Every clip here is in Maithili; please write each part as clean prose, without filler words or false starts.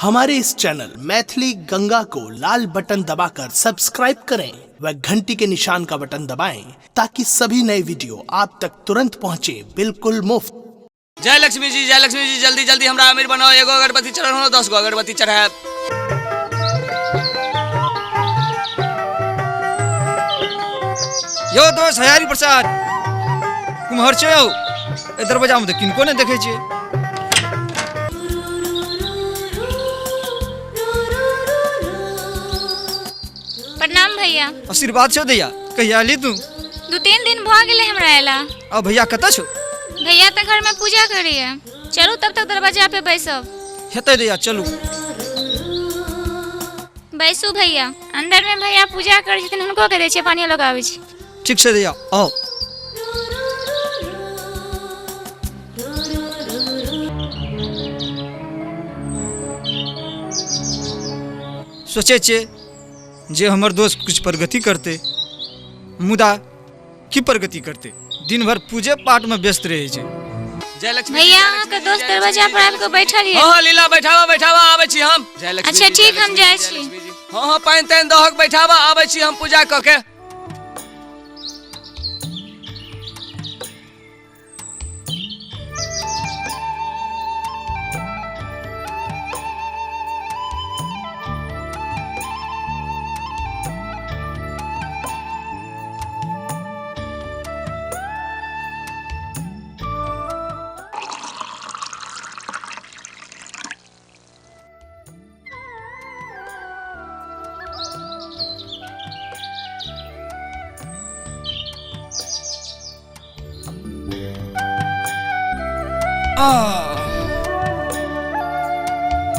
हमारे इस चैनल मैथिली गंगा को लाल बटन दबाकर सब्सक्राइब करें व घंटी के निशान का बटन दबाएं ताकि सभी नए वीडियो आप तक तुरंत पहुंचे बिल्कुल मुफ्त। जय लक्ष्मी जी, जय लक्ष्मी जी, जल्दी जल्दी हमरा अमीर बनाओ। एगो अगरबत्ती चढ़ाओ, 10 गो अगरबत्ती चढ़ाएब। यो दोस्त हजारी प्रसाद कुम्हर छै यौ? एहि दरवाजामे तऽ किनको नहि देखै छियै। प्रणाम भैया। आशीर्वाद छौ दैया। कहिया एली तू? 2-3 दिन भऽ गेलै हमरा अयला। आ भैया कतऽ छौ? भैया तऽ घर में पूजा करैया। चलू तब तक दरवाजा पे बैसब। हेतै दैया, चलू। बैसू भैया, अंदर में भैया पूजा करै छथिन, हुनको के दै छियै, पानियो लगाबै छी। ठीक छै दैया, आउ। सोचै छियै जे हमर दोस्त कुछ प्रगति करतै, मुदा की प्रगति करतै, दिन भरि पूजे पाठ में व्यस्त रहै छै। जय लक्ष्मी जी, भैया जय अहाँके लक्ष्मी जी, दोस्त जय दरवाजा लक्ष्मी पर जी, आबि कऽ बैठल हाँ यऽ। हाँ लीला, बैठावा बैठावा, आबै छी हम। जय लक्ष्मी अच्छा जी, जय ठीक, हम लक्ष्मी जी, जाइ जय छी। लक्ष्मी जी। हाँ हाँ पानि तानि दहक, बैठावा, आबै छी हम पूजा कऽ के।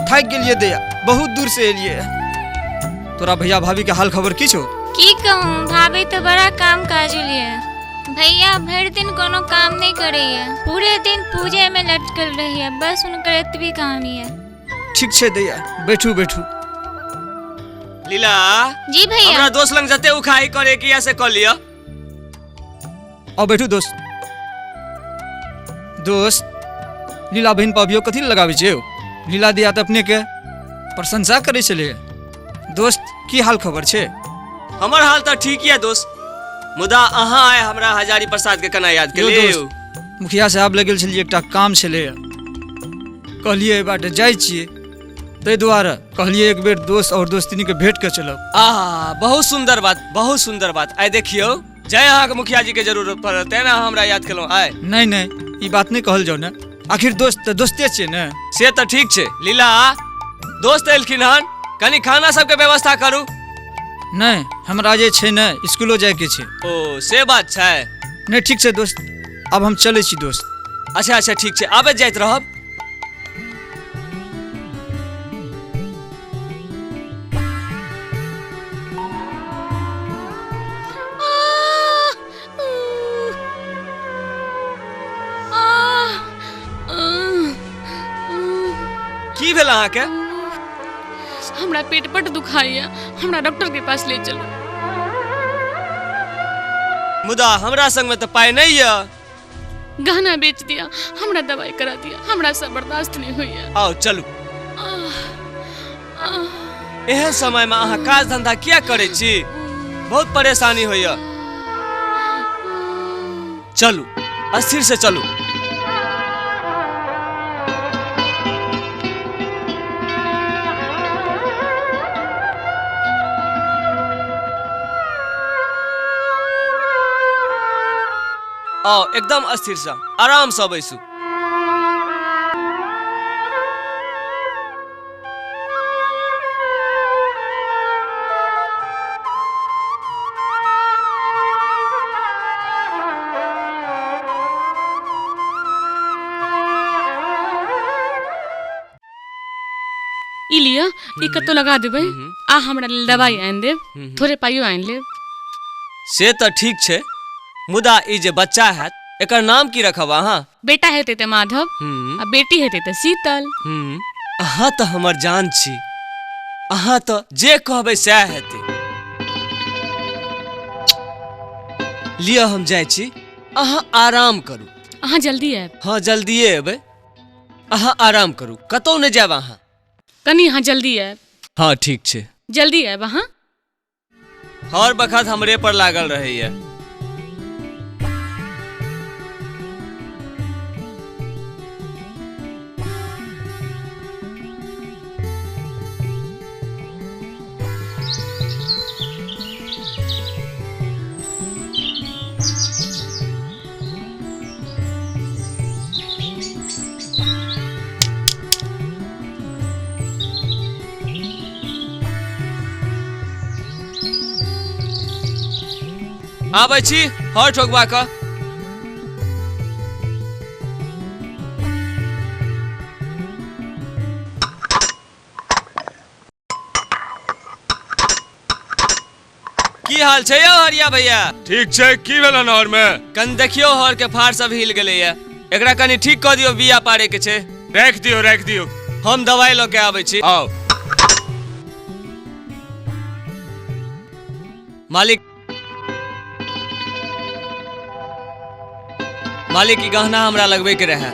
थाकि गेलियै दैया, बहुत दूर से एलियै। तोरा भैया भाभी के हाल खबर की छौ? की कहूँ, भाभी तऽ बड़ा काम काजुल यऽ। भैया भरि दिन कोनो काम नहि करैया, पूरे दिन पूजे में लटकल रहैया, बस हुनकर एतबी काम यऽ। ठीक छै दैया, बैठू बैठू। लीला जी भैया। हमरा दोस्त लंग जते उखाही करे के या से कऽ लिअ। आओ बैठू दोस्त। दोस्त, लीला बहिन पर अभियो कथी लगाबै छै यौ? लीला दिया तऽ अपने के प्रशंसा करै छलै। दोस्त की हाल खबर छै? हमर हाल तऽ ठीक यऽ दोस्त, मुदा अहाँ आइ हमरा हजारी प्रसाद के केना याद यौ केलियै दोस्त, यौ? मुखिया साहब लग गेल छलियै, एकटा काम छलै, कहलियै एहि बाटे जाइ छियै, ताहि दुआरे कहलियै एक बेर दोस्त और दोस्तिनी के भेंट के चलब। आहा, बहुत सुंदर बात, बहुत सुंदर बात। आइ देखियौ, जय अहाँके मुखिया जी के जरूरत पड़ल तें ने अहाँ हमरा याद केलहुँ आइ। नहि नहि, ई बात नहि कहल जाउ ने, आखिर दोस्त तऽ दोस्ते छियै ने। से तऽ ठीक छै लीला, दोस्त एलखिन हन, कनि खाना सबके व्यवस्था करू। नहि, हमरा जे छै ने स्कूलो जायके छै। ओ से बात छै। नहि ठीक छै दोस्त, आब हम चलै छी दोस्त। अच्छा अच्छा ठीक छै, आबैत जाइत रहब। की भेल अहाँके? हमरा पेट बड्ड दुखाइया, हमरा डॉक्टर के पास ले चलू। मुदा हमरा संग में तऽ पाइ नहि यऽ। गहना बेच दिया, हमरा दवाई करा दिया, हमरा से बर्दाश्त नहीं होइया। आओ चलू। एहन समय में अहाँ काज धंधा किया करै छी? बहुत परेशानी होइया। चलू अस्थिर से चलू। आओ एकदम अस्थिर से आराम से बैसू। ई लिअ, ई कतौ लगा देबै, आ हमरा लेल दवाई आनि देब, थोड़े पाइयो आनि लेब। से तऽ ठीक छै, मुदा ई जे बच्चा हैत एकर नाम की रखब अहाँ? बेटा हेतै तऽ माधव, आ बेटी हेतै तऽ शीतल। अहाँ तऽ हमर जान छी, अहाँ तऽ जे कहबै सएह हेतै। लिअ हम जाइ छी, अहाँ आराम करू। अहाँ जल्दी आयब। हाँ जल्दिए एबै, अहाँ आराम करू, कतौ नहि जायब अहाँ। कनी अहाँ जल्दी आयब। हाँ ठीक छै। जल्दी आयब अहाँ। हर बखत हमरे पर लागल रहैया। आबै छी हर ठोकबा कऽ। की हाल छै यौ हरिया भैया? ठीक छै। की भेल हन हर में? कनि देखियौ हर के फार सब हिल गेलैया, एकरा कनि ठीक कऽ दियौ, बिया पारे के छै। राखि दियौ राखि दियौ, हम दवाई लऽ के आबै छी। आउ मालिक। मालिक ई गहना हमरा लगबै के रहै।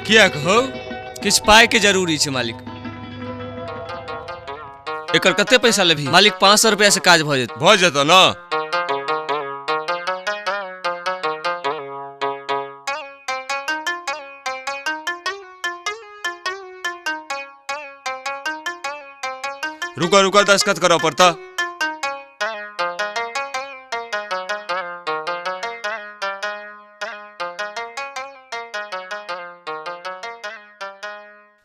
किया कहू? किछु पाइ के जरूरी छै मालिक। एकर कते पैसा लेबही? मालिक 500 रुपया से काज भऽ जेतै। भऽ जेतौ ने? रुको रुको, दस्तखत करऽ पड़ता।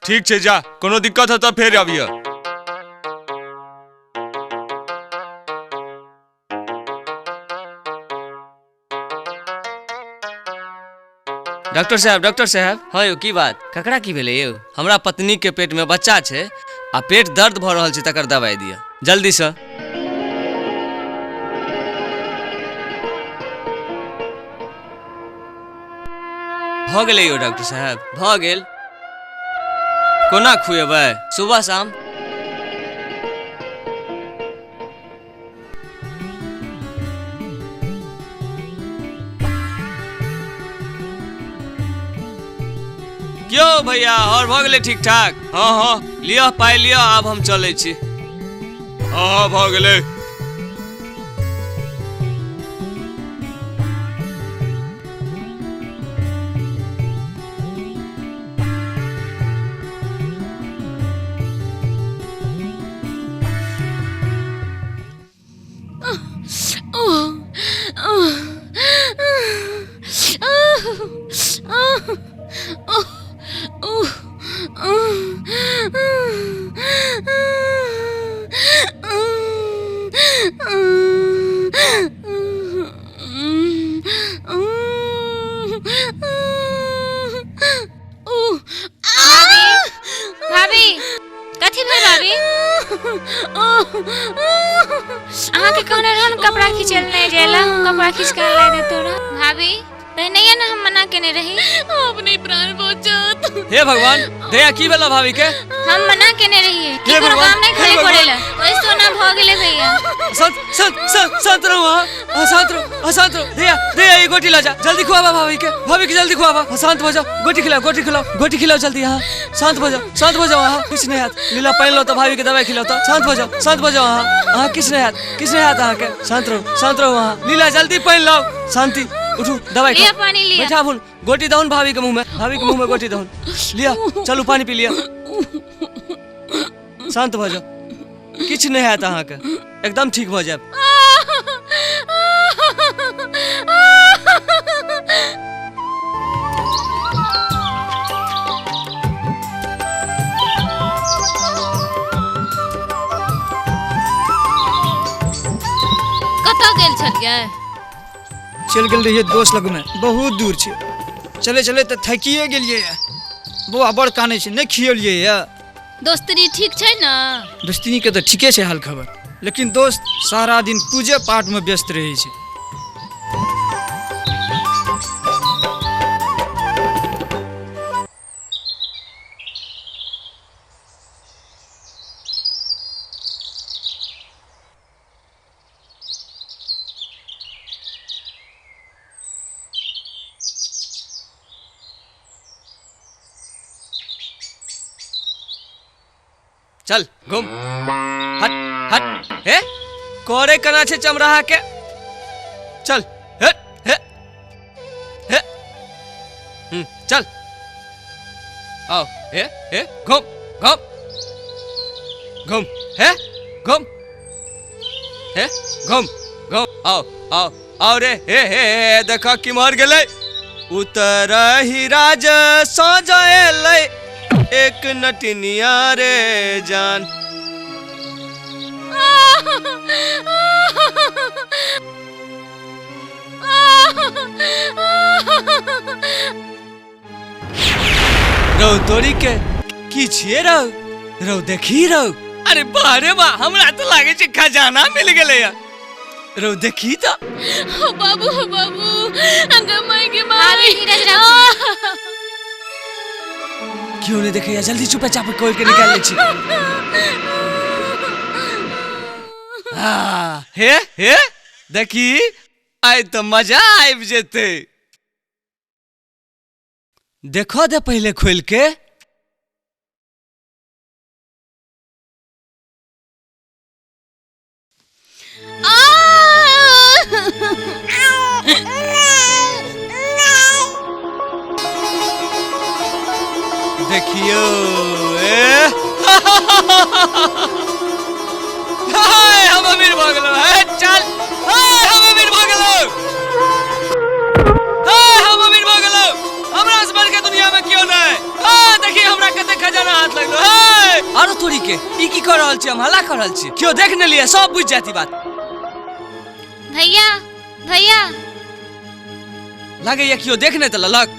ठीक छै, जा, कोनो दिक्कत हो तऽ फेर अबिह। डॉक्टर साहब, डॉक्टर साहब। हाँ यौ, की बात? ककरा की भेलै यौ? हमरा पत्नी के पेट में बच्चा छै आ पेट दर्द भऽ रहल छै, तकर दवाई दिअ जल्दी से। भऽ गेलै यौ डॉक्टर साहब, भऽ गेल। कोना खुएबै? सुबह शाम। क्यों भैया, और भऽ गेलै ठीक ठाक? हाँ हाँ। लिअ पाइ लिअ, आब हम चलै छी। हाँ हाँ भऽ गेलै। भाभी, कथी भेल भाभी? अहाँके कहने रहन कपड़ा खींचल नहि जाइला, हम कपड़ा खींच के ला देतो रह। भाभी पहिनैये ने हम मना केने रही। अब नहीं प्राण बचत। हे भगवान, दया की भेला भाभी के? हम मना केने रहिए कि हे कोनो भगवान, काम नहीं हे करे भगवान। पड़ेला, ओइ सोना भ गेलै भैया। शांत शांत शांत शांत रहो अहाँ, शांत रहो, शांत रहो। दया दया ये गोटी ला जा, जल्दी खुआबा भाभी के, भाभी के जल्दी खुआबा। शांत हो जाओ, गोटी खिलाओ, गोटी खिलाओ, गोटी खिलाओ जल्दी। अहाँ शांत हो जाओ, शांत हो जाओ अहाँ, किछु नहीं हाथ। लीला पानि लो तो भाभी के दवाई खिलाओ तो। शांत हो जाओ, शांत हो जाओ अहाँ, अहाँ किछु नहीं हाथ, किछु नहीं हाथ अहाँके। शांत रहो, शांत रहो अहाँ। लीला जल्दी पानि लाओ। शांति उठू, दवाई लिया खाओ। पानी लिया। बैठा भूल, गोटी दहुन भाभी के मुंह में, भाभी के मुंह में गोटी दहुन। लिया चलू पानी पी लिया। शांत भऽ जाओ, किछु नहीं हैत अहाँके, एकदम ठीक भऽ जायब। कतऽ गेल छलियै? चलि गेल रहियै दोस्त लगमे, बहुत दूर छै, चले चले तऽ थकिए गेलियै। बौआ बड़ कानै छै, नहि खियलियै यऽ। दोस्तरी ठीक छै ने? दोस्तीके तऽ ठीके छै हाल खबर, लेकिन दोस्त सारा दिन पूजे पाठमे व्यस्त रहै छै। चल घूम, हट हट। हे करे कना छे चमराहा के, चल हे हे हे, चल आओ, हे हे घूम घूम घूम, हे घूम, हे घूम घूम, आओ आओ आओ रे, हे हे हे, देखा कि मर गेलै। उतर ही राज सो जाएलै एक नटनिया रे जान। रौ तोरी के की छिए रौ, रौ देखी रौ, अरे बारे बा, हमरा तो लागे छै खजाना मिल गेलै। रौ देखी तो। हो बाबू, हो बाबू, अंगा माई के माई। धीरज राखू। क्यों नहीं देखे, जल्दी चुपे चाप खोल के निकाल ले छी। हाँ, हे हे देखी, आइ तो मजा आबि जेतै। देखो दे पहले खोल के। देखियो ए, हम अमीर भऽ गेलहुँ। चल, हम अमीर भऽ गेलहुँ, हम अमीर भऽ गेलहुँ, हमरा से बढ़ के दुनिया में क्यों नहीं। देखी हमरा कते खजाना हाथ लगलो। आरो तोरी के ई की कर रहल छी, हम हल्ला कर रहल छी, क्यों देख ने लिए, सब बुझ जाती बात। भैया भैया लागैया क्यों देख ने त ललक,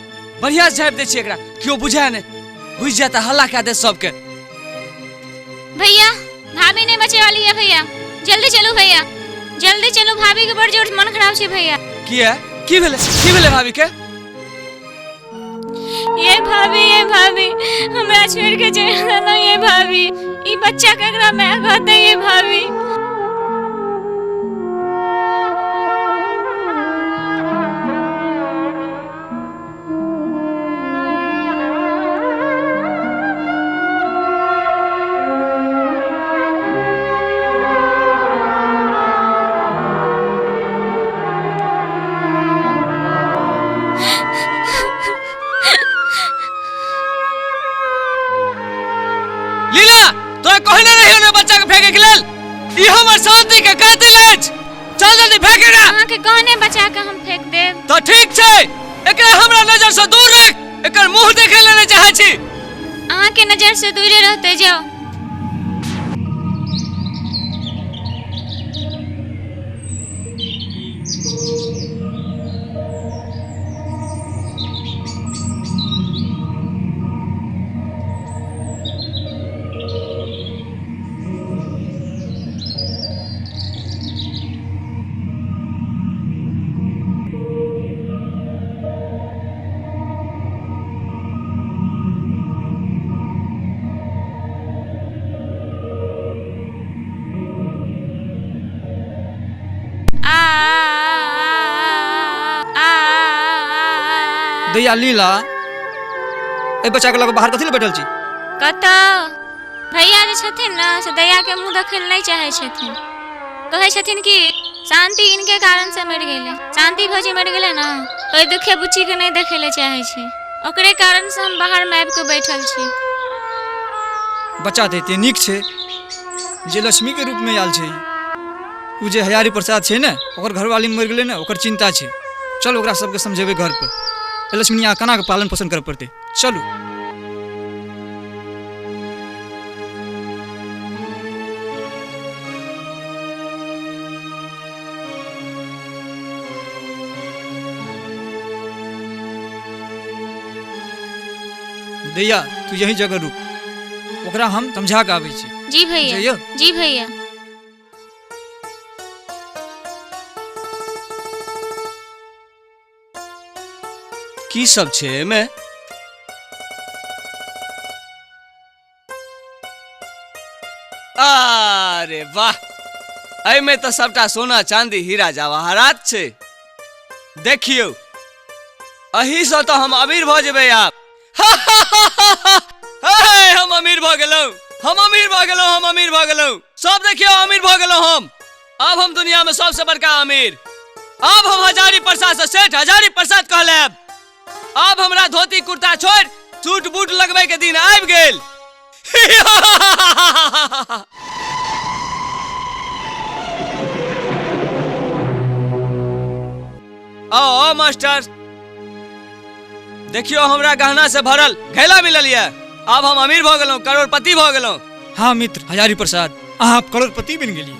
बढ़िया से झापि दै छी एकरा, क्यों बुझाय ने, बुझ जाता हल्ला कए दे सबके। भैया भाभी नहीं बचे वाली है भैया, जल्दी चलो भैया, जल्दी चलो, भाभी के बड़ जोर मन खराब छे भैया। किया की भेलै, की भेलै भाभी के? ये भाभी, ये भाभी हमरा छोड़ के चलि गेलौ, ये भाभी ई बच्चा केकरा माय कहतै, ये भाभी। लीला, तोरा कहने रहियो ने बच्चा के फेंके के लेल, ई हमर शांति के कातिल अछि, चल जल्दी फेंक एकरा। अहाँ के कहने बचा के हम फेंक देब। तो ठीक छै, एकरा हमरा नजर से दूर रख, एकर मुंह देखे ले नहि चाहै छी। अहाँ के नजर से दूरे रहते जाओ। दैया लीला, ए बच्चा के लग बाहर कथी ले बैठल छी? कतऽ भैया जे छथिन ने से दैया के मुँह देखै लए नहि चाहै छथिन, कहै छथिन कि शांति इनके कारण से मरि गेलै, शांति भौजी मरि गेलै ने, ओहि दुखे बुच्ची के नहि देखै लए चाहै छै, ओकरे कारण से हम बाहर में आबि कऽ बैठल छी। बच्चा तऽ एते नीक छै जे लक्ष्मी के रूप में आयल छै, ओ जे हजारी प्रसाद छै ने, ओकर घरवाली मरि गेलै ने, ओकर चिंता छै। चल ओकरा सबके समझेबै घर पर, लक्ष्मी केना के पालन पोषण करऽ पड़तै। चलू। दैया तू यही जगह रुक, ओकरा हम समझा के आबै छी। जी भैया, जी भैया। की सब छै एमे? अरे वाह, एहिमे तऽ सबटा सोना चांदी हीरा जवाहरात छै। देखियौ, एहिसँ तऽ हम अमीर भऽ जेबै आब। हम अमीर भऽ गेलहुँ। हम अमीर भऽ गेलहुँ, हम अमीर भऽ गेलहुँ। सब देखियौ अमीर भऽ गेलहुँ हम। अब हम दुनिया में सबसे बड़का अमीर। अब हम हजारी प्रसाद से सेठ हजारी प्रसाद कहलायब। अब हमरा धोती कुर्ता छोड़ सूट बूट लगबै के दिन आबि गेल। आओ आओ मास्टर, देखियो हमरा गहना से भरल घैला मिलल ये। अब हम अमीर भऽ गेलहुँ, करोड़पति भऽ गेलहुँ। हाँ मित्र हजारी प्रसाद, अहाँ करोड़पति बनि गेलियै,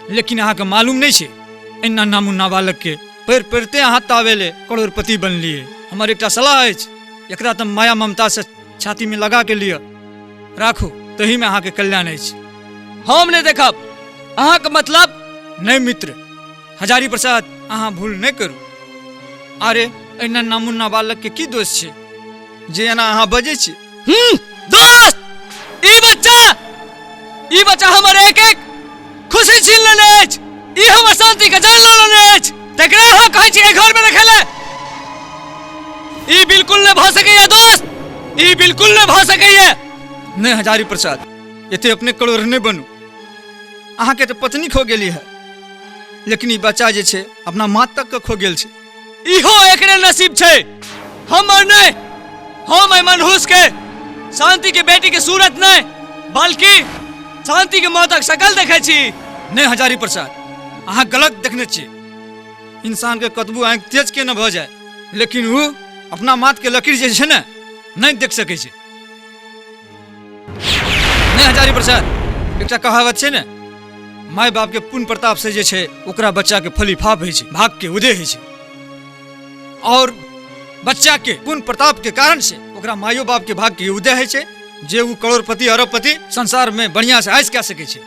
लेकिन अहाँके मालूम नहीं छै एना नामुन्ना बालक के पैर पैरते अहाँ तावेले करोड़पति बनलियै। हमर एकटा सलाह अछि, एकरा तऽ माया ममता से छाती में लगा के लिअ राखू, तही में अहाँके कल्याण अछि। हम नहीं देखब अहाँके मतलब। नहीं मित्र हजारी प्रसाद, अहाँ भूल नहीं करू। अरे एना नामुन्ना बालक के की दोष छै जे एना अहाँ बजै छी? दोस्त, ई बच्चा हमर एक एक खुशी छीन लेने अछि, ई हमर शांति के जान लऽ लेने अछि, तकरा अहाँ कहै छी एहि घर में रखै लए? ई बिल्कुल नहि भऽ सकैया दोस्त, ई बिल्कुल नहि भऽ सकैया। नहीं हजारी प्रसाद, एते अपने करोड़ नहि बनू। अहाँके तऽ पत्नी खो गेली है, लेकिन ई बच्चा जे छै अपना माँ तक के खो गेल छै। इहो एकरे नसीब छै, हमर नहि। हम एहि मनहूस के शांति के बेटी के सूरत नहीं बल्कि शांति के मौतक शकल देखै छी। नहीं हजारी प्रसाद, अहाँ गलत देखने छी। इंसान के कतबो आँखि तेज के न भऽ जाए, लेकिन वो अपना माथ के लकीर जे छै ने नहीं देख सकै छै। नहीं हजारी प्रसाद, एकटा कहावत छै ने, माय बाप के पुण्य प्रताप से जे छै ओकरा बच्चा के फलीफाप होइ छै, भाग के उदय होइ छै, और बच्चा के पुण्य प्रताप के कारण से ओकरा मायो बाप के भाग के उदय होइ छै, जे ओ करोड़पति अरबपति संसार में बढ़िया से ऐश कए सकै छै,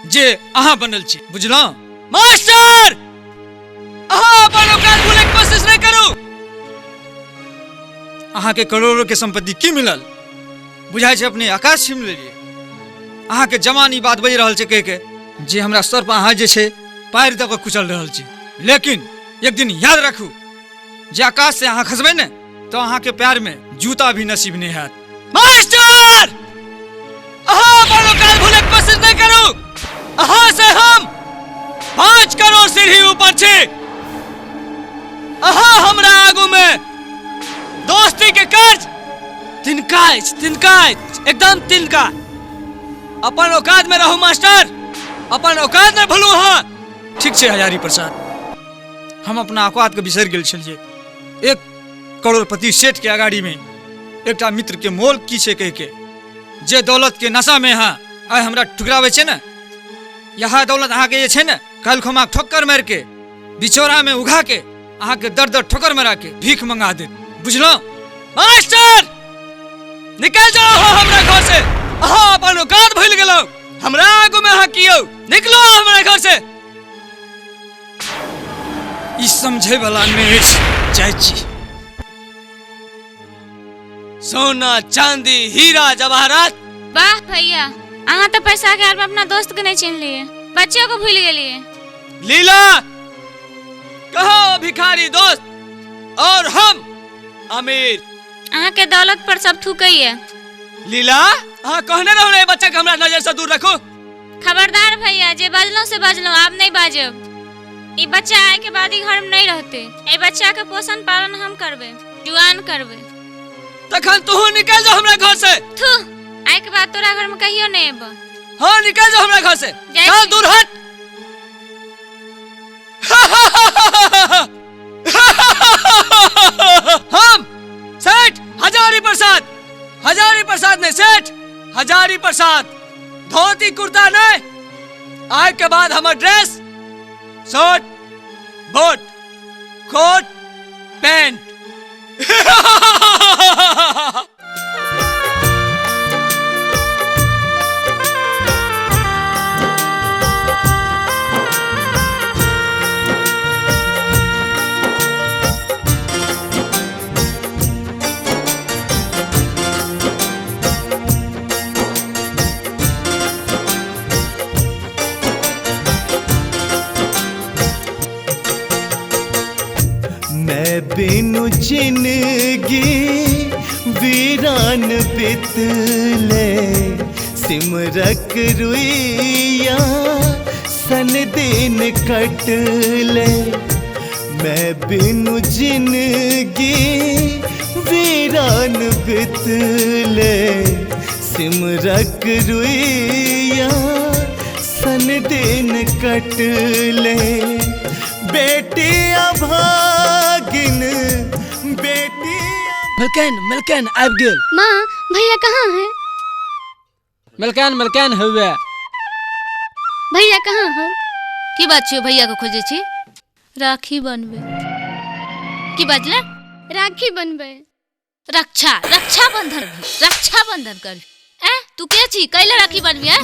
जे अहाँ बनल छी। बुझलहुँ मास्टर? अहाँ अपन औकात भूलैके कोशिश नहीं करू। अहाँ के करोड़ों के संपत्ति की मिलल? बुझाइ छै अपने आकाश छीन लेलियै। अहाँ के जवान ई बात बजि रहल छै कहि के जे हमरा सर पर अहाँ जे छै पैर दऽ कऽ कुचल रहल छी, लेकिन एक दिन याद राखू जे आकाश से अहाँ खसबै ने तऽ अहाँ के पैर में जूता भी नसीब नहीं हैत। मास्टर, अहाँ अपन औकात भूलैके कोशिश नहीं करू। अहाँ से हम 5 करोड़ सीढ़ी ऊपर छी। अहाँ हमरा आगू में दोस्ती के कर्ज तिनका अछि, तिनका अछि, एकदम तिनका। अपन औकात में रहू मास्टर, अपन औकात में भूलू अहाँ। ठीक छै हजारी प्रसाद, हम अपना औकात के बिसरि गेल छलियै। 1 करोड़पति सेठ के अगाड़ी में एकटा मित्र के मोल की छै कहि के, जे दौलत के नशा में अहाँ आइ हमरा ठुकराबै छै ने, यह दौलत अहाँके जे छै ने काल्हि खुमा ठोकर मारि के बिचौरा में उघा के अहाँके दर दर ठोकर मारा के भीख मंगा देत। बुझलहुँ मास्टर? निकल जाओ अहाँ हमरा घर से। अहाँ अपन औकात भूलि गेलहुँ, हमरा आगू में अहाँ कियो निकलो हमरा घर से। ई समझे वाला नहीं अछि। जाइ छी। सोना चांदी हीरा जवाहरात। वाह भैया, अहाँ तऽ पैसा के आड़ में अपना दोस्त के नहीं चिन्ह लिए, बच्चों को भूल गेलिए। लीला, कहो भिखारी दोस्त और हम अमीर। अहाँ के दौलत पर सब थूकैया। लीला, अहाँ कहने रहू ने बच्चा के हमरा नजर से दूर रखू। खबरदार भैया, जे बजलहुँ से बजलहुँ, आब नहीं बाजब। ई बच्चा आए के बाद ई घर में नहीं रहते। ए बच्चा के पोषण पालन हम करबे, जुआन करबे। तखन तू निकल जा हमरा घर से। थू, आए के बाद तोरा घर में कहियो नहीं एबो। हाँ निकल जा हमरा घर से, चल दूर हट। हम सेठ हजारी प्रसाद, हजारी प्रसाद नहीं सेठ हजारी प्रसाद। धोती कुर्ता नहीं, आए के बाद हमर dress shirt boot coat pant. मैं बिनु जिंदगी वीरान बितले, सिमरक रुइया सन दिन कटले। मैं बिनु जिंदगी वीरान बितले, सिमरक रुइया सन दिन कटले। बेटी अभागिन बेटी। मलकान मलकान आबि गेल। माँ भैया कहाँ है? मलकान मलकान हुए। भैया कहाँ है? की बात छियो भैया के खोजे छी? राखी बनबे। की बाजले? राखी बनबे। रक्षा रक्षा बंधन रक्षा बंधन कर। ए तू के छी? कैला राखी बनबी? ए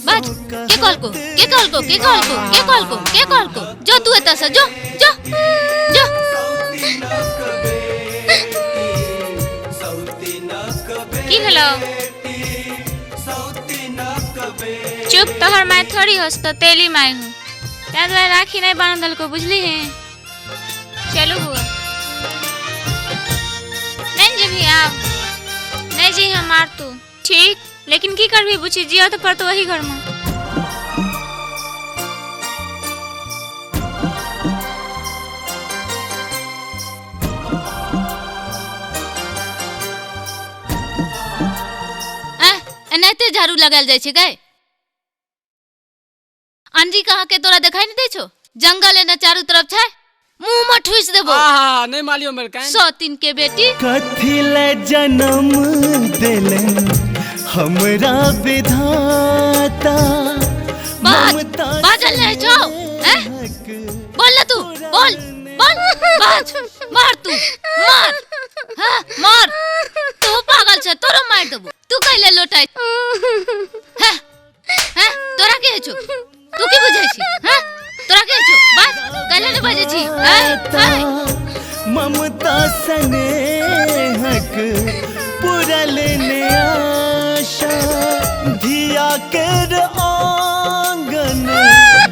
बाज के कहलको के कहलको के कहलको के कहलको के कहलको? जो तू एतऽ से जो जो जो। की भेलो? चुप, तोहर my थोड़ी होस तो तेली my हो, ताहि दुआरे राखी नहीं बान्ह देलको, बुझली है? चलू बुआ, नहीं जेबही आब? नहीं जी हम मार तू ठीक, लेकिन की करबी बुची, जियो तो पड़तो वही घर में। एनाहिते झाड़ू लगायल जाइ छै गै? अंजी कहाँ के तोरा देखाई नहीं दै छौ? जंगल एने चारू तरफ छै, मुंह में ठुस देबो। आहा नहीं मालियो मलकान। सौतीन के बेटी। कथी ले जन्म देले हमरा विधाता। बाजल नहीं छौ? हैं बोल ना तू, बोल बोल, बाज मार तू मार, हाँ मार। तू पागल छ, तोरो मार देबो। तू कैले लोटाई? हैं हैं तोरा के छौ? तू की बुझै छी? हैं तोरा के छौ? बाज कैले ने बाजै छी? हैं ममता स्नेहक पुरल ने आशा, धिया केर आंगन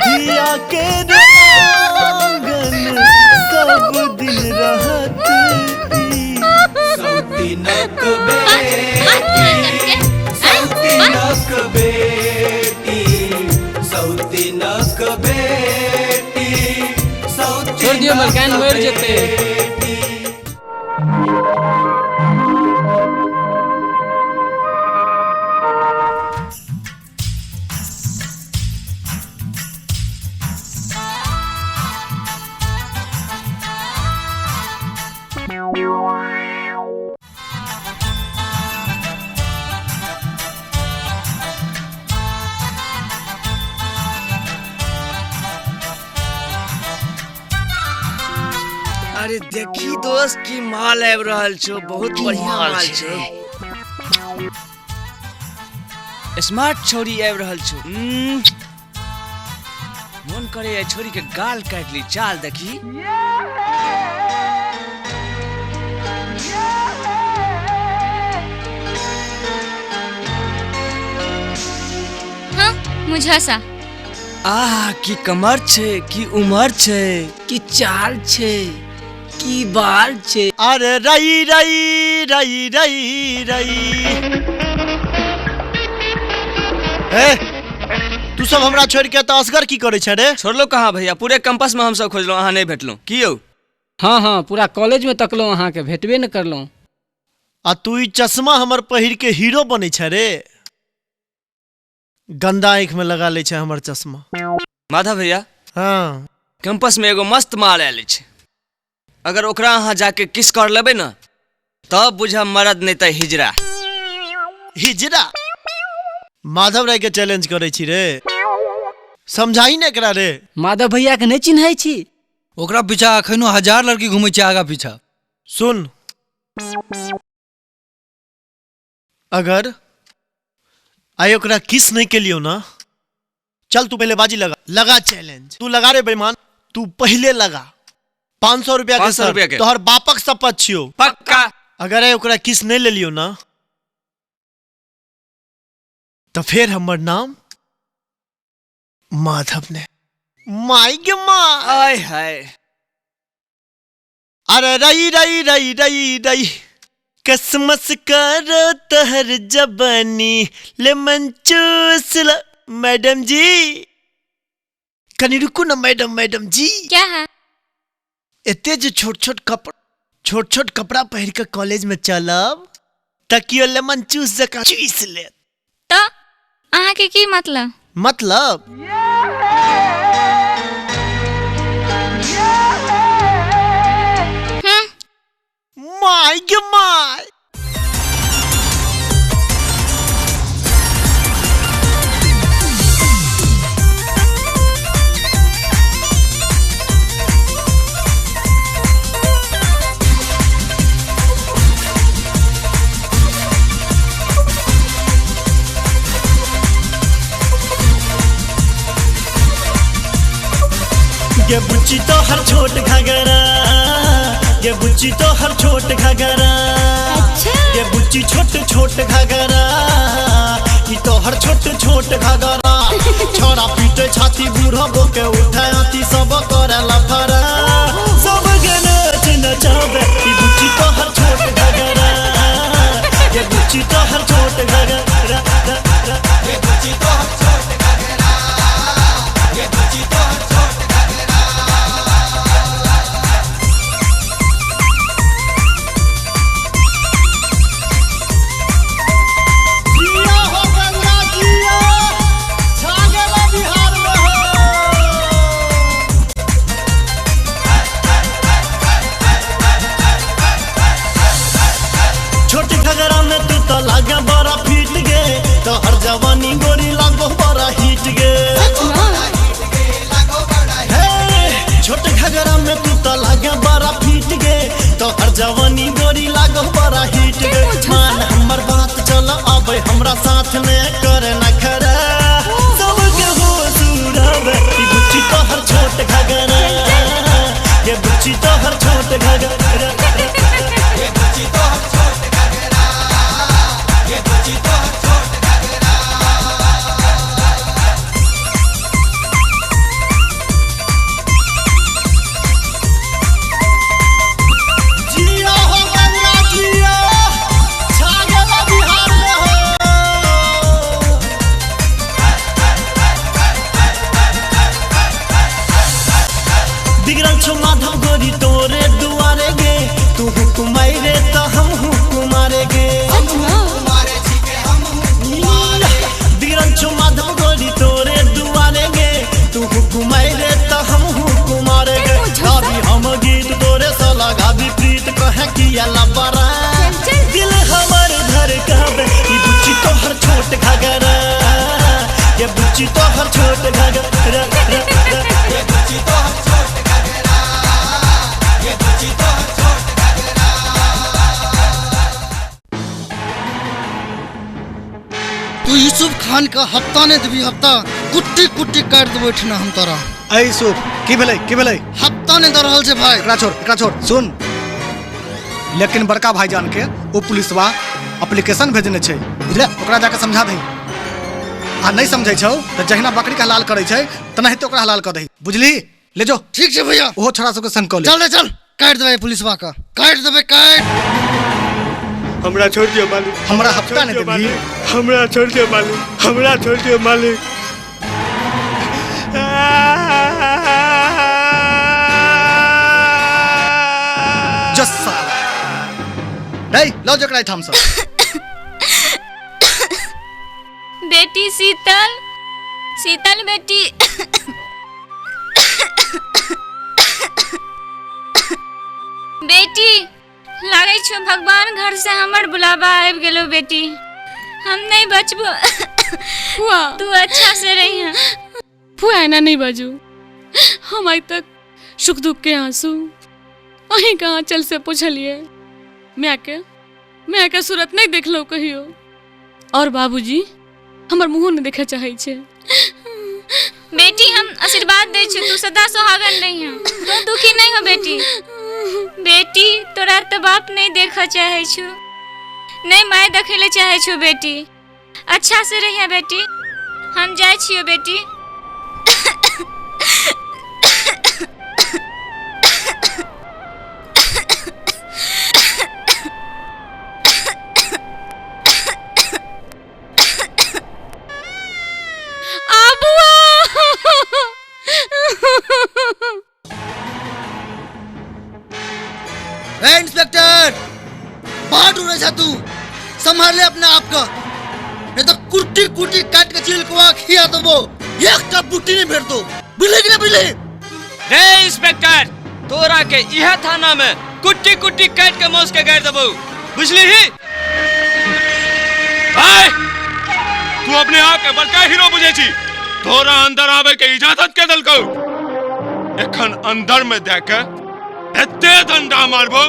धिया केर आंगन सब दिन रहत। सौतीनक बेटी सौतीनक बेटी सौतीनक बेटी। छोड़ दियो मलकान, मर जेते। अरे देखी दोस्त की माल आबि रहल छौ, बहुत बढ़िया माल छौ, स्मार्ट छौरी आबि रहल छौ। मन करे छोरी के गाल काटि ली, चाल देखी। हाँ मुझसा। आह की कमर छे, की उमर छे, की चाल छे, की बाल छे। अरे रई रई रई रई रई। ए तू सब हमरा छोड़ के त असगर की करे छे रे? छोड़लो कहाँ भैया, पूरे कैंपस में हम सब खोजलो, अहाँ नहीं भेटलो। की यौ? हाँ हाँ पूरा कॉलेज में तकलो, अहाँ के भेटबे न करलो। आ तू ई चश्मा हमर पहिर के हीरो बने छे रे? गंदा आँख में लगा ले छे हमर चश्मा। माधव भैया हाँ, कैंपस में एगो मस्त माल आयल छे, अगर ओकरा अहाँ जाके किस कर लेबै न तब बुझब मरद नहीं त हिजरा। हिजरा? माधव राय के चैलेंज करे छी रे, समझाई ने एकरा रे। माधव भैया के नहीं चिन्है छी? ओकरा पीछा अखनो 1000 लड़की घूमै छै आगा पीछा। सुन, अगर आइ ओकरा किस नहीं केलियो ना, चल तू पहले बाजी लगा, लगा चैलेंज। तू लगा रे बेईमान, तू पहले लगा। 500 रुपया के 500 रुपया के तोहर बापक शपथ छियो पक्का। अगर आइ ओकरा किस नहीं लेलियो ना तो फिर हमर नाम माधव ने माई गे माँ। आय हाय। अरे रई रई रई रई रई। कसमस करो तहर जबानी लेमन चूस ला। मैडम जी कनी रुकू ना। मैडम मैडम जी क्या है? एते जे छोट छोट कपड़ा, छोट छोट कपड़ा पहिर के कॉलेज में चलब तकियो लेमन चूस जका चूस ले। तो अहाँ के की मतलब? मतलब my गे my. गे बुच्ची तो हर छोट घगरा, गे बुच्ची तो हर छोट घगरा। अच्छा। गे बुच्ची छोट छोट घगरा, ई तो हर छोट छोट घगरा। छोरा पीटे छाती बूढ़ा बोके उठाए आती सब करे लफड़ा। सब गे नाच नचावे ई बुच्ची तो हर छोट घगरा, गे बुच्ची तो हर छोट घगरा। गे बुच्ची तो हर छोट घगरा, गे बुच्ची तो हर छोट घगरा। जिया हो गंगा जिया, छा गेला बिहार में हो। छोट घगरा में तू तो लागे बड़ा फिट गे, तो हर जवानी गोरी लागो बड़ा हिट गे। हे, छोट घगरा में तू तो लागे बड़ा फिट गे, तो हर जवानी गोरी लागो बड़ा हिट गे। मान हमर बात चल आबे हमरा साथ में करे न खरा। सबके होश उड़ावे ई बुच्ची तो हर छोट घगरा, ये बुच्ची तो हर छोट घगरा। गे बुच्ची तो हर छोट घगरा, गे बुच्ची तो हर छोट घगरा। जिया हो गंगा जिया, छा गेला बिहार में हो। बिगड़ल छो माधव गोरी तोरे दुआरे गे, तू हुकुमाई रे तो हम हुकुमारे गे। बिगड़ल छो माधव गोरी तोरे दुआरे गे, तू हुकुमाई रे तो हम हुकुमारे गे। गाबी हम गीत तोरे से लगाबी प्रीत कहे किया लबरा। दिल हमर धर कहबे ई बुच्ची तो हर छोट घगरा, ये बुच्ची तो हर छोट घगरा। गे बुच्ची तो हर छोट घगरा, गे बुच्ची तो हर छोट घगरा। तू यूसुफ खान का हफ्ता ने देबी हफ्ता, कुट्टी कुट्टी काट देबो एठना हम तोरा। ऐ यूसुफ की भेलै की भेलै? हफ्ता ने द रहल छै भाई। एकरा छोड़ एकरा छोड़। सुन, लेकिन बड़का भाईजान के ओ पुलिसवा एप्लीकेशन भेजने छै, बुझले? ओकरा जाके समझा दही। आ नहीं समझै छौ त जहिना बकरी के हलाल करै छै तेनाहिते ओकरा हलाल कऽ दही, बुझली? ले जो। ठीक छै भैया। ओहो छोड़ा सबके संग कऽ ले। चल रे चल, काट देबै पुलिसवा का, काट देबै काट। हमरा छोड़ दियो मालिक, हमरा हफ्ता नहीं देबही। हमरा छोड़ दियो मालिक, हमरा छोड़ दियो मालिक। जस साला। नहीं लो जकरा एहिठाम सँ। बेटी शीतल, शीतल बेटी। बेटी लागै छौ भगवान घर से हमर बुलावा आबि गेलो बेटी, हम नहीं बचबो। फुआ तू अच्छा से रही। फुआ एना नहीं बाजू, हम आइ तक सुख दुख के आंसू अहीं के आंचल से पुछलिए। माय के सूरत नहीं देखलहुँ कहियो, और बाबूजी हमर मुँह नहीं देखे चाहै छै। बेटी हम आशीर्वाद दै छी, तू सदा सुहागन रही, तू दुखी नहीं हो बेटी। बेटी तोरा तो बाप नहीं देखऽ चाहै छु, नहीं my देखै ले चाहै छु बेटी, अच्छा से रहिया बेटी, हम जाइ छियो बेटी। छे तू, संभाल ले अपने आप का, नहीं तो कुट्टी कुट्टी काट के चील को खिया देबो, एकटा बुट्टी नहीं भेट दो, बुझले कि नहीं बुझले? रे इंस्पेक्टर, तोरा के इहे थाना में कुट्टी कुट्टी काट के मौस के गाड़ देबो, बुझली ही? भाई, तू अपने आप के बड़का हीरो बुझे छी, तोरा अंदर आवे के इजाजत के देलकौ? एखन अंदर में दे के एते डंडा मारबो,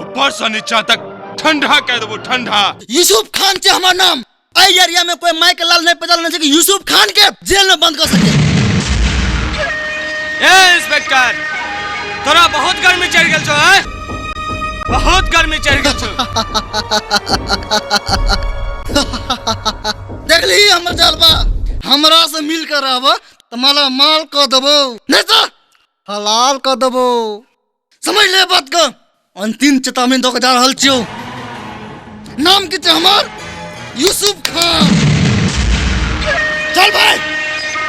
ऊपर से नीचा तक ठंडा कह देबो, ठंडा। यूसुफ खान छे हमार नाम, एहि एरिया में कोई माइक लाल नहीं पैदा नहीं कि यूसुफ खान के जेल में बंद कर सके। ए इंस्पेक्टर, तोरा बहुत गर्मी चढ़ गेल छौ, हैं? बहुत गर्मी चढ़ गेल छौ। देख ली हमर जलवा, हमरा से मिल कर रहब त माला माल क देबो, नहीं तो हलाल क देबो, समझ ले बात का। अंतिम चेतावनी दऽ के जा रहल छियौ, नाम की छै हमर यूसुफ खान। चल भाई,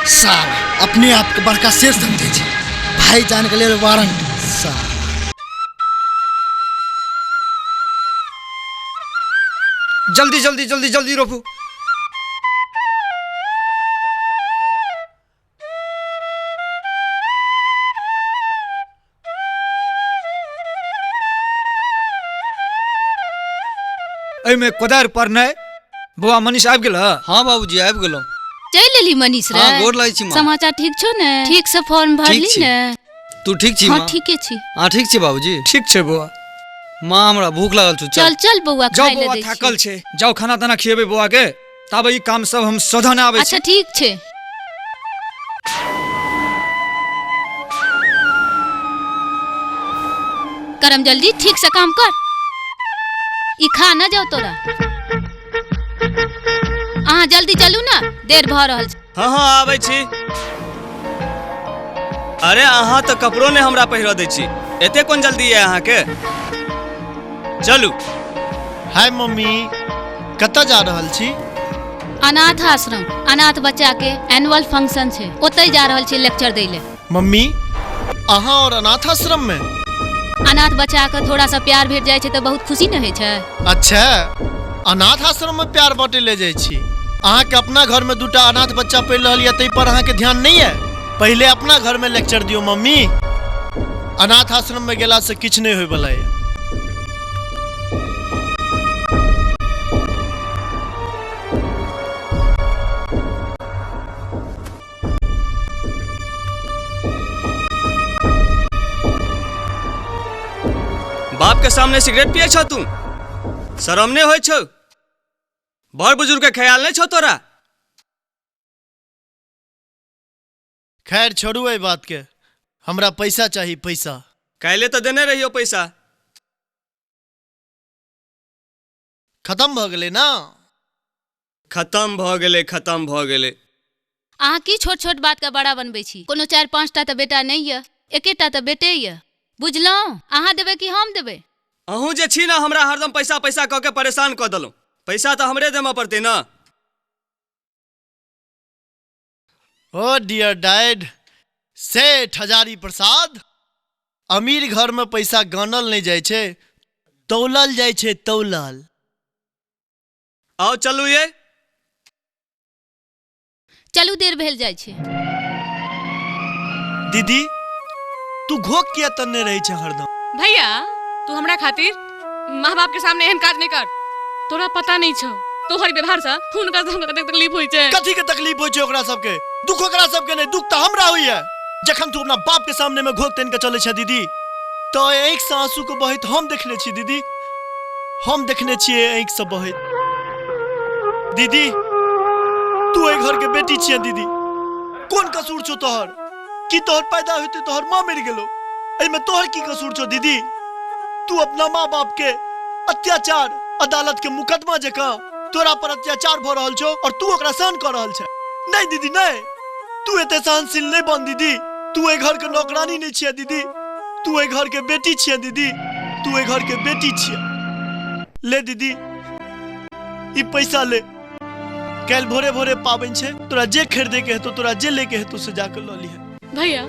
साला अपने आप के बड़का शेर समझे छै, भाई जान के लेल वारंट साला। जल्दी जल्दी जल्दी जल्दी रोपू। एहिमे कोदारि पर नहि। बौआ मनीष आबि गेल? हाँ बाबूजी आबि गेलहुँ। चलि एली मनीष रे? हाँ, गोर लागै छी माँ। समाचार ठीक छौ ने? ठीक से फॉर्म भरली ने? तू ठीक छी? हाँ ठीके छी। हाँ ठीक छी बाबूजी। ठीक छै बौआ। माँ हमरा भूख लागल छौ, चल चल बौआ जाओ खाइ ले बौआ दै छी। थाकल छै, जाओ खाना ताना खिएबै बौआ के, ताबे ई काम सब हम सधन आबै छी। अच्छा ठीक छै। करम जल्दी ठीक से काम कर, ई खा न जाओ तोरा। अहाँ जल्दी चलू ना, देर भऽ रहल छै। हाँ हाँ आबै छी। अरे अहाँ तऽ कपड़ो नहि हमरा पहिरऽ दै छी, एते कोन जल्दी यऽ अहाँके? चलू। हाय मम्मी, कतऽ जा रहल छी? अनाथ आश्रम, अनाथ बच्चा के एनुअल फंक्शन छै, ओतहि जा रहल छी लेक्चर दै ले। मम्मी अहाँ और अनाथ आश्रम में? अनाथ बच्चा के थोड़ा सा प्यार भेट जाइ छै तऽ बहुत खुशी ने होइ छै। अच्छा, अनाथ आश्रम में प्यार बांटे ले जाइ छी? अहाँ के अपना घर में दूटा अनाथ बच्चा पढ़ि रहल यऽ ताहि पर अहाँ के ध्यान नहीं है? पहले अपना घर में लेक्चर दियौ मम्मी, अनाथ आश्रम में गेला से किछु नहीं होय वाला है। बाप के सामने सिगरेट पिए छौ तू? शरम नहीं होइ छौ? बड़ बुजुर्ग के ख्याल नहीं छौ तोरा? खैर छोड़ू एहि बात के, हमरा पैसा चाही पैसा। काल्हि तऽ देने रहियो पैसा। खत्म भऽ गेलै ना? खत्म भऽ गेलै, खत्म भऽ गेलै। अहाँ की छोट छोट बात के बड़ा बनबै छी? कोनो 4-5 टा तऽ बेटा नहीं यऽ, एकेटा तऽ बेटे यऽ, बुझलहुँ? अहाँ देबै कि हम देबै? अहूँ जे छी ना हमरा हरदम पैसा पैसा कऽ के परेशान कऽ देलहुँ, पैसा तऽ हमरे देमऽ पड़तै ना। ओ डियर डैड, सेठ हजारी प्रसाद, अमीर घर में पैसा गानल नहीं जाइ छै, तौलल जाइ छै, तौलल। आओ चलू ये। चलू, देर भेल जाइ छै। दीदी तू घोक किया तन्ने रहै छै हरदम? भैया तू हमरा खातिर माँ बाप के सामने एहन काज नहीं कर, तोरा पता नहीं छौ तोहर व्यवहार से हुनका से हमरा कतेक तकलीफ होइ छै। कथी के तकलीफ होइ छै ओकरा सबके? दुख ओकरा सबके नहीं, दुख तऽ हमरा होइए जखन तू अपना बाप के सामने में घोक तानि के चलै छै दीदी, तो आँखि से आंसू के बहैत हम देखने छी दीदी, हम देखने छियै आँखि से बहैत। दीदी तू एहि घर के बेटी छियै दीदी, कोन कसूर छौ तोहर कि तोहर पैदा होते तोहर माँ मरि गेलो? एहिमे तोहर की कसूर छौ दीदी? तू अपना माँ बाप के अत्याचार, अदालत के मुकदमा जकाँ तोरा पर अत्याचार भऽ रहल छौ और तू ओकरा सहन कऽ रहल छै। नहीं दीदी नहीं, तू एते सहनशील नहीं बन दीदी, तू एहि घर के नौकरानी नहीं छियै दीदी, तू एहि घर के बेटी छियै दीदी, तू एहि घर के बेटी छियै। ले दीदी ई पैसा ले, काल्हि भोरे भोरे पाबनि छै, तोरा जे खरीदे के हेतौ, तोरा जे ले के हेतौ से जाके लऽ लिहे। भैया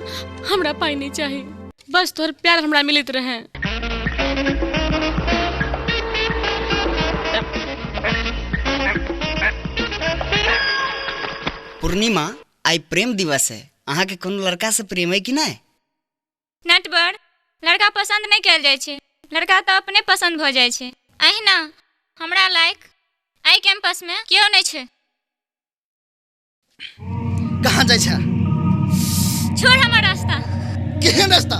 हमरा पाइ नहीं चाही, बस तोहर प्यार हमरा मिलत रहे। पूर्णिमा, आइ प्रेम दिवस है, अहाँके कोनो लड़का से प्रेम है कि नहि? नटवर, लड़का पसंद नहि कयल जाइ छै, लड़का तऽ अपने पसंद भऽ जाइ छै। अहिना हमरा लायक एहि कैंपस में केओ नहि छै। कहाँ जाइ छै? छोड़ हमर रास्ता। केहन रास्ता?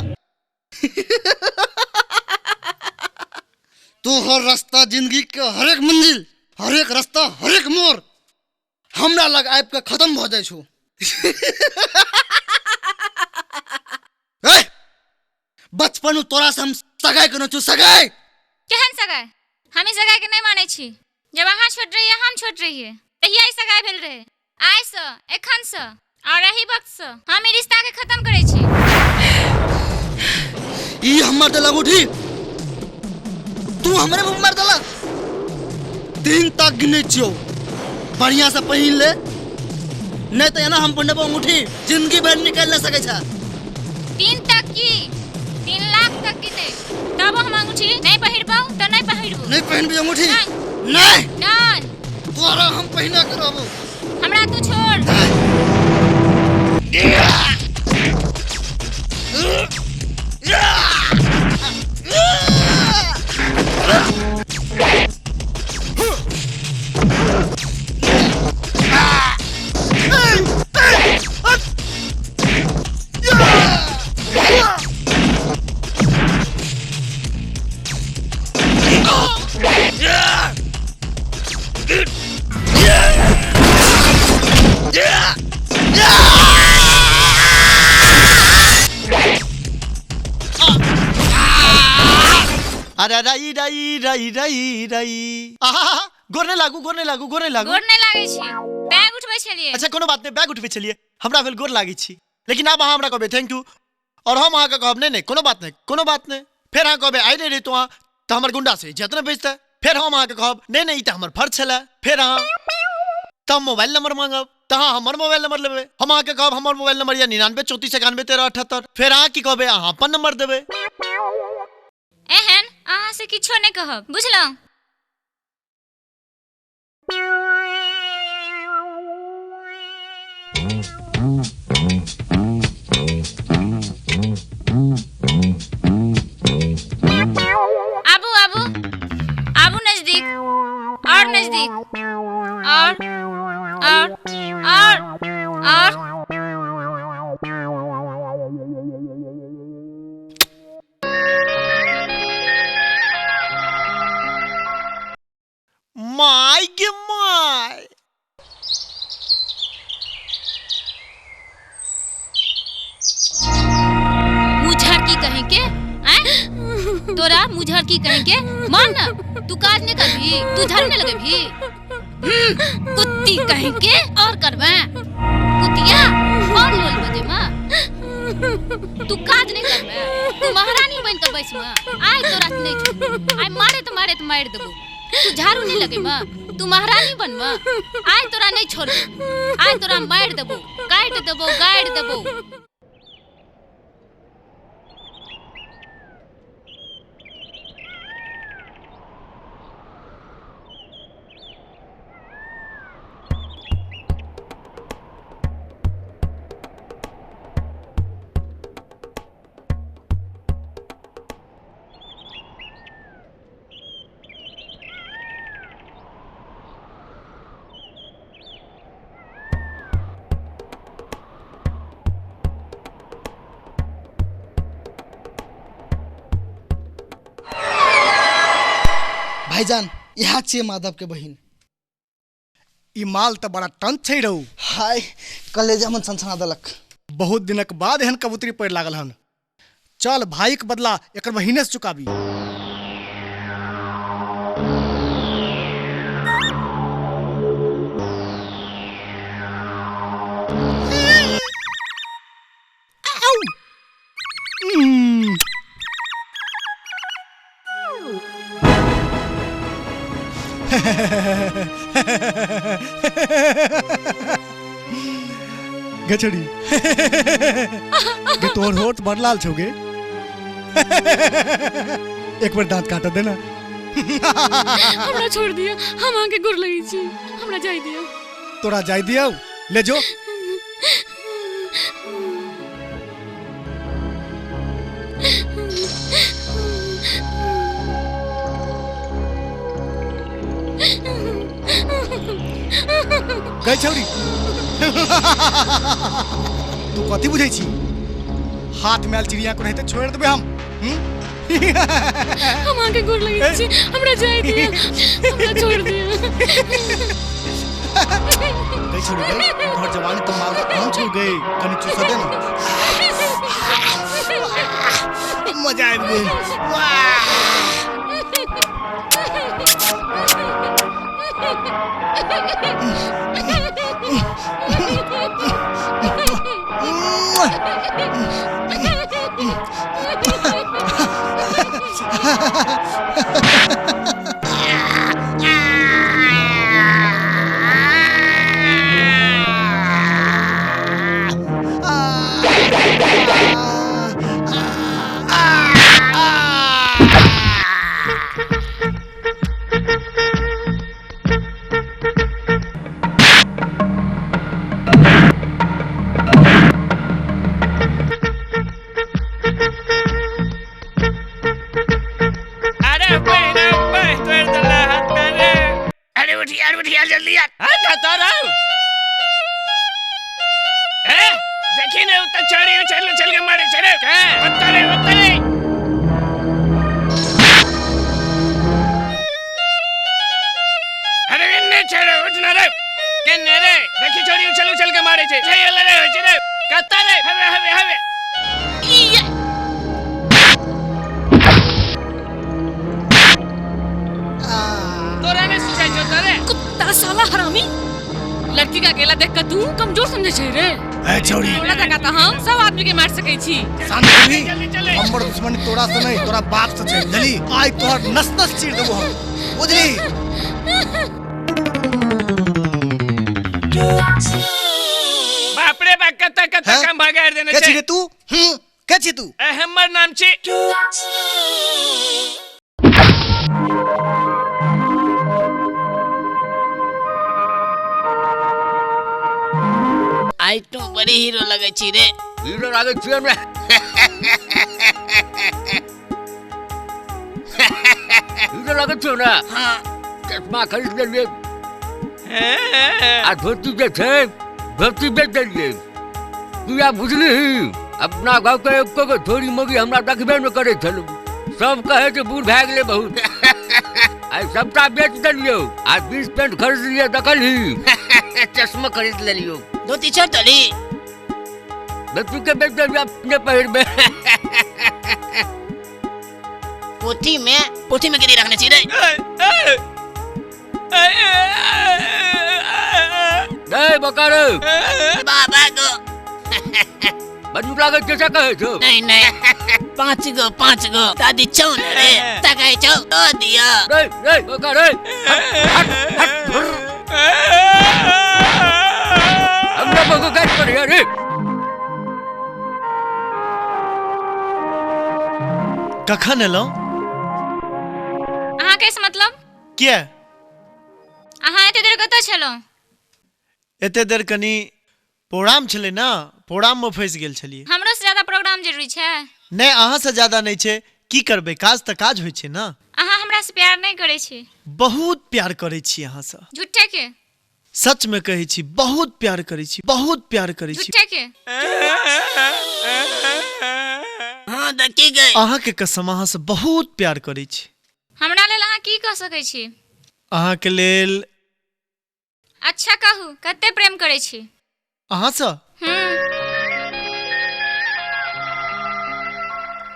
तोहर रास्ता जिंदगी के हरेक मंजिल, हरेक रास्ता, हरेक मोड़ हमरा लग आबि के खत्म भऽ जाइ छौ। बचपन में तोरा से हम सगाई करने छौ, सगाई। केहन सगाई? हम ई सगाई के नहीं मानै छी। जब अहाँ छोट रहिए हम छोट रहिए तहिया ई सगाई भेल रहे। आइ से, एखन से और एही वक्त से हम ई रिश्ता के खत्म करै छी। ई हमर देलक उठी, तू हमरे मुँह मार देलक। 3 तक गिनै छियौ, बढ़िया से पहिन ले, नहीं तो एना हम पहिनबो अंगूठी जिंदगी भर निकालि नहीं सकै छै। 3 तक की 3 लाख तक गिने तब हम अंगूठी नहीं पहिरबौ त नहीं पहिरबो। नहीं पहिनबी अंगूठी? नहीं नहीं, तोरा हम पहिना के रहबो। हमरा तू छोड़। अरे राई राई राई राई राई, आहा, गोर नहीं लागू, गोर नहीं लागू, गोर नहीं लागू। गोर नहीं लागै छी, बैग उठबै छलियै। अच्छा कोनो बात नहीं, बैग उठबै छलियै, हमरा भेल गोर लागै छी। लेकिन आब अहाँ हमरा कहबै thank you और हम अहाँके कहब नहीं नहीं कोनो बात नहीं, कोनो बात नहीं। फेर अहाँ कहबै आइ नहीं रहितौ अहाँ तऽ हमर गुंडा से इज्जत नहि बचतै। फेर हम अहाँके कहब नहीं नहीं ई तऽ हमर फर्ज छलै। फेर अहाँ तऽ मोबाइल नंबर मांगब, तऽ अहाँ हमर मोबाइल नंबर लेबै। हम अहाँके कहब हमर मोबाइल नंबर या 99 34 91 13 78। फेर अहाँ की कहबै? अहाँ अपन नंबर देबै। एहन अहाँ से किछो नहीं कहब, बुझलहुँ? आबू आबू आबू नजदीक, और नजदीक, और और और और। My गे my, मुझर की कहें के? आय? तोरा मुझर की कहें के? मान ना, तू काज नहीं करभी, तू झाड़ू नहीं लगेभी। कुत्ती कहें के और करबे कुतिया और लोल बजे माँ। तू काज नहीं करबे, तू महारानी बन के बैस माँ। आय तोरा नहीं छोड़, आय मारे तो मारे तो मार देबो। तू झाड़ू नहीं लगे माँ, तू महारानी बन माँ। आय तोरा नहीं छोड़, आय तोरा मार देबो, काट देबो, गाड़ देबो। भाईजान, यहाँ छियै माधव के बहिन। ई माल तऽ बड़ा टंच छै रहू। हाय, कलेजा मन सनसना देलक। बहुत दिनक बाद एहन कबूतरी पड़ि लागल हन। चल भाई के बदला एकर बहिने से चुकाबी। गछड़ी गे तोहर होठ बड़ लाल छौ गे। एक बार दांत काट देना। हमरा छोड़ दिया, हम अहाँके गोर लगै छी, हमरा जाय दिया। तोरा जाय दियौ? ले जो। गई छौरी, तू कथी बुझै छी? हाथ में आयल चिड़िया को नहीं छोड़ देबे हम। हम आके गोर लगै छी, हमरा जाय दिअ, हमरा छोड़ दिअ। गई छोड़ी गई, तोहर जवानी तो माल हम छू गई, कनी चूसा दे ना, मजा आबि गेल। वाह! अरे बहना बह तोड़ दला हाथ करे। अरे उठ यार, उठ यार जल्दी यार। हां कहता रहा ए देखी ने उतर चढ़ी चल चल के मारे चले के उतरे उतरे। अरे ने चढ़े उठ ना रे के ने रे देखी चढ़ी चल चल के मारे छे चल रे होय छे रे कहता रे हवे हवे हवे। तोरा ने सुझाई जो तोरे कुत्ता साला हरामी, लड़की का अकेला देख कर तू कमजोर समझे छै रे। ए छौरी, तोरा जगह त हम सब आदमी के मार सकै छी। शांत रही, हमर दुश्मनी तोरा से नहीं, तोरा बाप से छै। बुझली? आइ तोहर नस नस चीर देबो हम, बुझली? बाप रे बाप, कत्ता कत्ता काम भगाड़ देने के छै। छी रे तू? के छी तू? ए हमर नाम छी आई तू बड़ी हीरो लगे छी रे। हीरो लगे छी हमरा। हीरो लगे छी ना? हाँ। चश्मा खरीद लेलिए आ धोती जे छै धोती बेच देलिए। तू या बुझली अपना गाँव के एको गो थोड़ी मगी हमरा देखबे न करे छल, सब कहे जे बूढ़ भए गेलै बहुत। आइ सबटा बेच देलियौ आ 20 पेंट खरीद लियै देखलही। चश्मा खरीद लेलियौ, धोती छोड़ देली, धोती के बेच देलियै अपने पहिरबै। पोथी में गिरी रखने छी रे। नहीं बकारो बाबा गो बंदूक लागल छै से कहै छौ? नहीं नहीं, पाँच गो दादी छौ ने रे, तकै छौ दो दिया। नहीं नहीं बकारो, हट हट हमरा बको काट पर रे। कखन एलौ? अहाँ के मतलब? किया? अहाँ एते देर कतऽ छलौ? एते देर कनी प्रोग्राम छलै ना, प्रोग्राम में फंसि गेल छलियै। हमरो से ज्यादा प्रोग्राम जरूरी छै? नहीं, अहाँ से ज्यादा नहीं छै, की करबै, काज तऽ काज होइ छै ना। अहाँ हमरा से प्यार नहीं करै छी? बहुत प्यार करै छी अहाँ से। झूठे के? सच में कहै छी, बहुत प्यार करै छी, बहुत प्यार करै छी। झूठे के? हाँ तऽ की गई? अहाँ के कसम, अहाँ से बहुत प्यार करै छी। हमरा लेल अहाँ की कह सकै छी? अहाँ के लेल अच्छा कहू, कते प्रेम करै छी अहाँ से?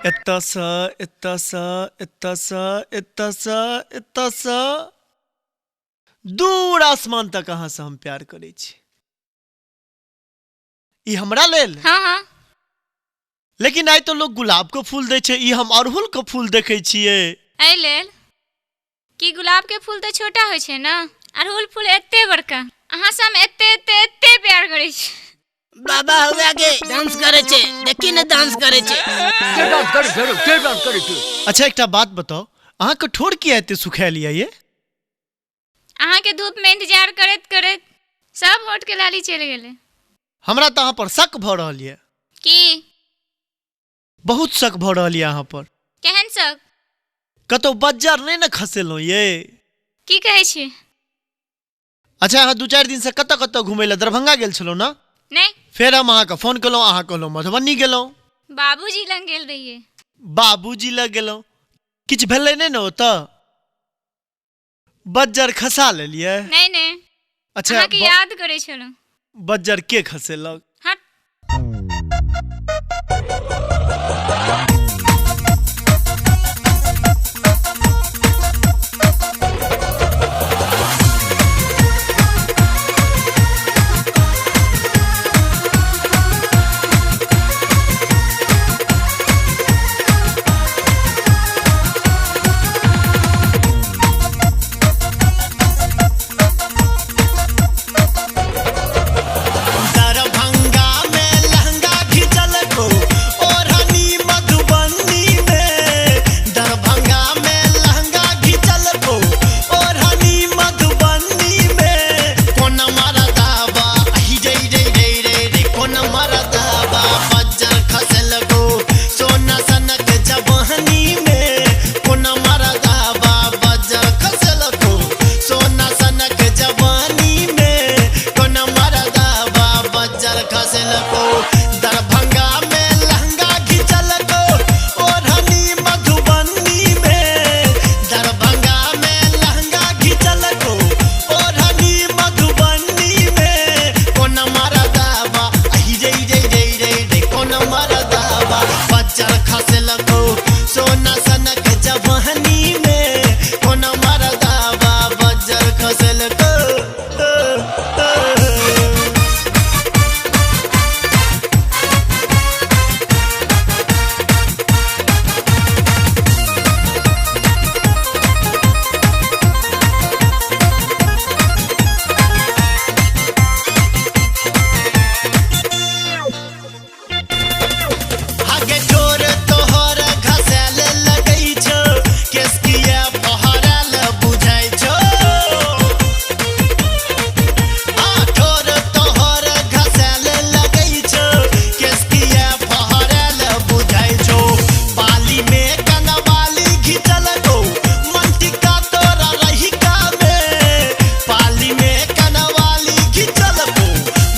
एतऽ से एतऽ से एतऽ से एतऽ से एतऽ से दूर आसमान तक अहाँ से हम प्यार करै छी। ई हमरा लेल? हाँ हाँ। लेकिन आइ तो लोग गुलाब के फूल दै छै, ई हम अड़हुल के फूल देखै छियै। एहि लेल कि गुलाब के फूल तऽ छोटा होइ छै ना, अड़हुल फूल एते बड़का। अहाँ से हम एते एते एते प्यार करै छी। बाबा हुआ के डांस करे छे, देखी ने डांस करे छे। के डांस करे छे रे, के डांस करे छे? अच्छा एकटा बात बताओ, अहाँ के ठोर किया एते सुखायल ये? अहाँ के धूप में इंतजार करैत करैत सब होठ के लाली चलि गेलै। हमरा तऽ अहाँ पर शक भऽ रहल यऽ। की? बहुत शक भऽ रहल यऽ अहाँ पर। केहन शक? कतौ बज्जर नहि ने खसेलहुँ ये? की कहै छी? अच्छा, अहाँ 2-4 दिनसँ कतऽ कतऽ घुमै लए दरभंगा गेल छलहुँ ने? नहि। फेर हम अहाँके फोन केलहुँ, अहाँ कहलहुँ मधुबनी गेलहुँ। बाबूजी लग गेल रहियै। बाबूजी लग गेलहुँ, किछु भेलै नहि ने ओतऽ? बज्जर खसा लेलियै? नहि नहि। अच्छा, अहाँके याद करै छलहुँ। बज्जर के खसेलक? हट। दरभंगा में लहंगा घिचल को ओढ़नी मधुबनी में, दरभंगा में लहंगा घिचल को ओढ़नी मधुबनी में, कोन मरदाबा अहि रे रे रे रे रे, कोन मरदाबा बज्जर खसल को सोना सनक जवानी में, कोन मरदाबा बज्जर खसल को सोना सनक जवानी में, कोन मरदाबा बज्जर खसल को, दरभंगा में लहंगा घिचल को ओढ़नी मधुबनी में, दरभंगा में लहंगा घिचल को ओढ़नी मधुबनी में, कोन मरदाबा अहि रे रे रे रे रे, कोन मरदाबा बज्जर खसल को सोना सनक जवानी में, कोन मरदाबा बज्जर खसल को। आगे ठोर तोहर घसैल लगै छौ, केस किया फहरल बुझै छौ, आ ठोर तोहर घसैल लगै छौ, केस किया फहरल बुझै छौ, बाली में कनवाली घिचल गो मंटिका तोरा रहिका में, पाली में कनवाली घिचल गो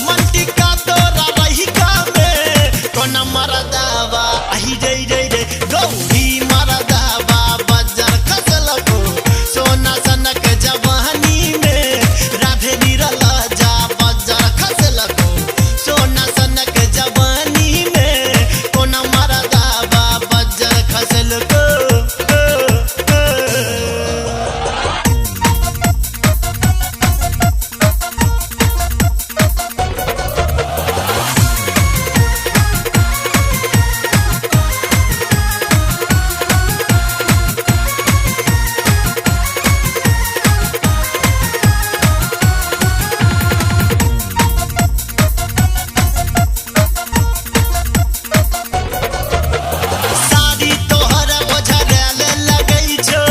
मंटिका तोरा रहिका में, कोन मरदाबा अहि रे रे रे, गौरी मरदाबा बज्जर खसल को सोना सनक जवानी में, राधे निरला जा बज्जर खसल को सोना सनक जवानी में, कोन मरदाबा बज्जर खसल को। साड़ी तोहर ओझरैल लगै छौ,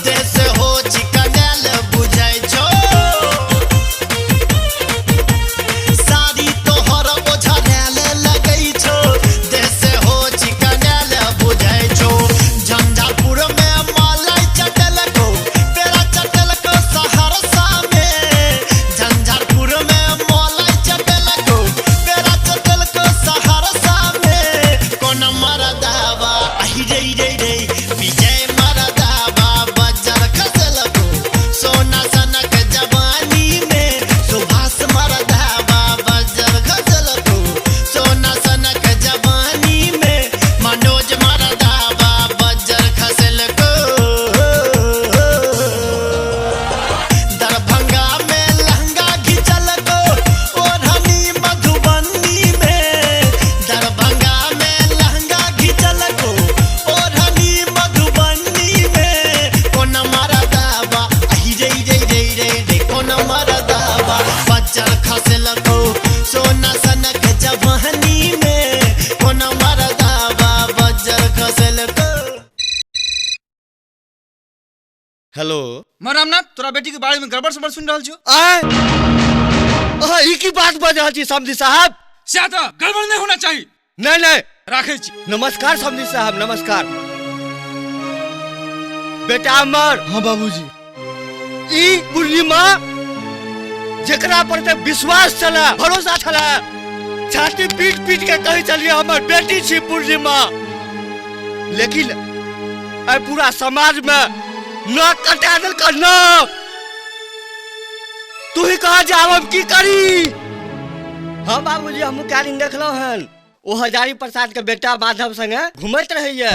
देह से हो चिकनैल बुझै छौ, साड़ी तोहर ओझरैल लगै छौ, देह से हो चिकनैल बुझै छौ, झंझारपुर में मलाई चटल को पेड़ा चटल को सहरसा में, झंझारपुर में मलाई चटल को पेड़ा चटल को सहरसा में, कोन मरदाबा अहि रे रे रे, विजय मरदाबा बज्जर खसल को सोना सनक जवानी में, सुभाष मरदाबा बज्जर खसल को सोना सनक जवानी में, मनोज मरदाबा बज्जर खसल को, दरभंगा में लहंगा घिचल को ओढ़नी मधुबनी में, दरभंगा में लहंगा घिचल को ओढ़नी मधुबनी में, कोन मरदाबा अहि रे रे रे रे रे, कोन मरदाबा बज्जर खसल को सोना सनक जवानी में, कोन मरदाबा बज्जर खसल को। हेलो मैं रामनाथ, तोरा बेटी के बारे में गड़बड़ सड़बड़ सुन रहल छौ। आय अहाँ ई की बात बाजि रहल छी समधी साहब? सएह तऽ गड़बड़ नहि होना चाही। नहीं नहीं, राखै छी। नमस्कार समधी साहब, नमस्कार। बेटा अमर। हाँ बाबूजी। ई पूर्णिमा जेकरा पर ते विश्वास छला, भरोसा छला, छाती पीट पीट के कहै छलियै हमर बेटी छी पूर्णिमा, लेकिन एहि पूरा समाज में नाक कटा देलक नाक। तू ही कहा जे आब हम की करी? हाँ बाबूजी, हमहूँ कए दिन देखलहुँ हन, ओ हजारी प्रसाद के बेटा माधव संगे घुमैत रहैया।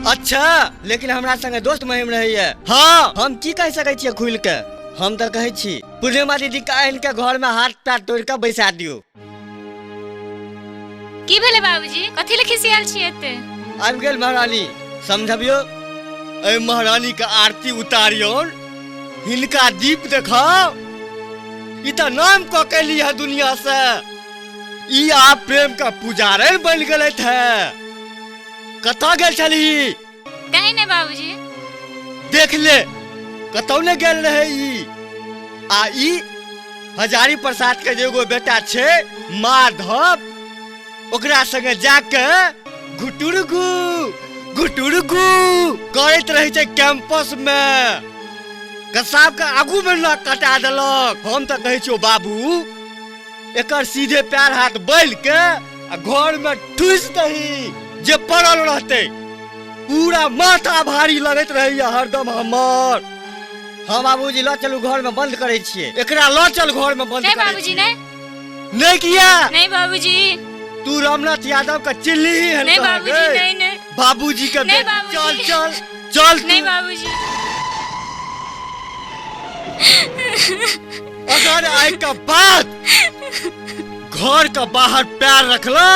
अच्छा, लेकिन हमरा संगे दोस्त महिम रहैया। हाँ, हम की कहि सकै छियै खुलि के? हम तऽ कहै छी पूर्णिमा दीदी के आनि के घर में हाथ पैर तोड़ि के बैसा दियौ। की भेलै बाबूजी, कथी लए खिसियाल छी एते? आबि गेल महारानी, समझबियौ एहि महारानी के आरती उतारियौ, हिनका दीप देखाओ, ई तऽ नाम कऽ के ली है दुनिया से, ई आब प्रेम का पुजारन बनि गेलथि है। कतऽ गेल छलही? कहीं नहीं बाबूजी। देख ले, कतौ नहि गेल रहे ई। आ ई हजारी प्रसाद के जे एगो बेटा छै माधव, ओकरा संगे जाके घुटुरगु घुटुरगु करैत रहै छै कैंपस में। कसाब के आगू में नाक कटा देलक। हम तऽ कहै छियौ बाबू, एकर सीधे पैर हाथ बैल के आ घर में ठुसि दही, जे पड़ल रहतै। पूरा माथा भारी लगैत रहैया हरदम हमर। हाँ बाबूजी, लऽ चलू घर में बंद करै छियै एकरा, लऽ चल घर में बंद नहीं करै बाबूजी, छियै। नहीं। नहीं किया? नहीं बाबूजी। तू रामनाथ यादव का चिल्ली ही हन नहीं कहाँ बाबूजी, गए? नहीं, नहीं। बाबूजी का नहीं बेटी, बाबूजी। चल चल चल तू। नहीं बाबूजी। अगर आय का बाद घर का बाहर पैर रखला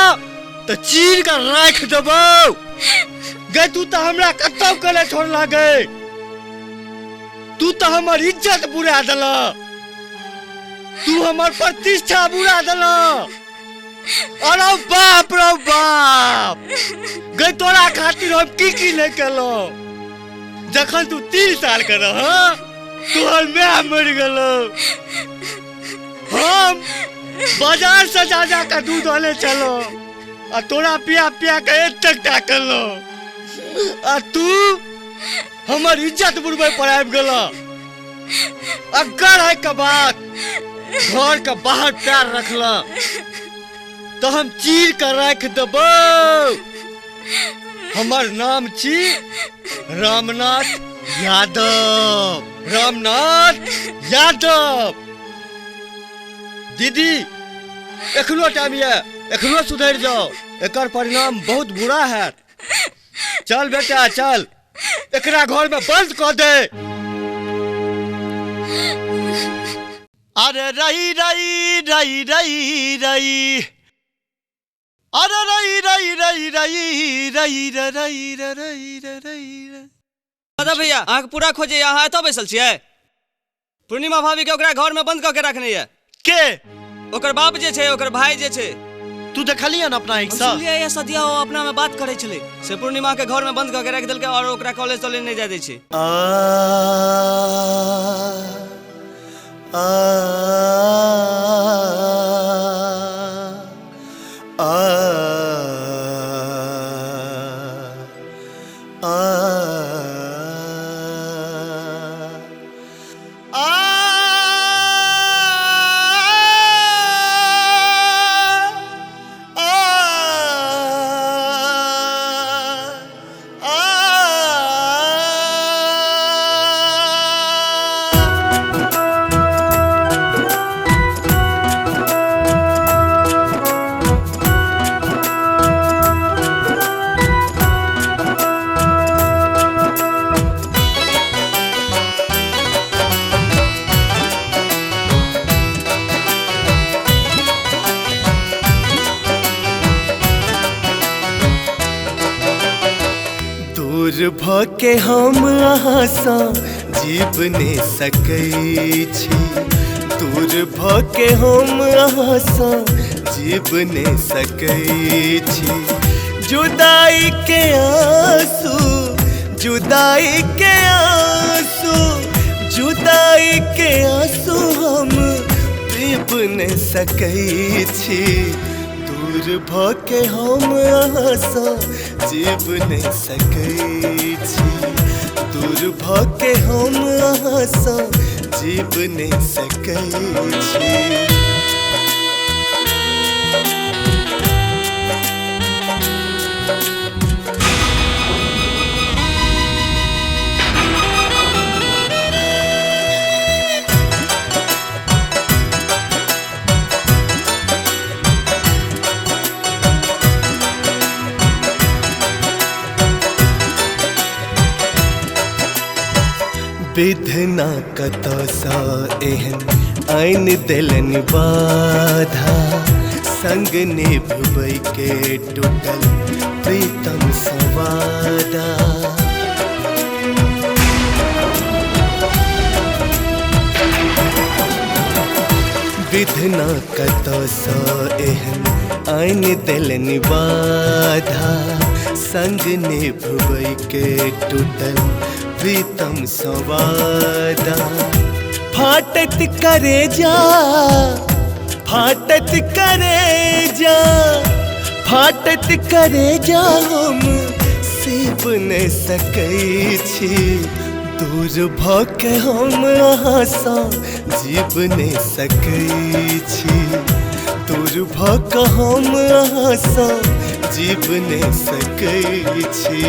तो चीर कर राख देबो। गए तू तो हमरा कतौ कले छोड़ला गए, तू तो हमर इज्जत बुरा देला, तू हमर प्रतिष्ठा बुरा देला। अरे बाप रे बाप, गए तोरा खातिर हम की की नहीं केलौं। जखन तू 3 साल के रह, तोहर my मरि गेलो, हम बाजार से जा जा के दूध आने चलो आ तोरा पिया पिया के एतेक टा केलौं, आ तू हमर इज्जत बुड़बै पर आबि गेल। अगर है के बात घर के बाहर पैर रखला तो हम चीर के राख देबो। हमर नाम छी रामनाथ यादव, रामनाथ यादव। दीदी एखनो टाइम ये, एखनो सुधरि जाओ, एकर परिणाम बहुत बुरा है। चल बेटा चल, एकरा घर में बंद कऽ दे। अरे रई रई रई रई रई, अरे रई रई रई रई रई रई रई रई रई। दादा भैया, अहाँके पूरा खोजे, अहाँ एतऽ बैसल छियै? पूर्णिमा भाभी के ओकरा घर में बंद कऽ के रखने ये। के? ओकर बाप जे छै, ओकर भाई जे छै। तू देखलियै न अपना आँखि सँ? सुनलियै ये सदिया ओ अपना में बात करै छलै, से पूर्णिमा के घर में बंद कऽ के राखि देलकै और ओकरा कॉलेज तॉलेज नहि जाय दै छै। आ आ आ आ दूर भके हम अहाँसँ जीव ने सकै छी, दूर भके हम अहाँसँ जीव ने सकै छी। जुदाई के आंसू, जुदाई के आंसू, जुदाई के आंसू हम पीब नहि सकै छी। दूर भऽ के हम अहाँसँ जीब नहि सकै छी। दूर भऽ के हम अहाँसँ जीब नहि सकै छी। विधना कतौसँ एहन आनि देलनि बाधा, संग निभबै के टूटल प्रीतम सँ वादा। विधना कतौसँ एहन आनि देलनि बाधा, संग निभबै के टूटल प्रीतम सँ वादा। फाटत करे जा, फाटत करे जा, फाटत करे जा हम सीब नहि सकै छी। दूर भऽ के हम अहाँसँ जीब नहि सकै छी। दूर भऽ के हम अहाँसँ जीब नहि सकै छी।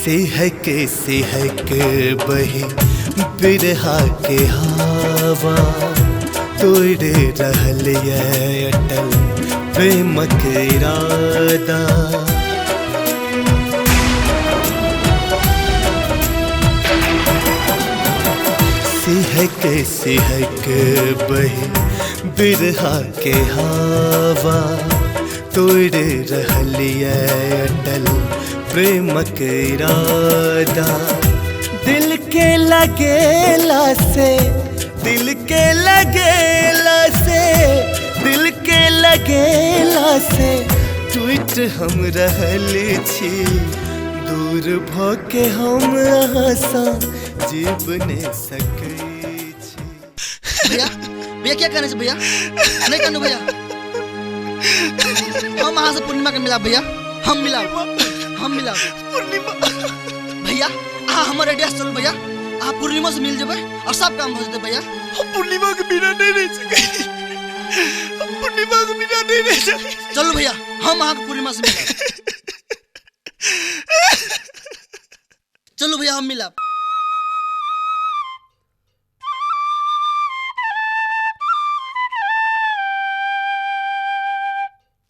सिहक सिहक बही बिरहा के हवा, तोड़ रहल ये अटल प्रेमक इरादा। सिहक सिहक बही बिरहा के हवा, तोड़ रहल ये अटल प्रेमक इरादा। दिल के लगेला से, दिल के लगेला से, दिल के लगेला से टूट हम रहल छी। दूर भऽ के हम अहाँसँ जीब नहि सकै छी। भैया भैया क्या करने से भैया नहीं करना भैया, हम अहाँ से पूर्णिमा के मिला भैया, हम मिला, हम मिला पूर्णिमा भैया। अहाँ हमर एड्रेस चलू भैया, अहाँ पूर्णिमा से मिल जेबै और सब काम भऽ जेतै भैया। हम पूर्णिमा के बिना नहीं रह सकै, हम पूर्णिमा के बिना नहीं रह सकै। चलू भैया हम अहाँ के पूर्णिमा से मिलब। चलू भैया हम मिलब।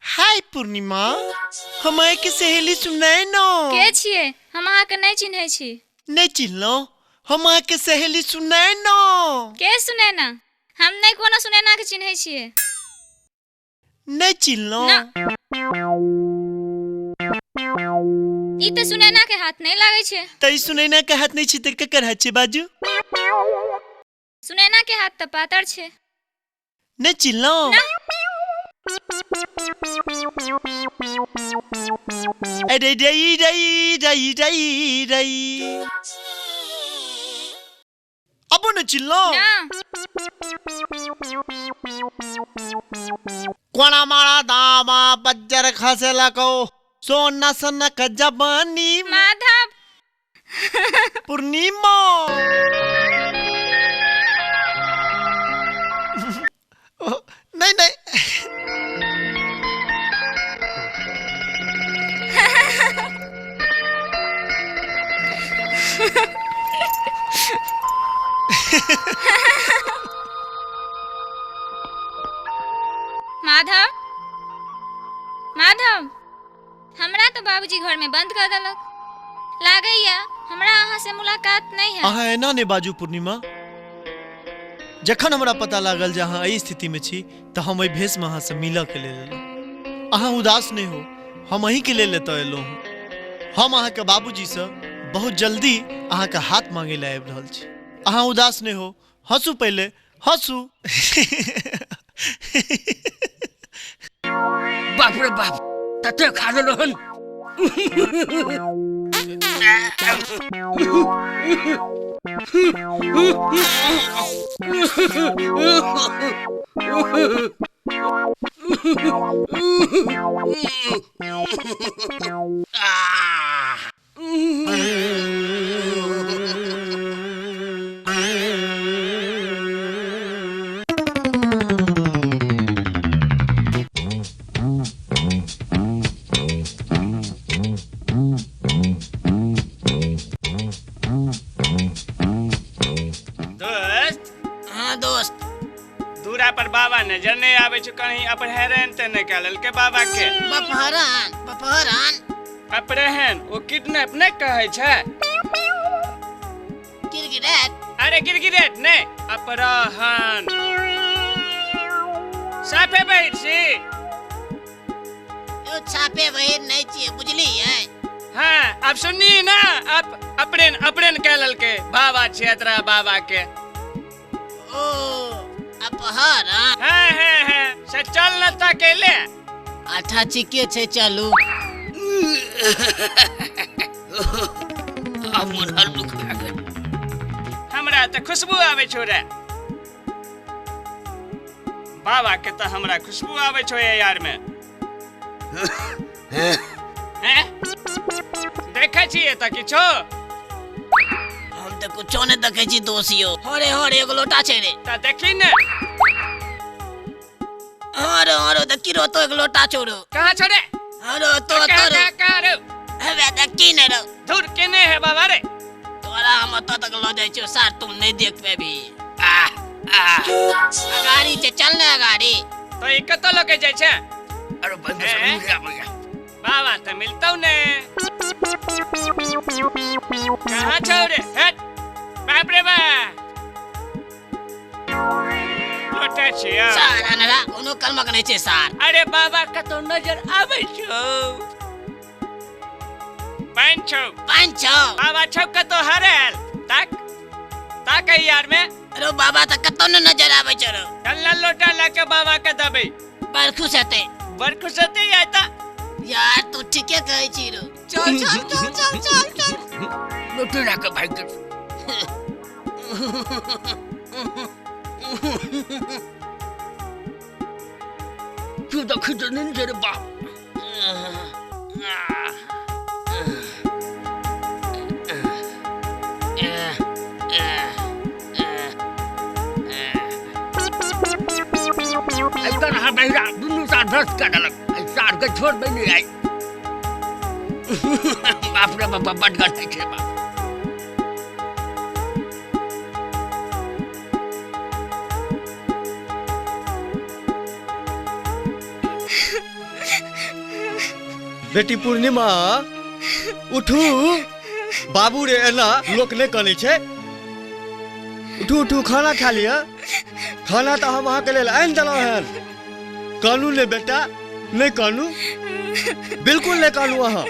हाय पूर्णिमा, हमारे के सहेली सुनाए नो। के छियै? हम अहाँ के नहीं चिन्है छी। नहीं चिन्हलो? हम अहाँ के सहेली सुनाए नो। के सुनैना? हम नहीं कोनो सुनैना के चिन्है छियै। नहीं चिन्हलो? ई त सुनैना के हाथ नहीं लागै छै। त ई सुनैना के हाथ नहीं छै त केकर हाथ छै बाजू? सुनैना के हाथ त पातर छै। नहीं चिन्हलो? अरे रई रई रई रई रई, अब न चिल्लो। कोना मारा दामा बज्जर खसेला को सोना सना जबानी माधव पूर्णिमा। नहीं नहीं माधव, माधव, हमरा तो बाबूजी घर में बंद कर देलक, लागैया हमरा अहाँ से मुलाकात नहीं है। अहाँ एना नहि बाजू पूर्णिमा। जखन हमरा पता लागल जे अहाँ एहि स्थितिमे छी तऽ हम एहि भेषमे अहाँसँ मिलऽके लेल एलहुँ। अहाँ उदास नहि हो, हम अहीँके लेल एतऽ एलहुँ हँ। हम अहाँके बाबूजीसँ बहुत जल्दी अहाँके हाथ मांगै लए आबि रहल छी। अहाँ उदास नहि हो, हँसू, पहिले हँसू। बाप रे बाप, तते खा लेलहुँ हन। दोस्त। हाँ दोस्त। दूरा पर बाबा नजर नहीं आवे छो, कहीं अपहरण ते नहीं कह लेलके बाबा के। अपहरण? अपहरण? अपहरण ओ किडनैप नहीं कहै छै। गिरगिरेट? अरे गिरगिरेट नहीं, अपहरण। साफे बैठ छी। यो छापे बहिर नहीं छियै, बुझलियै? हाँ अब सुननी ना, अब अपहरण अपहरण कह लेलके बाबा क्षेत्र बाबा के। ओ अपहरण। हाँ हाँ हाँ, से चल न ता केले। अच्छा ठीके छै, चलू। आब मन हल्लुक भए गेल। हमरा तऽ खुशबू आबै छौ रे बाबा के, तऽ हमरा खुशबू आबै छौ यार में। हैं देखै छियै तऽ किछो? हम तऽ कुछो नहि देखै छी दोस्त यौ। हरे हरे एगो लोटा छै रे। तऽ देखी ने। हरे हरे देखी रो तो एगो लोटा छौ रो। कहाँ छौ रे? हरो तो कहाँ तो कहाँ कहाँ रो? हेबे देखी ने रो। धुर केने है बाबा रे? तोरा हम ओतऽ तक लऽ जाइ छियौ सार, तुम नहि देख पेबी। अगाड़ी छै, चल ने अगाड़ी। तो ई कतऽ लऽ के जाइ छै? अरे बंद से आबैया। बाबा तऽ मिलतौ ने। कहाँ छौ रे? हट, बाप रे बा, लोटा छियौ। सार अनरा कोनो कर्मक नहि छै सार। अरे बाबा कतौ नजर आबै छौ? पानि छौ। पानि छौ। बाबा छौ कतौ हरायल? ताक ताक यार में। अरे बाबा तऽ कतौ ने नजर आबै छौ रो। चल ना लोटा ला के बाबा के देबै। बड़ खुश हेतै। बड़ खुश हेतै यार ता। यार तू ठीके कहै छी रो। चल चल चल चल चल चल। लोटे ला के भागि गेल। तू देखी तऽ नहि छै रे बाप। एकर अहाँ बहिरा दुनू सार भ्रष्ट कऽ देलक। एहि सारके छोड़बै नहि आइ। बाप रे बाप, बड गन्है छै बाप। बेटी पूर्णिमा उठू। बाबू रे एना लोक नहि कनै छै। उठू उठू, खाना खा लिअ। खाना तऽ हम अहाँके लेल आनि देलहुँ हन। कानू ने बेटा, नहि कानू, बिल्कुल नहि कानू अहाँ।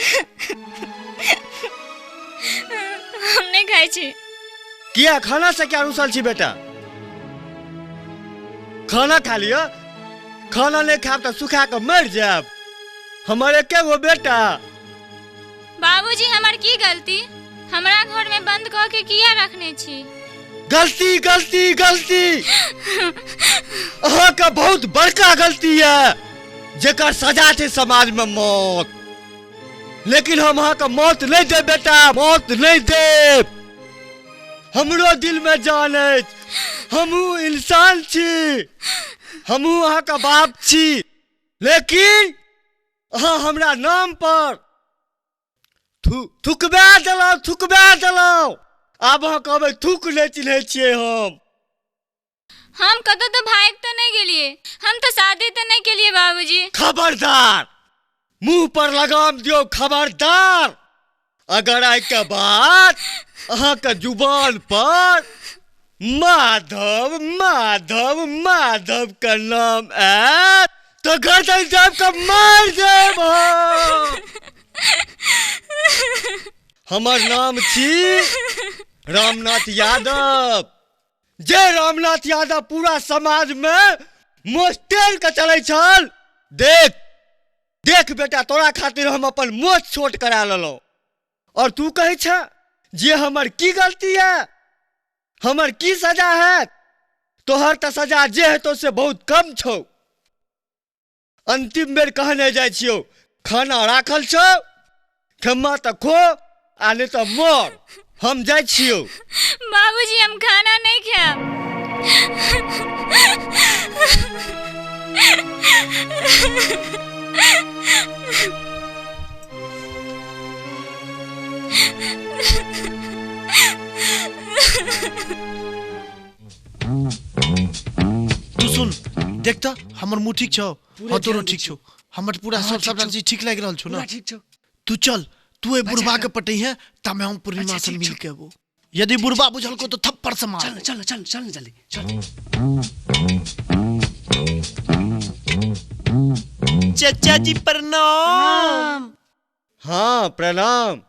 हम नहीं खाइ छी। किया खाना से क्या रुसल छी बेटा? खाना खा लिअ। खाना नहि खायब तऽ सुखा कऽ मरि जायब। हमर एके गो बेटा। बाबूजी हमर की गलती? हमरा घर में बंद कऽ के किया रखने छी? गलती गलती गलती अहाँके बहुत बड़का गलती है, जेकर सजा छै समाज में मौत। लेकिन हम अहाँके मौत नहीं देब बेटा, मौत नहीं देब। हमरो दिल में जान अछि, हमहूँ इंसान छी, हमहूँ अहाँके बाप छी, लेकिन अहाँ हमरा नाम पर थुकबा देलहुँ, थुकबा देलहुँ। आब अहाँ कहबै थूक नहि चिन्है छियै हम। हम कतौ तो भाग तो नहीं गेलिए, हम तो शादी तो नहीं केलिए बाबूजी। खबरदार, मुंह पर लगाम दियो, खबरदार। अगर आइ के बाद अहाँके जुबान पर माधव माधव माधव के नाम आयत तो गर्दन दाब के मार देब हम। हमर नाम छी रामनाथ यादव। जे रामनाथ यादव पूरा समाज में मोस्टेल के चलै छल। देख देख बेटा, तोरा खातिर हम अपन मोछ छोट करा लेलहुँ और तू कहै छ जे हमर की गलती है, हमर की सजा है। तोहर तऽ सजा जे हेतौ से बहुत कम छौ। अंतिम बेर कहने जाइ छियौ, खाना राखल छौ, खेमा तऽ खो आ नहीं तऽ मर। हम जाइ छियौ। बाबूजी हम खाना नहीं खायब। तू सुन, देख त हमर मुँह ठीक छौ? हाँ तोरो ठीक छौ। हमर पूरा सब सबटा चीज ठीक लागि रहल छौ ना? ठीक छौ। तू चल, तू ए बुढ़बा के पटई है तमे हम पूर्णिमा से मिल के अबो। यदि बुढ़बा बुझल को तो थप्पड़ से मार। चल चल चल चल जल्दी चल। चाचा जी प्रणाम। हाँ प्रणाम।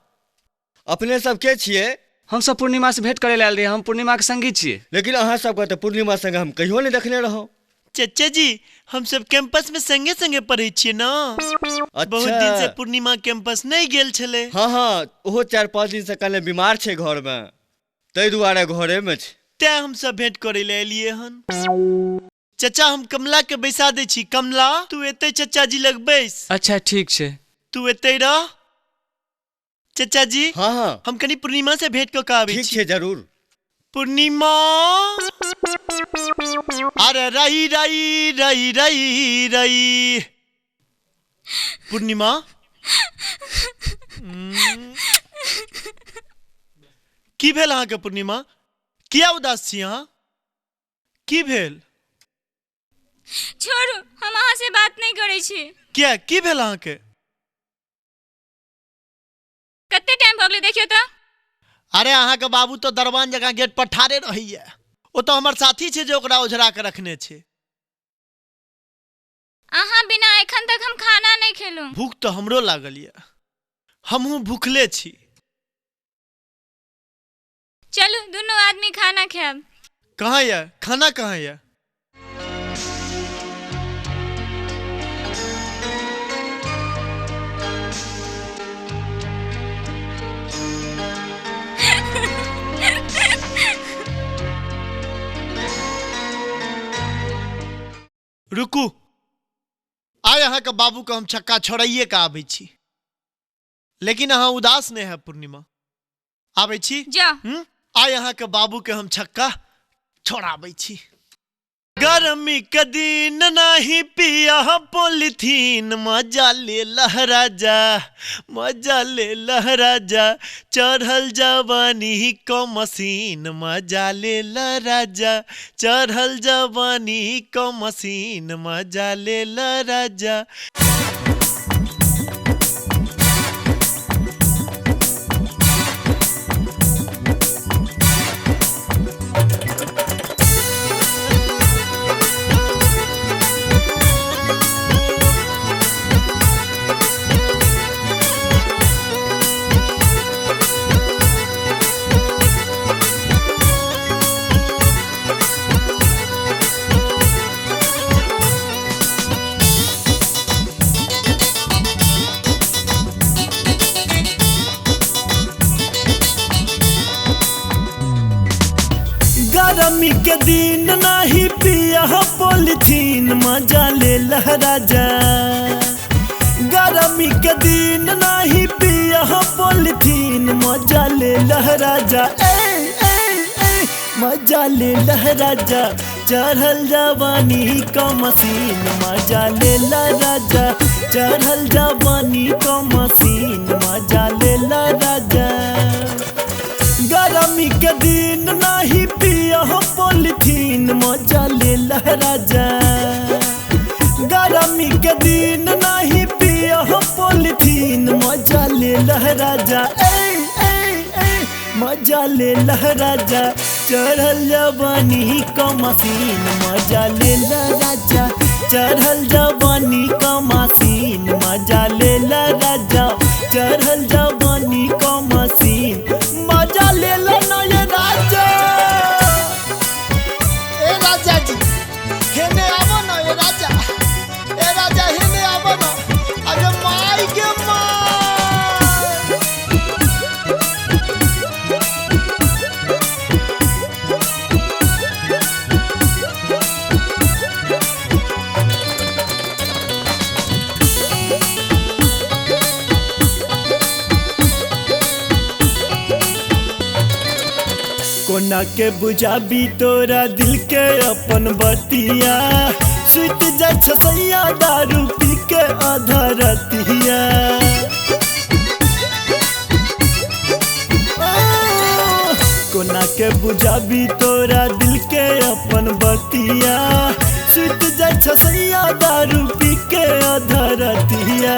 अपने सब के छियै? हम सब पूर्णिमा से भेंट करे ले आयल रहियै। हम पूर्णिमा के संगी छियै। लेकिन अहाँ सबके तऽ पूर्णिमा संगे हम कहियो नहीं देखने रहौ। चाचा जी हम सब कैंपस में संगे संगे पढ़े छियै ना। अच्छा। बहुत दिन से पूर्णिमा कैंपस नहीं गेल छले। हाँ हाँ, ओहो 4-5 दिन से कने बीमार छै घर में, ताहि दुआरे घरे में छै। तें हम सब भेंट करे ले एलियै हन। चाचा हम कमला के बैसा दै छी। कमला तू एते चाचा जी लग बैस। अच्छा ठीक छै, तू एते रह। चाचा जी हाँ हाँ, हम कनी पूर्णिमा से भेंट कऽ के आबै छी। ठीक छै जरूर। पूर्णिमा, अरे रई रई रई रई रई। पूर्णिमा, की भेल अहाँके पूर्णिमा? किया उदास छी अहाँ? की भेल? छोड़ू, हम अहाँ से बात नहीं करै छी। किया, की भेल अहाँके? कते टाइम भऽ गेलै देखियौ तऽ। अरे अहाँके बाबू तो दरबान जकाँ गेट पर ठाढ़े रहैया। ओ तो हमर साथी छै जे ओकरा ओझरा के रखने छै। अहाँ बिना एखन तक हम खाना नहीं खेलहुँ। भूख तो हमरो लागल ये, हमहूँ भूखले छी। चलू दुनू आदमी खाना खायब। कहाँ ये खाना? कहाँ ये? रुकू, आइ अहाँके बाबू के हम छक्का छोड़ाइए के आबै छी। लेकिन अहाँ उदास नहीं है पूर्णिमा। आबै छी? आइ अहाँके बाबू के हम छक्का छोड़ाबै छी। गर्मी के दिन नाही पिया पॉलिथीन, मजा ले लहरा जा, मजा ले लहरा जा, चढ़ल जवानी को मशीन, मजा ले लहरा जा, चढ़ल जवानी को मशीन, मजा ले लहरा जा। गर्मी के दिन नाही पिया पॉलिथीन, मजा ले लहरा जा। गर्मी के दिन नाही पिया पॉलिथीन, मजा ले लहरा जा, ए, ए, ए, मजा ले लहरा जा, चढ़ल जवानी का मशीन, मजा ले लहरा जा, चढ़ल जवानी का मशीन, मजा ले लहरा जा। गर्मी के दिन नाही पिया पॉलिथीन, मजा ले लहरा जा। गर्मी के दिन नाही पिया पॉलिथीन, मजा ले लहरा जा, ए मजा ले राजा, चढ़ल जवानी कमसीन मजा ले राजा, चढ़ल जवानी कमसीन मजा ले राजा, चढ़ल जवानी कमसीन मजा ले ना ये राजा। ए राजा जी हेने आवो ना, ए राजा, ए राजा हेने आवो ना, अरे माई के माँ। कोना के बुझाबी तोरा दिल के अपन बतिया, सुत जा सैया दारू पी के आधा रतिया। कोना के बुझाबी तोरा दिल के अपन बतिया, सुत जा सैया दारू पी के आधा रतिया।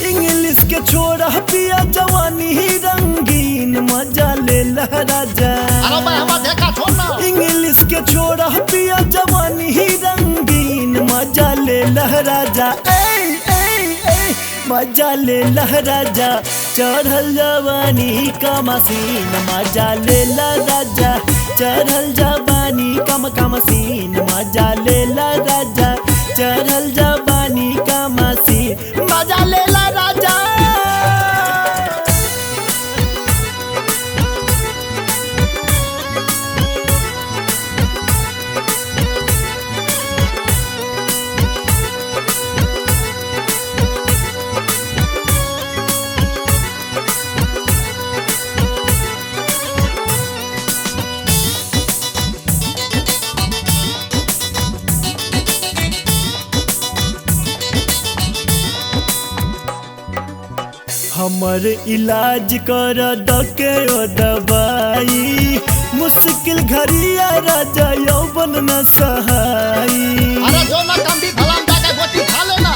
इंग्लिश के छोड़ा पिया जवानी ही रंगीन मजा ले राजा, अरे भाई हमार देखा छोड़ ना। इंग्लिश के छोड़ा पिया जवानी ही रंगीन मजा ले राजा, ए ए ए मजा ले राजा, चढ़ल जवानी कमसीन मजा ले राजा, चढ़ल जवानी कम कमसीन मजा ले राजा, चढ़ल जवानी कमसीन मजा ले राजा। हमर इलाज कर दके ओ दवाई, मुश्किल घड़िया राजा यौवन न सहाई। अरे जो ना कम भी भला जाके गोटी खा लेना।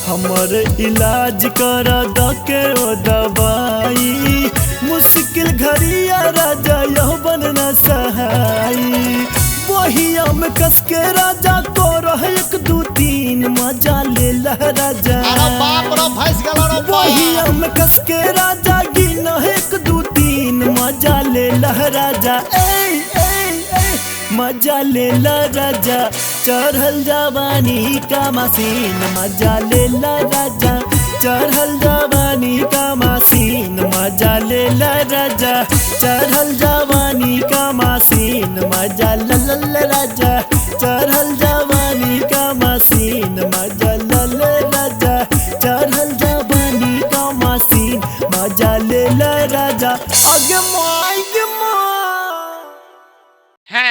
हमर इलाज कर दके ओ दवाई, मुश्किल घड़िया राजा यौवन न सहाई। बहिया में कस के राजा को रह 1 2 3 मजा ले राजा, अरे बाप रे फंस गेलो रे। बहिया में कस के राजा गिन 1 2 3 मजा ले राजा, ए ए ए मजा ले राजा, चढ़ल जवानी कमसीन मजा ले राजा, चढ़ल जवानी कमसीन मजा ले राजा, चढ़ल जवानी कमसीन मजा ले राजा, चढ़ल जवानी कमसीन मजा ले राजा, चढ़ल जवानी कमसीन मजा ले राजा। अगे माई गे माँ है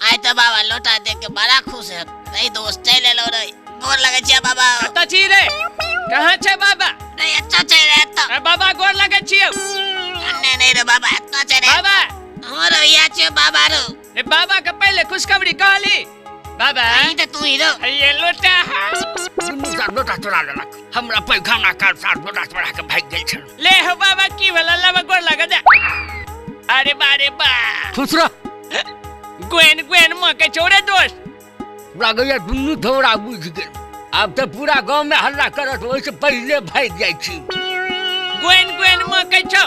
आय तो बाबा लोटा देख के बड़ा खुश है। नहीं दोस्त चल एलो रे, गोर लगे छियै बाबा। कतऽ छी रे, कहाँ छै बाबा? नहीं अच्छा छै रे एतऽ। बाबा गोर लगे छियौ। नहीं नहीं रे बाबा एतऽ छै रे बाबा। हाँ रे इएह छियौ बाबा रो। रे बाबा के पहिले खुशखबरी कहली बाबा। ई तऽ तू ही रो। ये लोटा लोटा चोरा लेलक, हमरा पैखाना काल साथ लोटा चोरा के भागि गेल छल। ले हो बाबा की भेल, लाबा गोर लगे दे। अरे बा रे बा, खुश रह। ग्वेन ग्वेन मके छोड़े दोस्त। लागैया दुनू थोड़ा बुझि गेल, आब तऽ पूरा गाँव में हल्ला करत, ओहिसँ पहिले भागि जाइ छी। ग्वेन ग्वेन मके छौ।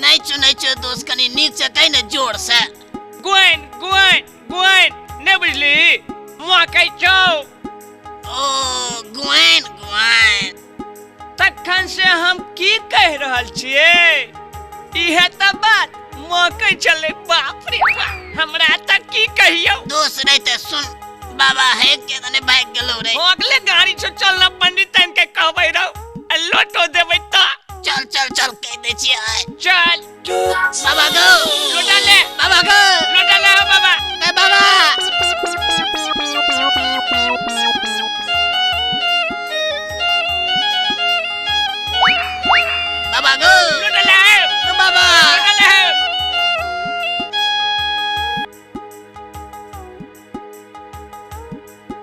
नहीं सुनै छौ दोस्त, कनी नीक से कहि ने जोर से। ग्वेन ग्वेन ग्वेन नहीं बुझली, मके छौ। ओ ग्वेन ग्वेन। तखन से हम की कहि रहल छियै, इहे तऽ बात मकै छलै। बाप रे बाप, हमरा तऽ की कहियौ दोस्त। नहीं तऽ सुन बाबा हे के तने भागि गेलौ रे। अगले गाड़ी छौ चल ना पंडित के कहबै रौ, लोटो देबै तऽ। चल चल चल कहि दै छियै आइ। चल बाबा गो लोटा ले, बाबा गो लोटा ले हो बाबा। ए बाबा बाबा गो लोटा ले बाबा लोटा ले।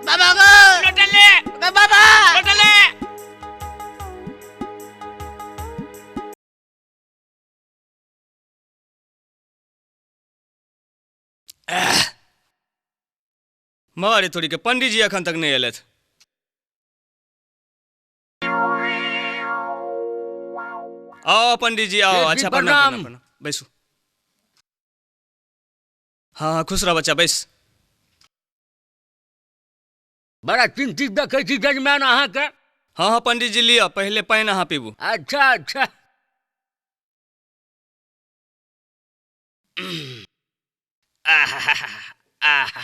बाबा गो लोटा ले बाबा लोटा ले। मारे थोड़ी के पंडित जी अखन तक नहीं एलथि। आओ पंडित जी आओ। अच्छा प्रणाम प्रणाम, बैसू। हाँ हाँ खुश रह बच्चा, बैस। बड़ा चिंतित देखै छी जजमान अहाँके। हाँ हाँ पंडित जी लिअ, पहिले पानि अहाँ पीबू। अच्छा अच्छा।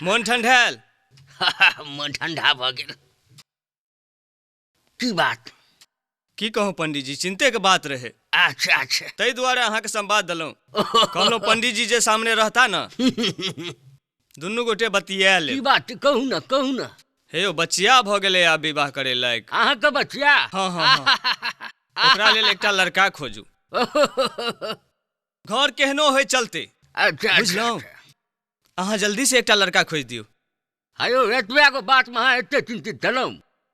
मोन ठंडायल? मोन ठंडा भऽ गेल। की बात? की कहूँ पंडित जी, चिंते के बात रहे। अच्छा अच्छा, ताहि दुआरे अहाँके संवाद देलहुँ। कहलहुँ पंडित जी जे सामने रहता न, दुनू गोटे बतिया ले। की बात? कहू ना कहू ना। हे यो बचिया भऽ गेलै आब विवाह करे लायक। अहाँके बचिया? हाँ हाँ हाँ। ओकरा लेल एकटा लड़का खोजू, घर केहनो होइ चलते। अच्छा बुझलहुँ? अहाँ जल्दी से एकटा लड़का खोजि दियौ। हयो एतबे गो बात में अहाँ एते चिंतित छलहुँ?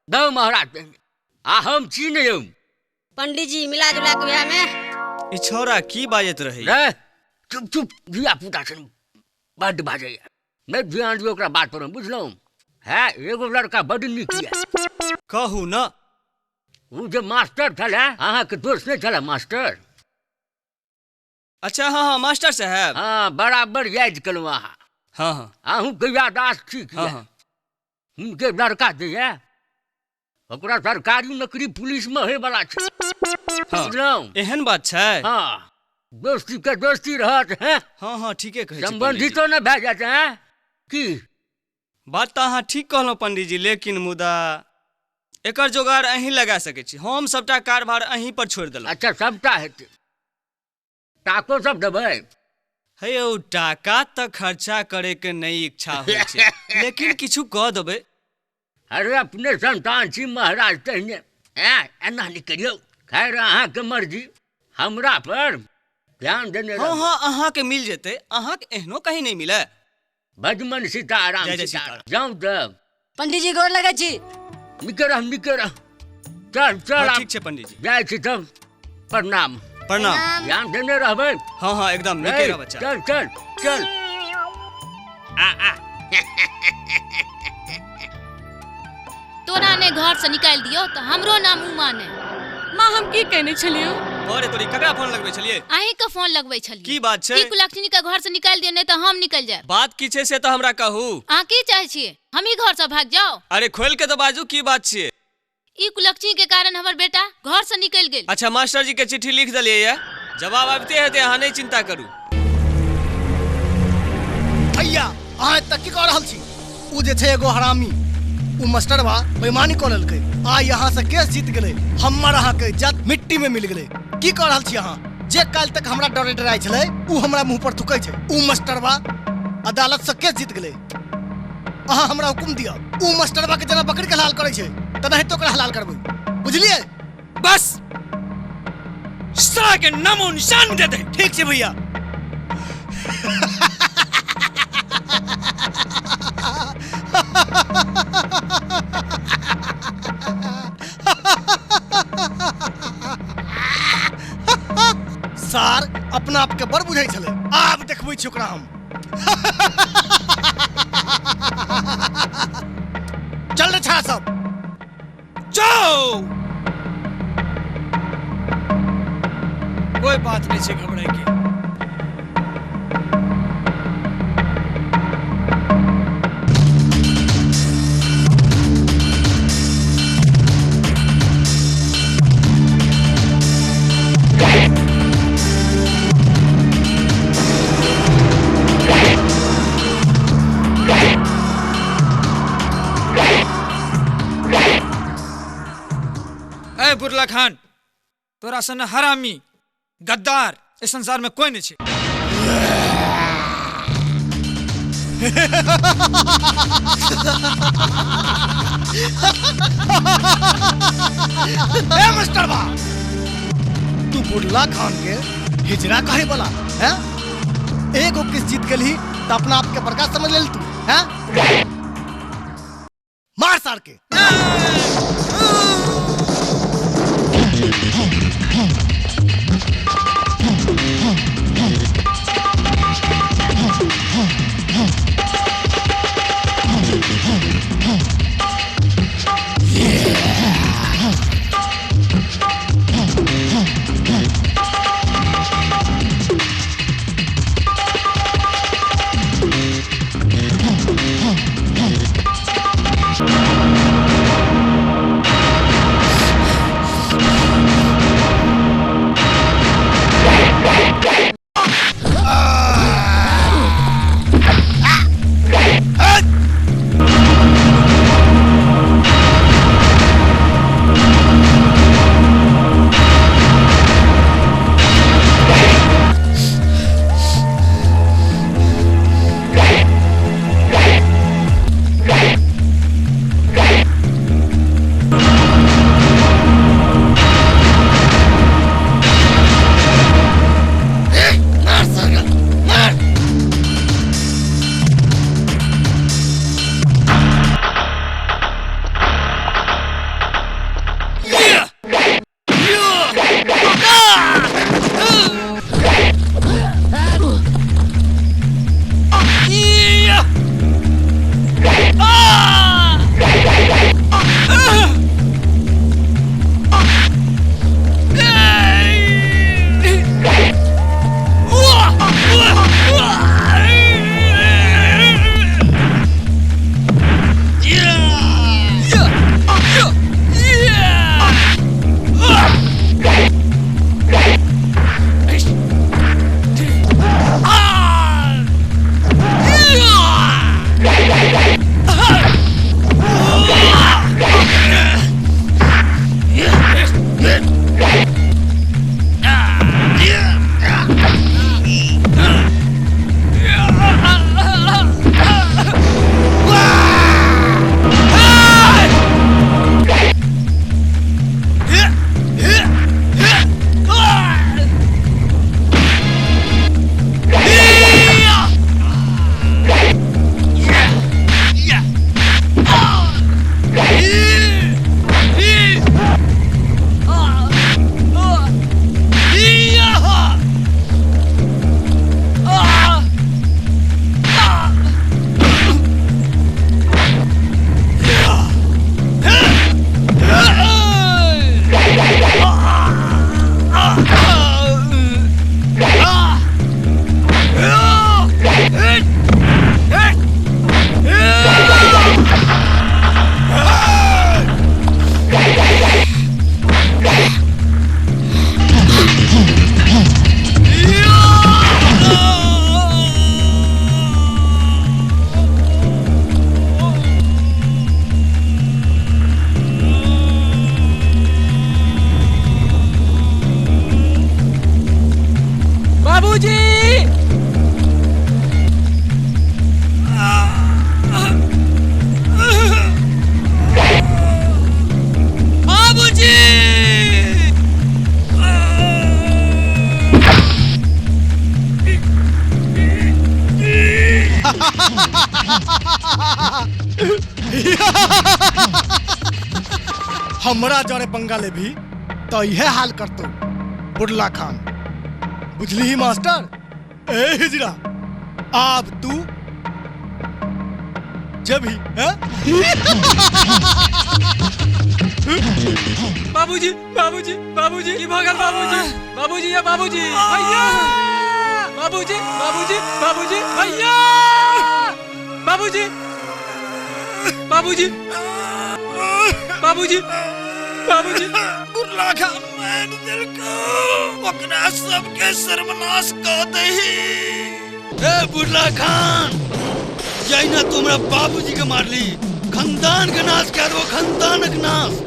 दौ महाराज, आ हम छी ने यौ। पंडित जी मिला जुला के बियाह में ई छौड़ा की बाजैत रहे? रे चुप चुप, धिया पुता छन बड्ड बाजैया, नहि ध्यान दियौ ओकरा बात पर, बुझलहुँ? है एगो लड़का बड्ड नीक यऽ। कहू न। ओ जे मास्टर छलै, अहाँके दोस्त नहि छलै मास्टर? अच्छा हाँ हाँ मास्टर साहब। हाँ बराबर याद केलहुँ अहाँ। हाँ हाँ, अहूँके याददाश्त ठीक यऽ। हुनके लड़का जे यऽ ओकरा सरकारी नौकरी पुलिस में होयवला छै। बुझलहुँ? एहन बात छै? हाँ, दोस्ती के दोस्ती रहत। हैं? हाँ हाँ ठीके कहै छी। संबंधितो ने भए जायत। हैं की बात तऽ अहाँ ठीक कहलहुँ पंडित जी, लेकिन मुदा एकर जोगाड़ अहीं लगा सकै छी। हम सबटा कारभार अहीं पर छोड़ि देलहुँ। अच्छा सबटा हेतै, टाको सब देबै? हे यौ टाका तऽ खर्चा करे के नहि इच्छा होइ छै, लेकिन किछु कऽ देबै। अरे अपने संतान छी महाराज, तहिने एना नहि करियौ। खैर अहाँके मर्जी, हमरा पर ध्यान देने। हाँ हाँ अहाँके मिल जेतै, अहाँके एहनो कहीं नहि मिले। भजमन सीताराम सीताराम। जाउ तब। पंडित जी गोर लगै छी। निके रह निके रह, चल चल। ठीक छै पंडित जी, जाइ छी तब। प्रणाम प्रणाम। ध्यान देने रहबै। हाँ हाँ एकदम निके रह बच्चा। चल चल चल। आ आ तोरा ने घर से निकाल दियो तो हमरो नाम उमा ने। माँ हम की कहने छलियो? अरे तोरी ककरा फोन लगबै छलियै? अहीं के फोन लगबै छलियै। की बात छै? की कुलक्षणी के घर से निकाल दियो, नहीं तो हम निकल जाए। बात की छै से तो हमरा कहू। अहाँ की चाहे छियै? हम ही घर से भाग जाओ? अरे खोल के तो बाजू, की बात छियै? ई कुलक्षणी के कारण हमर बेटा घर से निकल गेल। अच्छा मास्टर जी के चिट्ठी लिख देलियै ये, जवाब आबिते हेतै, अहाँ नहीं चिंता करू। भैया अहाँ एतऽ की कऽ रहल छी? उ जे छै एगो हरामी, उ मास्टरवा बेईमानी कऽ लेलकै, आ यहाँ से केस जीत गेलै, हमर अहाँके इज्जत मिट्टी में मिल गेलै। की कऽ रहल छी अहाँ? जे काल्हि तक हमरा डरे डराइ छलै उ हमरा मुँह पर थुकै छै। उ मास्टरवा अदालत से केस जीत गेलै। अहाँ हमरा हुकुम दिअ, उ मास्टरवा के जेना बकरी के हलाल करै छै तेनाहिते ओकरा हलाल करबै, बुझलियै? बस सारा के नामो निशान दे दे। ठीक छै भैया। सार अपना आपके बड़ बुझै छलै, आब देखबै छी ओकरा हम। चल रे छा सब, जाओ। कोई बात नहीं छै घबराए के। बुरला खान, तोरा सन हरामी गद्दार इस संसार में कोई नहीं छे। ए मास्टरवा, तू बुरला खान के हिजरा काहे बोला हैं? एगो किस जीत गेलही त अपना आप के बड़का समझ लेल तू हैं? मार सार के। हमरा जरे पंगा ले भी तो यह हाल करतो बुढ़ला खान। बुझली ही मास्टर? ए हिजड़ा, अब तू जब ही बाबूजी बाबूजी बाबूजी की भगल बाबूजी बाबूजी या बाबूजी भैया बाबूजी बाबूजी बाबूजी भैया बाबूजी बाबूजी बाबूजी बाबूजी। बुढ़ला खान मार देलको, ओकरा सबके सर्वनाश क दही। ए बुढ़ला खान, जहिना तू हमरा बाबूजी के मारली, खानदान के नाश कर दो, खानदान के नाश।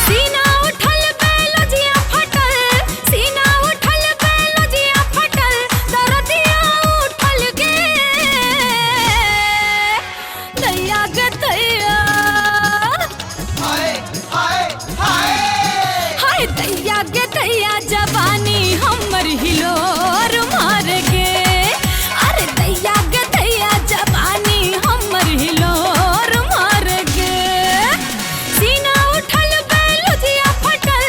सीना उठल बेलजिया फटल, सीना उठल बेलजिया फटल, दरदिया उठल गे दैया गे दैया, हाय हाय हाय हाय दैया गे दैया, जवानी हमर हिलोर मार गे। अरे दैया गे दैया, जवानी हमर हिलोर मार गे। सीना उठल बेलुजिया फटल,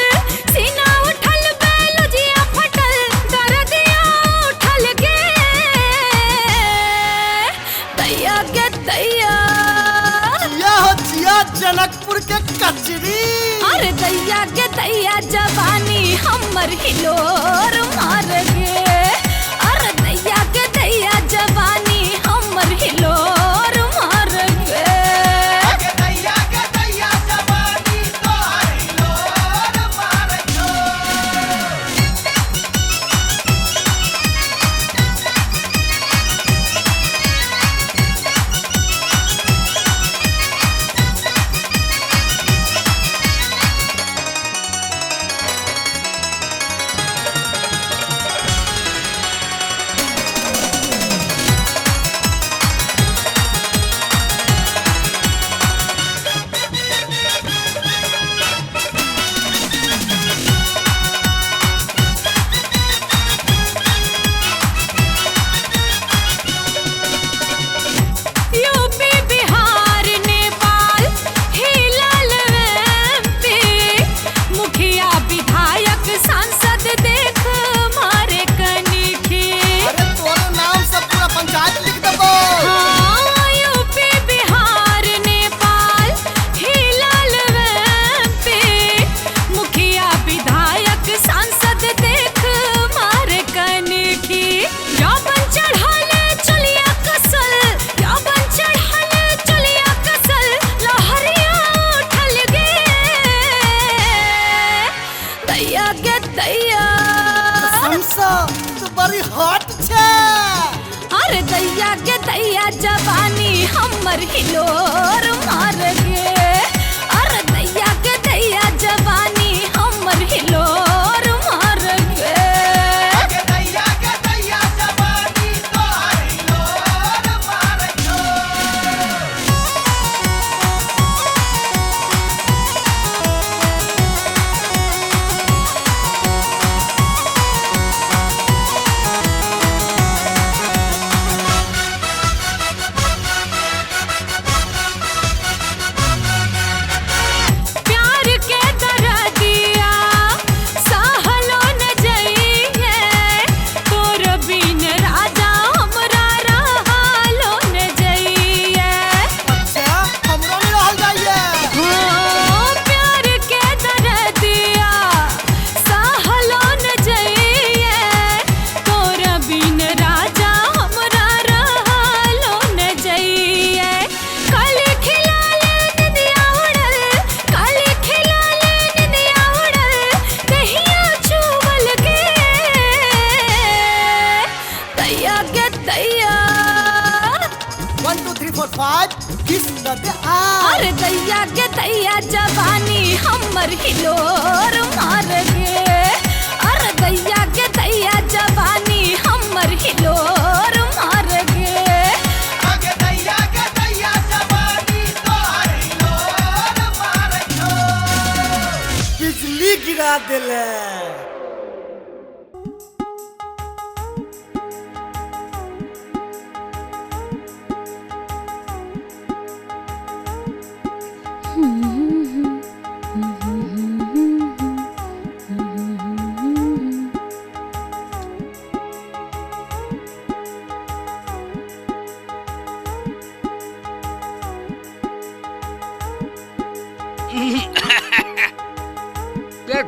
सीना उठल बेलुजिया फटल, दरदिया उठल गे दैया गे दैया। जिया हो जिया जनकपुर के कचरी। अरे दैया गे दैया, जवानी हमर हिलोर मार गे। अरे दैया गे दैया, जवानी हमर हिलोर मार गे। दैया के दैया जवानी तोहर हिलोर मार गो। किस दे आ। अरे दैया के दैया जवानी हमर हिलोर मार गे। अरे दैया के दैया जवानी हमर हिलोर मार गे। आगे दैया के दैया जवानी तोहर हिलोर मार छो। बिजली गिरा देले।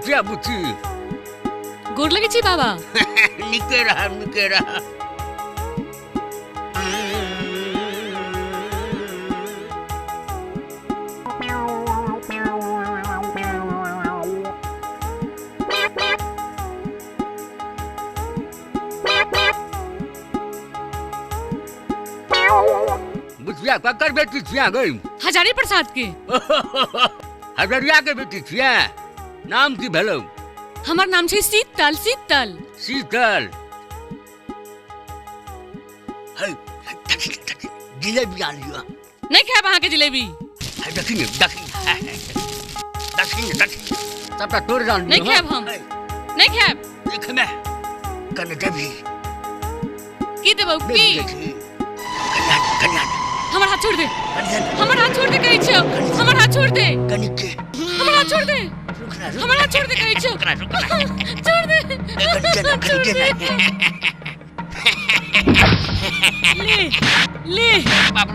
के बुच्ची? गोर लगै छी बाबा। निके रह, निके रह। बुचिया ककर बेटी छिया गई? हजारी प्रसाद के। हजरिया के बेटी छिया? नाम की भेलौ? हमर नाम छै शीतल। शीतल। शीतल। है जिलेबी आन लिअ। नहीं खायब अहाँ के जिलेबी। है देखी ने, देखी देखी ने, देखी सबटा तोड़ जान। नहीं खायब हम, नहीं खायब। देखमे कने देबी? की देबौ? की? कन्या, कन्या। हमर हाथ छोड़ दे, हमर हाथ छोड़ दे कहै छियौ। हमर हाथ छोड़ दे। कनिके। हमर हाथ छोड़ दे, हमर हाथ छोड़ दे कहै छियौ। छोड़ दे, छोड़ दे। ले ले मार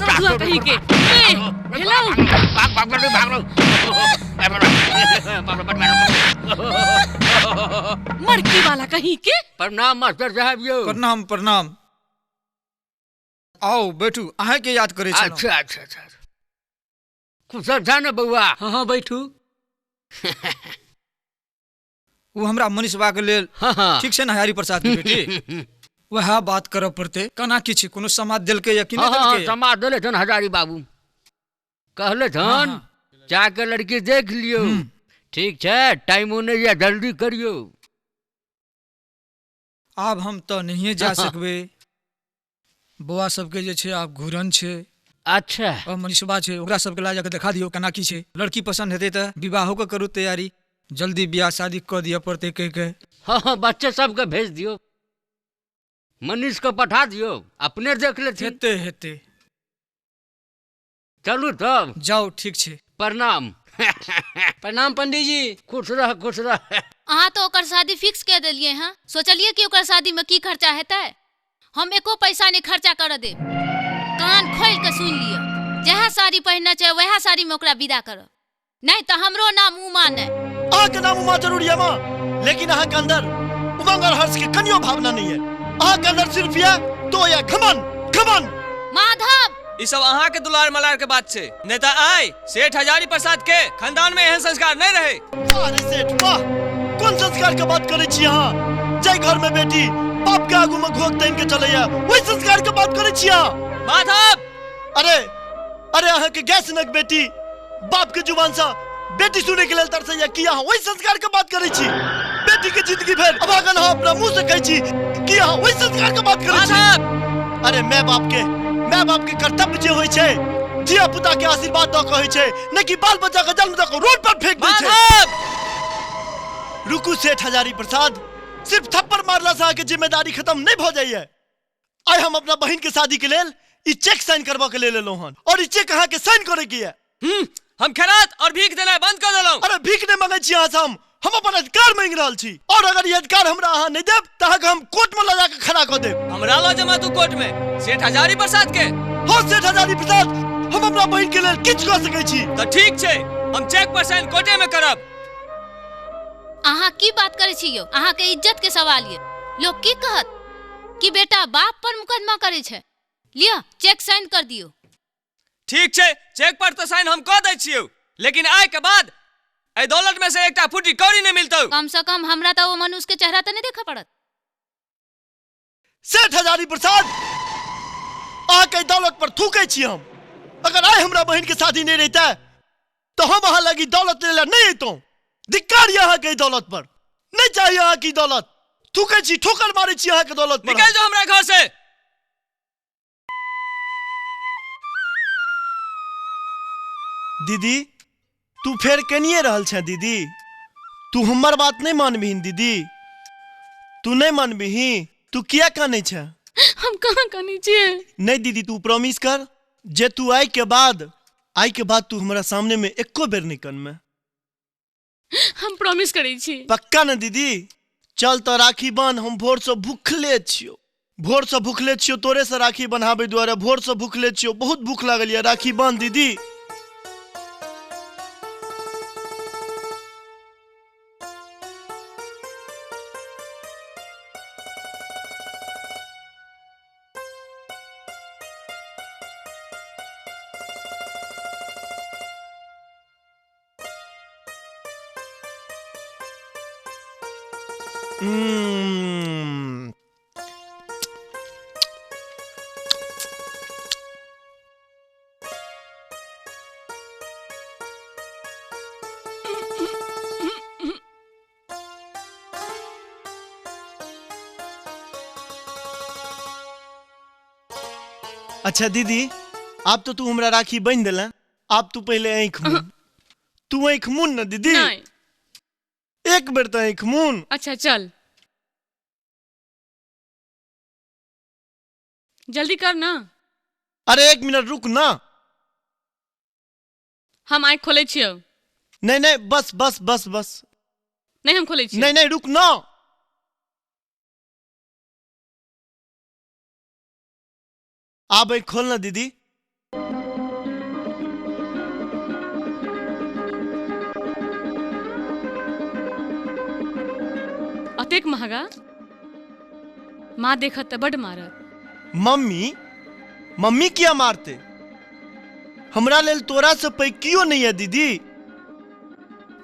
ससुआ कहीं के। ले हेलो। भाग भाग भाग भाग। मड़की वाला कहीं के। प्रणाम मास्टर साहब यो। प्रणाम प्रणाम। आओ बैठू, अहाँ के याद करे छलहुँ। अच्छा अच्छा अच्छा, कुशल छा ने बउआ? हाँ हाँ बैठू। वो हमरा मनीषबा के लेल ठीक छै ने हजारी प्रसाद के बेटी? वएह बात करऽ पड़तै। केना की छै, कोनो समाद देलकै या कि नहि देलकै? समाद देले छन हजारी बाबू, कहले छन जाके लड़की देख लियौ। ठीक छै, टाइमो नहि यऽ, जल्दी करियौ। आब हम तऽ नहिए जा सकबै, बौआ सबके जे छै आब घूरन छै। अच्छा। और मनीषबा छै, ओकरा सबके ला जाके देखा दियौ केना की छै। लड़की पसंद हेतै तऽ विवाहो के करू तैयारी, जल्दी बियाह शादी कऽ दिअ पड़तै कहि के। हाँ हाँ, बच्चे सबके भेज दियौ, मनीष के पठा दियौ, अपने देख लेथिन। हेतै हेतै। चलू तब। जाउ, ठीक छै। प्रणाम। प्रणाम पंडीजी। खुश रह, खुश रह। अहाँ तो ओकर शादी फिक्स कऽ देलियै हँ। सोचलियै कि ओकर शादी में की खर्चा हेतै? हम एको पैसा नहीं खर्चा कर देब। कान खोल के सुन लिअ, जएह साड़ी पहिरना छै वएह साड़ी में ओकरा विदा करब, नहीं तऽ हमरो नाम उमा नहि। अहाँ के नाम उमा जरूर है माँ, लेकिन अहाँ के अंदर उमंग और हर्ष के कनियो भावना नहीं है। अहाँ के अंदर सिर्फ यह तो यह घमन घमन। माधव, ई सब अहाँ के दुलार मलार के बात छै, नहीं तऽ आइ सेठ हजारी प्रसाद के खानदान में एहन संस्कार नहीं रहे। वाह रे सेठ वाह, कोन संस्कार के बात करे छी अहाँ? जाहि घर में बेटी बाप के आगू में घोक तानि के चलैया, वही संस्कार के बात करे छी अहाँ? माधव। अरे अरे, अहाँ के गैस नक बेटी बाप के जुबान से बेटी सुने के लेल तरसैया, की अहाँ वही संस्कार के बात करे छी? बेटी के जिंदगी भर अभागल अहाँ अपना मुंह से कहै छी कि अहाँ वही संस्कार के बात करे छी? अरे मैं बाप के कर्तव्य जे होइ छै धिया पुता के आशीर्वाद दऽ के होइ छै, नहि कि बाल बच्चा के जन्म दऽ के रोड पर फेंक दै छै। रुकू सेठ हजारी प्रसाद, सिर्फ थप्पड़ मारला से अहाँके जिम्मेदारी खत्म नहीं भऽ जाइए। आइ हम अपना बहिन के शादी के लेल ई चेक साइन करबा के लेल एलहुँ हन, और ई चेक अहाँके के साइन करे के ये। हम खैरात और भीख देनाइ बंद कर देलहुँ। अरे भीख नहीं मांगै छी अहाँ से, हम अपन अधिकार मांगि रहल छी, और अगर ई अधिकार हमरा अहाँ नहीं देब तऽ अहाँके हम कोर्ट में लऽ जाके खड़ा कऽ देब। हमरा लऽ जमा तू कोर्ट में सेठ हजारी प्रसाद के? हाँ सेठ हजारी प्रसाद, हम अपना बहिन के लेल किछु कऽ सकै छी। तऽ ठीक छै, हम चेक पर साइन कोर्टे में करब। अहाँ की बात करै छी यौ? अहाँ के इज्जत के सवाल ये। लोग की कहत कि बेटा बाप पर मुकदमा करे छै। लिअ चेक साइन कर दियौ। ठीक छै, चेक पर तो साइन हम कऽ दै छियौ, लेकिन आइ के बाद एहि दौलत में से एकटा फूटी कौड़ी नहीं मिलतौ। कम से कम हमरा तो वो मनुष्य के चेहरा तो नहीं देखा पड़त। सेठ हजारी प्रसाद, अहाँ के दौलत पर थूकै छी हम। अगर आइ हमरा बहिन के शादी नहीं रहता तो हम अहाँ लगी दौलत लेला नहीं अयतहुँ। धिक्कार यऽ अहाँके ई दौलत पर, नहीं चाहिए अहाँ की दौलत। थूकै छी, ठोकर मारै छी अहाँके दौलत पर। निकल जाओ हमरा घर से। दीदी तू फेर कनिए रहल छे दीदी, तू हमर बात नहीं मानबही दीदी, तू नहीं मानबही, तू किया कानै छे? हम कहाँ कानै छियै? नहीं दीदी तू प्रॉमिस कर जे तू आई के बाद तू हमरा सामने में एको बेर नहीं कनमे। हम प्रॉमिस करै छी। पक्का ना दीदी? चल तो राखी बांध, हम भोर से भूखले छियो, भोर से भूखले छियो, तोरे से राखी बन्हाबै दुआरे भोर से भूखले छियो, बहुत भूख लागल ये, राखी बांध दीदी। अच्छा दीदी आप तो तू हमरा राखी बांध देला, आप तू पहले आँख मून, तू आँख मून ना दीदी, एक बेर तो आँख मून। अच्छा चल जल्दी कर ना। अरे एक मिनट रुक ना, हम आँख खोले छियो। नहीं नहीं बस बस बस बस, नहीं हम खोले छियो। नहीं नहीं रुक ना। आप एक खोलना दीदी। अतेक महंगा, माँ देखत त बड मारत। मम्मी मम्मी किया मारते? हमरा लेल तोरा से पैघ कियो नहीं है दीदी।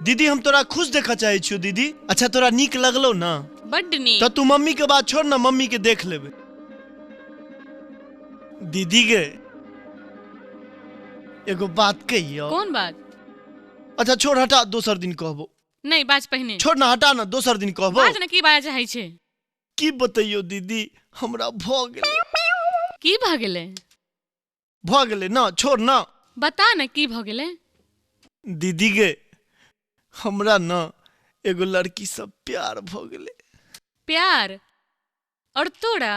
दीदी हम तोरा खुश देखा चाहे छियो दीदी। अच्छा तोरा नीक लगलो ना? बड नीक। तो तू मम्मी के बात छोड़ ना, मम्मी के देख लेबे। दीदी गे एगो बात कहियो। कौन बात? अच्छा छोड़ हटा, दोसर दिन कहबो। नहीं बाज पहिने। छोड़ ना हटा ना, दोसर दिन कहबो। बाज ना, की बाज चाहे छे? की बतैयो दीदी, हमरा भ गेलै। की भ गेलै? भ गेलै ना, छोड़ ना। बता ना की भ गेलै? दीदी गे हमरा ना एगो लड़की से प्यार भ गेलै। प्यार? और तोरा?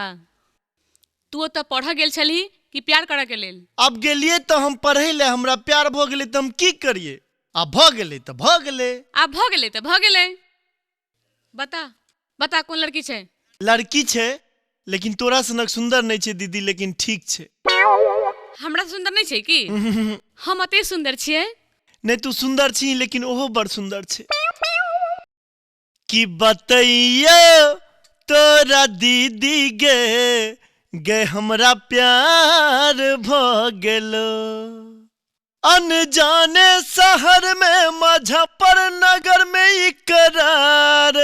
तू ओतऽ पढ़ऽ गेल छलही कि प्यार करऽ के लेल? अब गेलिए तो हम पढ़े ले, हमरा प्यार भ गेलै तऽ हम की करिए? आ भ गेलै तऽ भ गेलै। आ भ गेलै तऽ भ गेलै। बता बता कोन लड़की छै? लड़की छै लेकिन तोरा सनक सुंदर नहीं छै दीदी, लेकिन ठीक छै। हमरा सुंदर नहीं छै की? हम अते सुंदर छियै? नहीं तू सुंदर छी लेकिन ओहो बड़ सुंदर छै। की बतैयो तोरा दीदी गे गे हमरा प्यार भ गेलो, अनजाने शहर में मुजफ्फरनगर में इकरार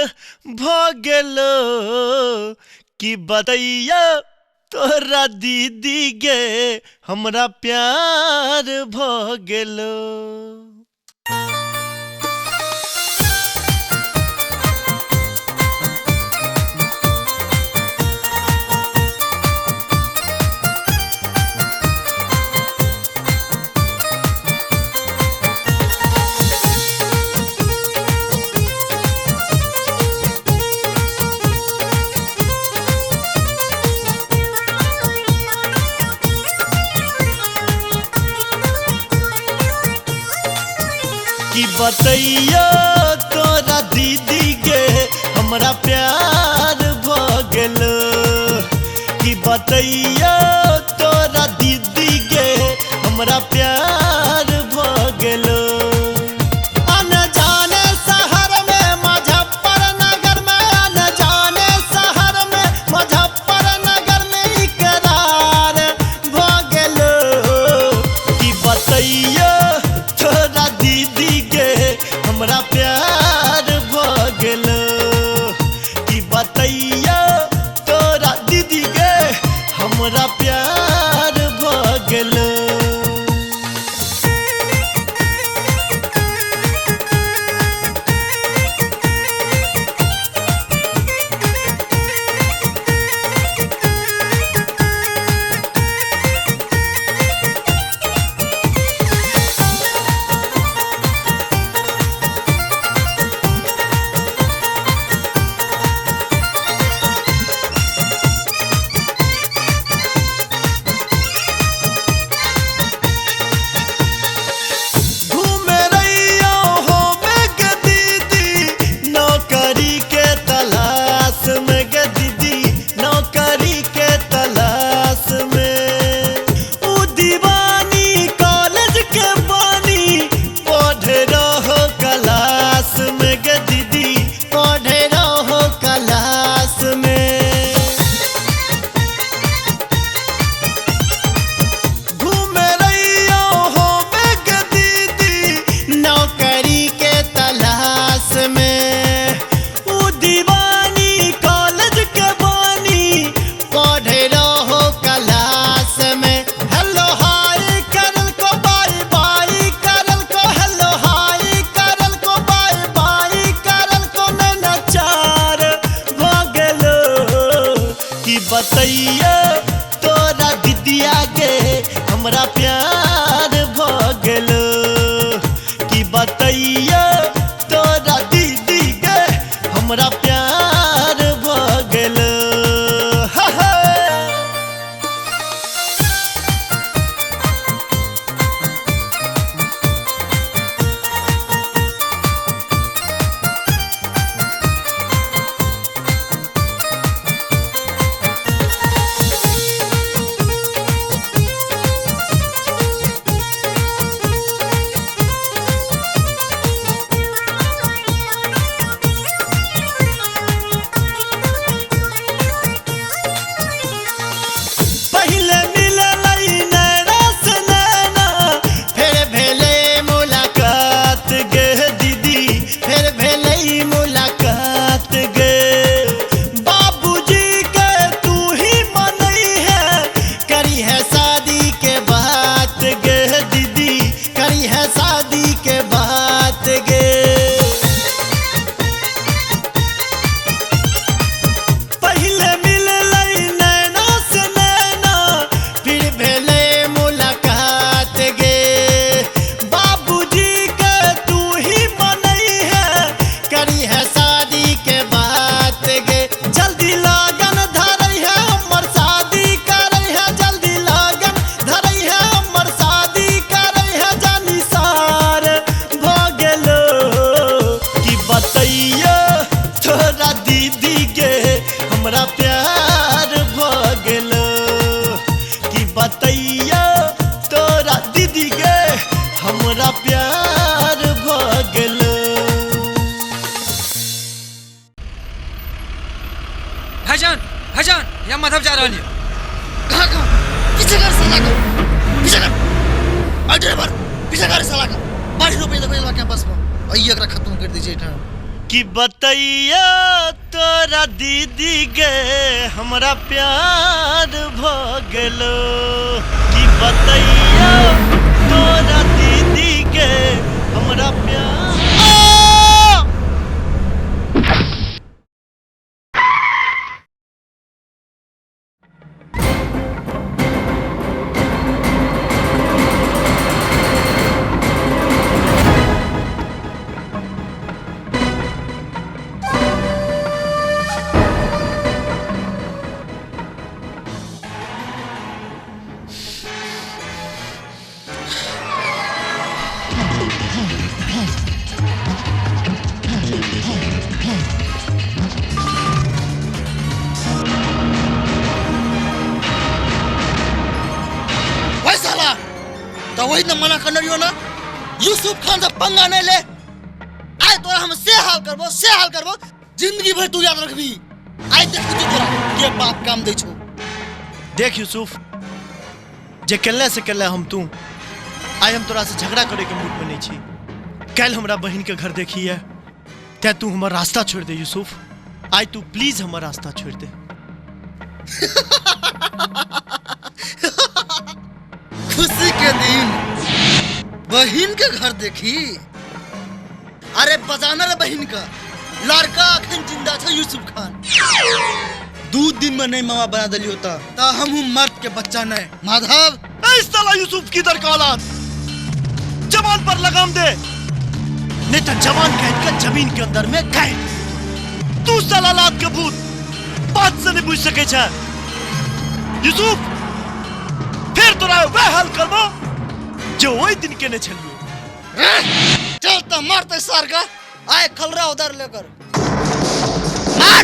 भ गेलो। की बतैया तोरा दीदी गे हमरा प्यार भ गेलो। की बतैया तोरा दीदी गे हमरा प्यार भ गेलो। की बतैया तोरा दीदी गे हमरा प्यार भ गेलो। अनजाने शहर में मुजफ्फरनगर में, अनजाने शहर में मुजफ्फरनगर में इकरार भ गेलो। की बतैया तोरा दीदी गे हमरा प्यार भ गेलो। की बतैया तोरा दीदी गे हमरा प्यार भ गेलो। बतैया तोरा दीदिया के हमरा प्यार भ गेलो। की बतैया तोरा दीदी के हमरा प्यार भ गेलो। हा हा। पहिले मिललै नैना से नैना, फेर भेलै मुलाकात गे दीदी, फेर भेलै मुलाकात गे। बाबूजी के तू ही मनई है, करी है शादी के बात गे दीदी, करी है शादी के बात गे। पहिले मिललै नैना से नैना, फिर भेलै मुलाकात गे। बाबूजी के तू ही मनई है, करी है शादी के बात गे। जल्दी लगन धरै है हमर शादी करै है, जल्दी लगन धरै है हमर शादी करै है, जानी सार भ गेलो। की बतैया तोरा दीदी के हमरा प्यार भ गेलो। की बतैया तोरा दीदी के हमरा प्यार भ गेलो। भाईजान भाईजान यहाँ माधव जा रहा है। कहाँ कहाँ? पीछे कर साला को, पीछे कर। अरे ड्राइवर पीछे कर साला का। 22 रुपये देखो कैंपस में आइए, एकरा खत्म कर दीजिए एठाम। की बतैया तोरा दीदी गे हमरा प्यार भ गेलो। की बतैया तोरा दीदी गे हमरा प्यार। वही साला तो वही न मना करने रहियो ना, यूसुफ खान से पंगा नहीं ले। आय तोरा हम से हाल करबो, से हाल करबो, जिंदगी भर तू याद रखबी। आय देख तू तोरा के बाप काम दै छौ। देख यूसुफ, जे केले से केले हम तू, आइ हम तोरा से झगड़ा करे के मूड में नहीं छी। कल हमरा बहन के घर देखी है, ते तू हमर रास्ता छोड़ दे यूसुफ। आइ तू प्लीज हमर रास्ता छोड़ दे। खुशी के दिन बहन के घर देखी। अरे बजाना रे बहन का लड़का अखन जिंदा छे यूसुफ खान। 2 दिन में नहीं मामा बना दिलियो ता हमहू मर्द के बच्चा नहीं। माधव ऐ साला यूसुफ किधर का औलाद, जवान पर लगाम दे, नहीं तो जवान कैद का जमीन के अंदर में कैद। तू साला लात के भूत बात से नहीं पूछ सके छे यूसुफ। फिर तोरा वह हाल करबो जो वही दिन के ने छलियो। चलता मारते सार का आए खलरा उधर लेकर मार।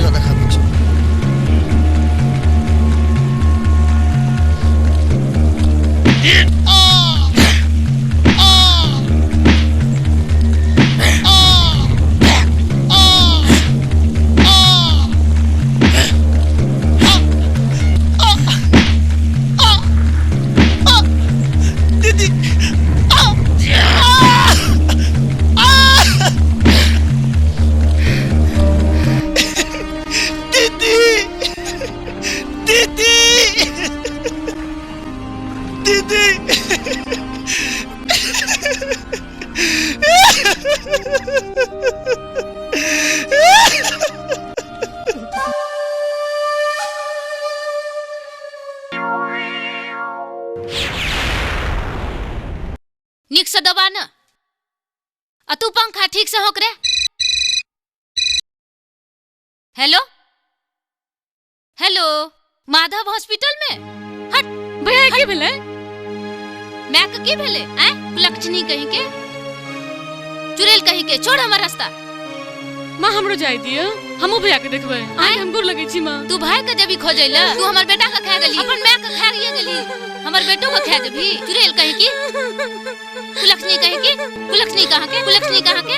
तोरा देखाबै छी। नीक से दबा न, आ तू पंखा ठीक से होक रे। हेलो हेलो, माधव हॉस्पिटल में? हट भैया की भेलै? मैं के की भेलै? आय कुलक्षणी कहीं के, चुड़ैल कहीं के, छोड़ हमर रास्ता। माँ हमरो जाय दियो, हमहू भैया के देखबै। आय हम गोर लगै छी माँ। तू भाई के जबी खोजै ल, तू हमर बेटा के खा गेली, अपन my के खा गेली, हमर बेटो के खा देबी। चुड़ैल कहीं की, कुलक्षणी कहीं की, कुलक्षणी कहाँ के, कुलक्षणी कहाँ के,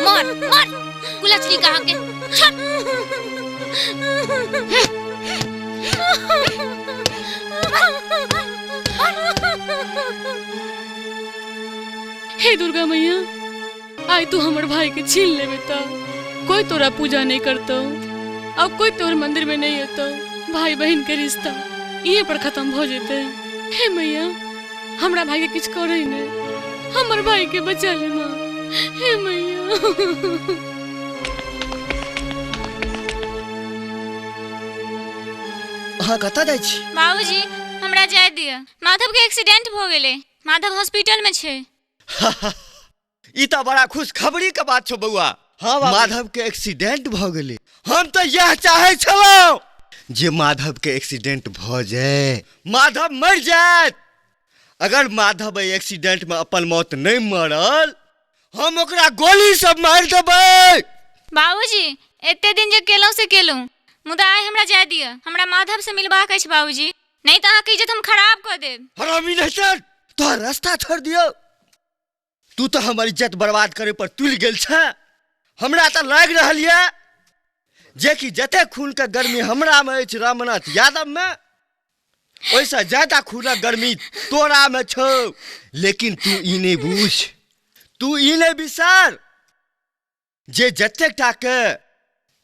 मार मार कुलक्षणी कहाँ के, छोड़। हे दुर्गा मैया, आय तू हमर भाई के छीन लेबे त कोई तोरा पूजा नहीं करतो, अब कोई तोर मंदिर में नहीं एतो, भाई बहन के रिश्ता इहे पर खत्म हो जेते। हे मैया, हमरा भाई के किछ करे नहीं, हमर भाई के बचा ले माँ। हे मैया। अहाँ कतऽ जाइ छी? बाबूजी हमरा जाय दिअ, माधव के एक्सीडेंट भ गेलै, माधव हॉस्पिटल में छै। ई तऽ बड़ा खुशखबरी के बात छौ बौआ। हाँ, माधव के एक्सीडेंट भ गेलै। हम तऽ यह चाहै छलहुँ जे माधव के एक्सीडेंट भ जाय, माधव मरि जायत। अगर माधव एहि एक्सीडेंट में अपन मौत नहीं मरल, हम ओकरा गोली सब मारि देबै। बाबूजी एते दिन जे केलहुँ से केलहुँ, मुदा आइ हमरा जाय दिअ, हमरा माधव से मिलबाक अछि बाबूजी, नहीं तऽ अहाँके इज्जत हम खराब कऽ देब। हरामी नहीं सर, तोहर रास्ता छोड़ दियौ। तू तऽ हमर इज्जत बर्बाद करे पर तुलि गेल छ। हमरा तऽ लागि रहल यऽ जे कि जते खून के गर्मी हमरा में अछि रामनाथ यादव में, ओहिसँ ज्यादा खूनक गर्मी तोरा में छौ। लेकिन तू ई नहीं बुझ, तू ई नहीं बिसर जे जतेक टा के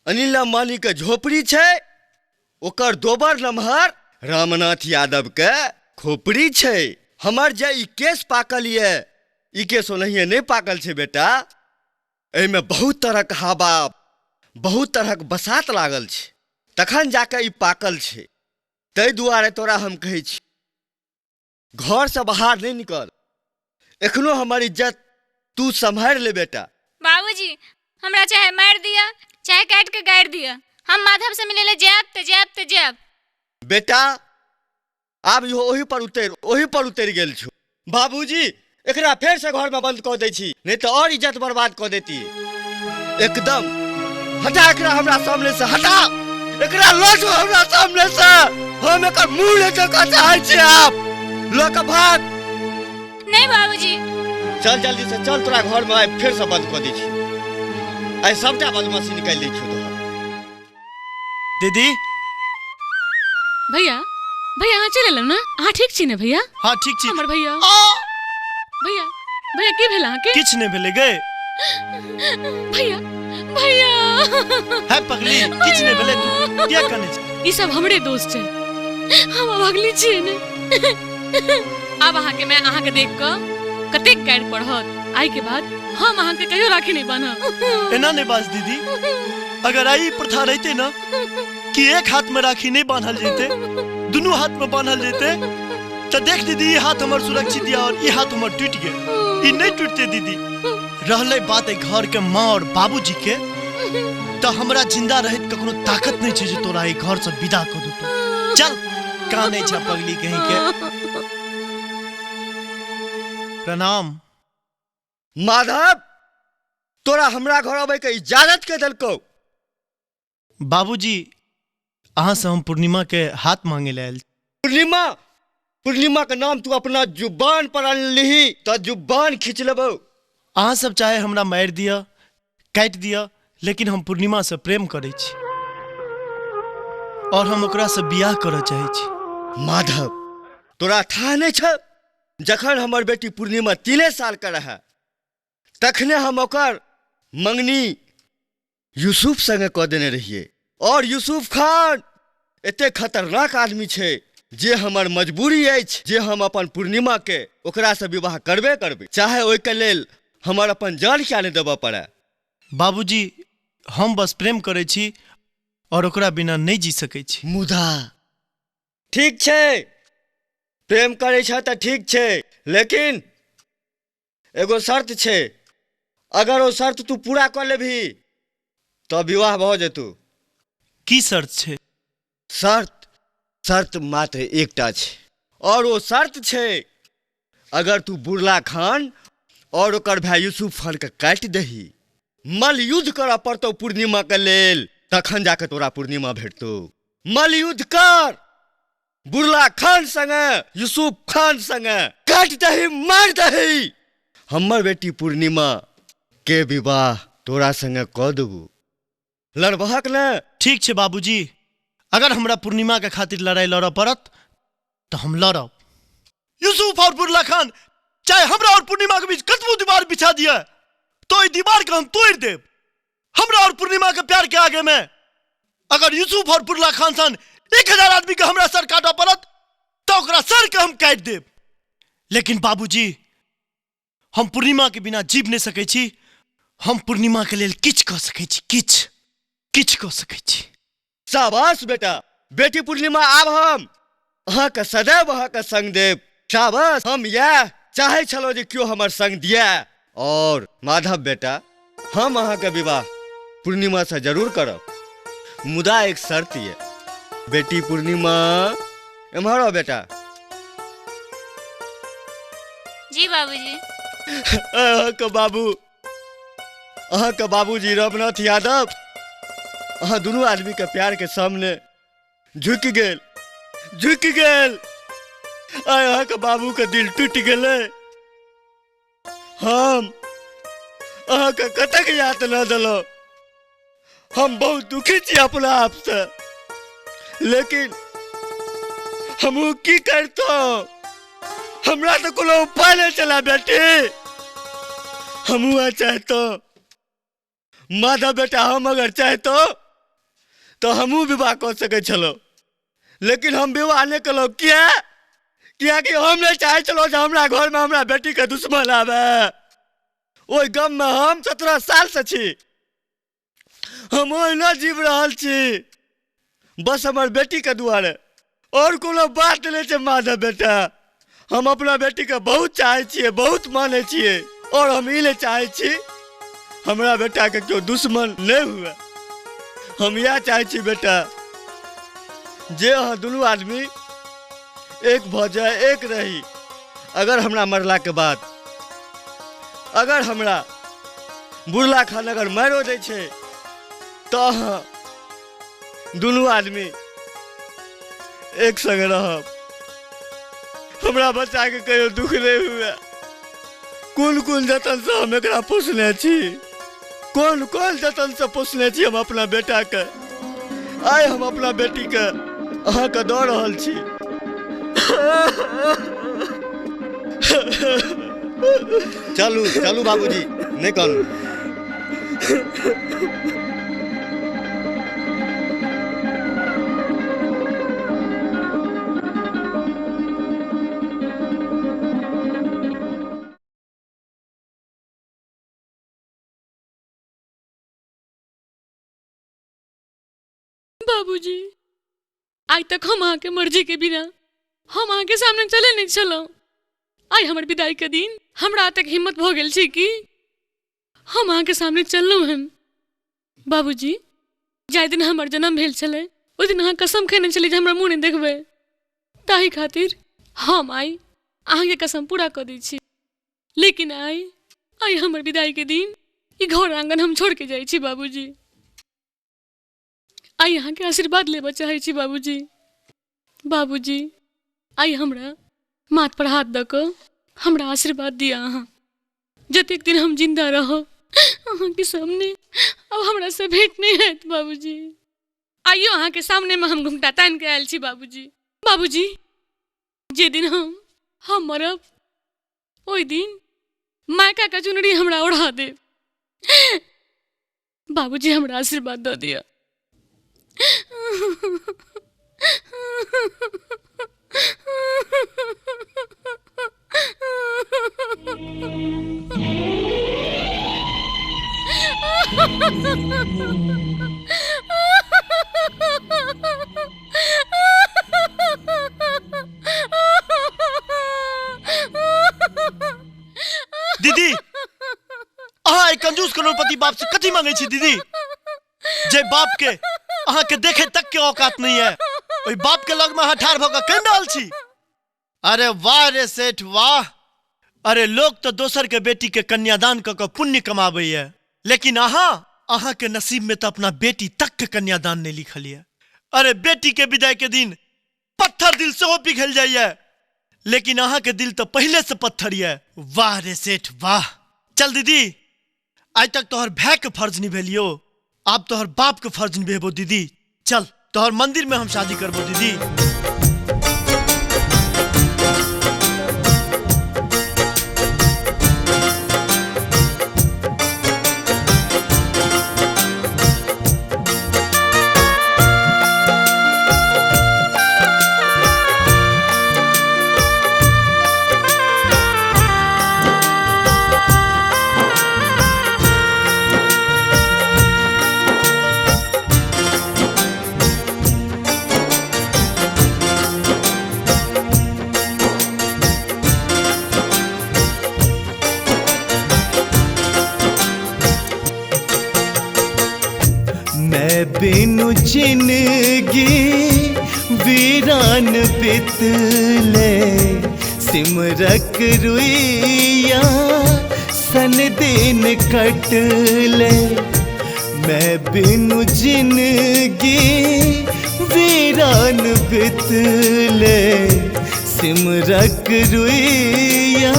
अनिल अंबानी के झोपड़ी छै, ओकर दोबर नमहर रामनाथ यादव के खोपड़ी छै। हमर जे ई केस पाकल ये, ई केस ओनाहिए नहीं पाकल छै बेटा, एहिमे बहुत तरहक हवा, बहुत तरहक बसात लागल छै, तखन जाके ई पाकल छै। ताहि दुआरे तोरा हम कहै छी घरसँ बाहर नहीं निकल, एखनो हमर इज्जत तू सम्हारि ले बेटा। बाबूजी हमरा चाहे मारि दिअ चाहे काटि के गाड़ि दिअ, हम माधव से मिले ले जायब तऽ जायब तऽ जायब। बेटा आब इहो ओही पर उतरि गेल छौ। बाबूजी एकरा फेर से घर में बंद कऽ दै छी, नहीं तऽ और इज्जत बर्बाद कऽ देती। एकदम हटा एकरा हमरा सामने से, हटा एकरा, लऽ जो हमरा सामने से, हम एकर मुंह ले कऽ चाहै छी। आप लऽ कऽ भाग। नहीं बाबूजी, चल जल्दी से चल, तोरा घर में आइ फेर से बंद कऽ दै छी, आइ सबटा बदमाशी निकालि दै छियौ तोहर। दीदी। भैया भैया अहाँ चलि एलहुँ ने? अहाँ ठीक छी ने भैया? हाँ ठीक छी। हमर भैया, भैया भैया की भेल अहाँके? किछु नहि भेलै गे। भैया भैया है पगली, किछु नहि भेलै, तू किया कनै छी? ई सब हमरे दोस्त छै, हम अभगली छियै ने। आब अहाँके मैं अहाँके देख कऽ कतेक गारि पढ़त, आइ के बाद हम अहाँके कहियो राखी नहीं बान्हब। एना नहीं बाज दीदी, अगर आई प्रथा रहते ना कि एक हाथ में राखी नहीं बांधल जेते, दोनों हाथ में बांधल जेते, तो देख दीदी ये हाथ हमर सुरक्षित या और ये हाथ हमर टूट गए, ये नहीं टूटते दीदी। रहले बात घर के माँ और बाबूजी के, तो हमरा जिंदा रहत ककरो ताकत नहीं छे जे तोरा ई घर से विदा कर देतो। चल काने छा पगली कहीं के। प्रणाम। माधव, तोरा हमरा घर अबै के इजाजत के देलकौ? बाबूजी, अहाँसँ हम पूर्णिमा के हाथ मांगे ले आयल। पूर्णिमा, पूर्णिमा के नाम तू अपना जुबान पर अनलिही तऽ जुबान खींच लेबौ। अहाँ सब चाहे हमरा मारि दिअ, काटि दिअ, लेकिन हम पूर्णिमा से प्रेम करै छी और हम ओकरा से बियाह करऽ चाहै छी। माधव, तोरा था नहीं छ? जखन हमर बेटी पूर्णिमा 3 साल के रहे तखने हम ओकर मंगनी यूसुफ संगे कऽ देने रहिए और यूसुफ खान एते खतरनाक आदमी छै जे हमर मजबूरी अछि जे हम अपन पूर्णिमा के ओकरा से विवाह करबे करबे, चाहे ओहिके लेल हमर अपन जान किया नहीं देबऽ पड़े। बाबूजी, हम बस प्रेम करै छी और ओकरा बिना नहीं जी सकै छी। मुदा ठीक छै, प्रेम करै छ तऽ ठीक छै, लेकिन एगो शर्त छै। अगर ओ शर्त तू पूरा कऽ लेबही तऽ विवाह भऽ जेतौ। की शर्त छै? शर्त शर्त मात्र एकटा छै और ओ शर्त छै, अगर तू बुरला खान और ओकर भाई यूसुफ खान के काटि दही, मलयुद्ध करऽ पड़तौ पूर्णिमा के लेल, तखन जाके तोरा पूर्णिमा भेटतौ। मलयुद्ध कर बुरला खान संगे, यूसुफ खान संगे, काटि दही, मारि दही, हमर बेटी पूर्णिमा के विवाह तोरा संगे कऽ देबू। लड़बहक ने? ठीक छै बाबूजी, अगर हमरा पूर्णिमा के खातिर लड़ाई लड़ऽ पड़त तऽ हम लड़ब। यूसुफ और बुरला खान चाहे हमरा और पूर्णिमा के बीच कतबो दीवार बिछा दिए तो ई दीवार के हम तोड़ देब। हमरा और पूर्णिमा के प्यार के आगे में अगर यूसुफ और बुरला खान सन 1000 आदमी के हमरा सर काटऽ पड़त तो ओकरा सर के हम काटि देब। लेकिन बाबूजी, हम पूर्णिमा के बिना जीव नहीं सकै छी। हम पूर्णिमा के लेल किछु कऽ सकै छी, किछु किछु कऽ सकै छी। शाबाश बेटा, बेटी पूर्णिमा, आब हम अहाँके सदैव अहाँके संग देब। शाबाश, हम इएह चाहै छलहुँ जे केओ हमर संग दिए। और माधव बेटा, हम अहाँके विवाह पूर्णिमा से जरूर करब, मुदा एक शर्त ये। बेटी पूर्णिमा, एम्हर आओ बेटा। जी बाबूजी। अहाँके बाबू, अहाँके बाबूजी रघुनाथ यादव अहाँ दुनू आदमी के प्यार के सामने झुकि गेल, झुकि गेल। आइ अहाँके बाबू के दिल टूटि गेलै। हम अहाँके कतेक यातना देलहुँ, हम बहुत दुखी छी अपना आप से, लेकिन हमहूँ की करतहुँ, हमरा तऽ कोनो उपाय नहीं चला बेटी। हमहूँ चाहतो माधव बेटा, हम अगर चाहतो तो हमहूँ विवाह कऽ सकै छलहुँ, लेकिन हम विवाह नहीं कलहुँ। किया? कियाकि हम नहीं चाहै छलहुँ जे हमरा घरमे हमरा बेटीके दुश्मन आबै। ओहि गममे हम 17 साल से छी, हम ओहिना जीव रहल छी, बस हमर बेटीके दुआरे, और कोनो बात नहीं छै माधव बेटा। हम अपना बेटीके बहुत चाहै छियै, बहुत मानै छियै, और हम ई ले चाहै छी हमरा बेटाके केओ दुश्मन नहीं हुए। हम इएह चाहै छी बेटा जे अहाँ दुनू आदमी एक भऽ जाय, एक रही। अगर हमरा मरलाके बाद अगर हमरा बुरला खान अगर मारियो दै छै तऽ अहाँ दुनू आदमी एक संग रहब। हमरा बच्चाके कहियो दुख नहीं हुए। कोन कोन जतन से हम एकरा पोसने छी, कोन कोन जतन से पोसने छी हम अपना बेटाके। आइ हम अपना बेटीके अहाँके दऽ रहल छी। चलू चलू बाबूजी, नहीं कहलू। बाबूजी, आइ तक हम अहाँके मर्जी के बिना हम अहाँके सामने चले नहीं छलहुँ। आइ हमर विदाई के दिन हमरा तक हिम्मत भऽ गेल छै कि हम अहाँके सामने चललहुँ हन। बाबूजी, जाहि दिन हमर जन्म भेल छलै ओहि दिन अहाँ कसम खेने छलियै जे हमरा मुँह नहि देखबै, ताहि खातिर हम आइ अहाँके कसम पूरा कऽ दै छी। लेकिन आइ आइ हमर विदाई के दिन ई घर आंगन हम छोड़ के जाइ छी। बाबूजी, आइ अहाँके आशीर्वाद लेबऽ चाहै छी बाबूजी। बाबूजी आइ हमरा माथ पर हाथ दऽ कऽ हमरा आशीर्वाद दिअ अहाँ। जतेक दिन हम जिंदा रहब अहाँके सामने अब हमरा से भेंट नहीं हैत बाबूजी। आइयो अहाँके सामने में हम घुमटा तानि के आयल छी बाबूजी। बाबूजी जे दिन हम मरब ओहि दिन मायका के चुनरी हमरा ओढ़ा देब। बाबूजी हमरा आशीर्वाद दऽ दिअ। दीदी अहाँ कंजूस करोड़पति बाप से कथी मांगे छी दीदी? जे बाप के अहाँ के देखे तक के औकात नहीं है ओहि बाप के लग में अहाँ ठाढ़ भऽ कऽ कहि रहल छी। अरे वाह रे सेठ वाह। अरे लोग तो दोसर के बेटी के कन्यादान कऽ कऽ पुण्य कमाबैया, लेकिन अहाँ अहाँ के नसीब में तो अपना बेटी तक के कन्यादान नहीं लिखल है। अरे बेटी के विदाई के दिन पत्थर दिल से हो पिघल जाइए, लेकिन अहाँ के दिल तो पहले से पत्थर ये। वाह रे सेठ वाह। चल दीदी आज तक तोहर भाई के फर्ज निभेलियो, आप तोहर बाप के फर्ज निभेबो दीदी। चल तोहर मंदिर में हम शादी करबो दीदी। बिनु जिंदगी वीरान बितले, सिमरक रुइया सन दिन कटले। मैं बिनु जिंदगी वीरान बितले, सिमरक रुइया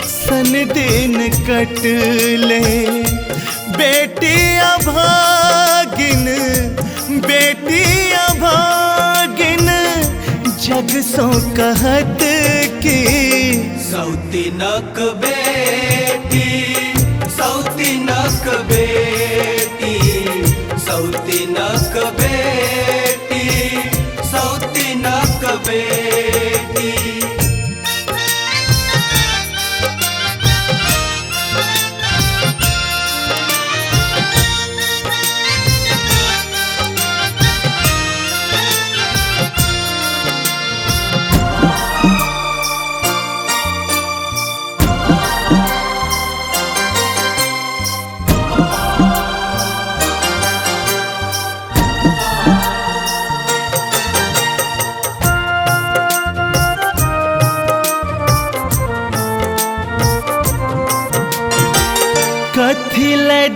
सन दिन कटले। बेटी अभागिन बेटी अभागिन जग सो कहत की सौतीनक बेटी सौतीनक बेटी सौतीनक बेटी सौतीनक बेटी।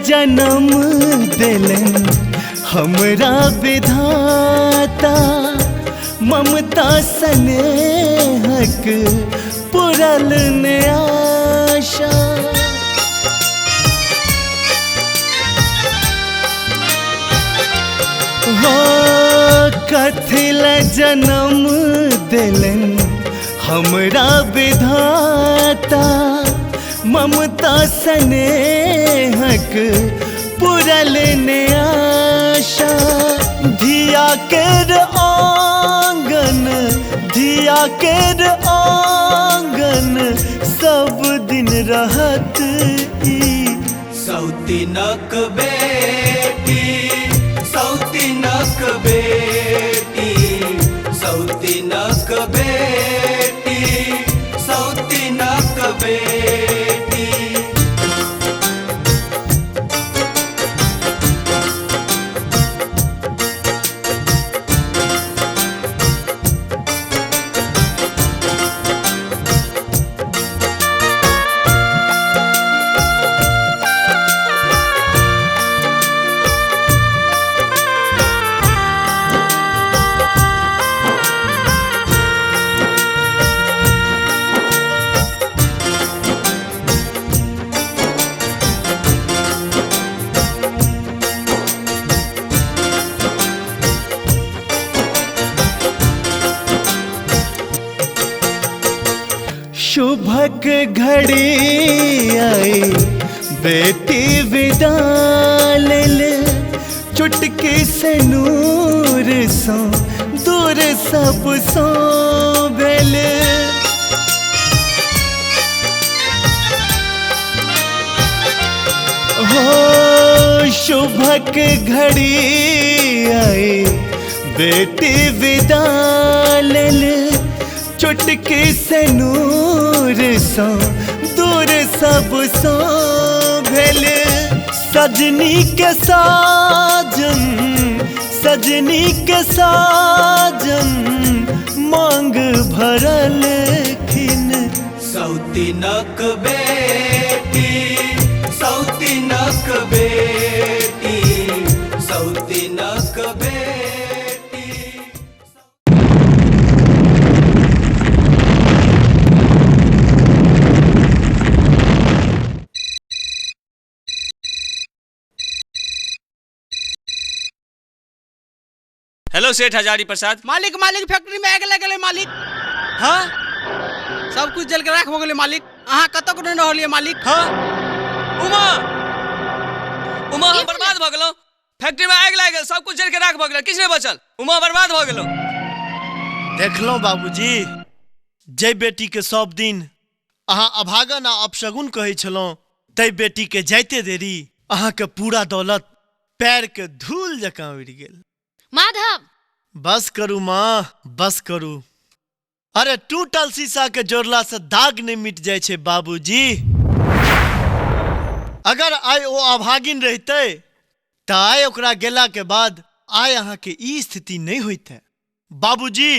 जन्म दिलन हमरा विधाता, ममता स्नेहक पुरल ने आशा। हो कथिल जन्म दिलन हमरा विधाता, ममता स्नेहक पुरल ने आशा। धिया केर आंगन धिया केर आंगन सब दिन रहत ई सौतीनक बेटी सौतीनक बेटी सौतीनक बेटी सौतीनक बेटी। शुभक घड़ी आई बेटी विदा लेल, चुटकी से नूर सो दूर सब सो भेल। हो शुभक घड़ी आई बेटी विदा लेल, चुटकी से नूर सो दूर सब सो भेल। सजनी के साजन, सजनी के साजन मांग भरल खिन। सौतीनक बेटी, सौतीनक बेटी, सौतीनक बेटी। हेलो सेठ हजारी प्रसाद। मालिक मालिक फैक्ट्री में आग लग गेलै मालिक। हाँ सब कुछ जल के राख हो गेलै मालिक। अहाँ कतौ नहि रहलियै मालिक। हाँ उमा, उमा हम बर्बाद भऽ गेलहुँ। फैक्ट्री में आगि लागि गेल, सब कुछ जल के राख भऽ गेल, किछु नहि बचल। उमा बर्बाद भऽ गेलहुँ। देखलहुँ बाबूजी, जै बेटी के सब दिन अहाँ अभागन आ अपशगुन कहै छलहुँ, तै बेटी के जाइते देरी अहाँके पूरा दौलत पैर के धूल जकाँ उड़ि गेल। माधव बस करू माँ, बस करू। अरे टूटल शीशा के जोड़ला से दाग नहीं मिट जाए छे बाबूजी। अगर आइ ओ अभागिन रहते त आइ ओकरा गेला के बाद आइ अहाँ के ई स्थिति नहीं होइते। बाबूजी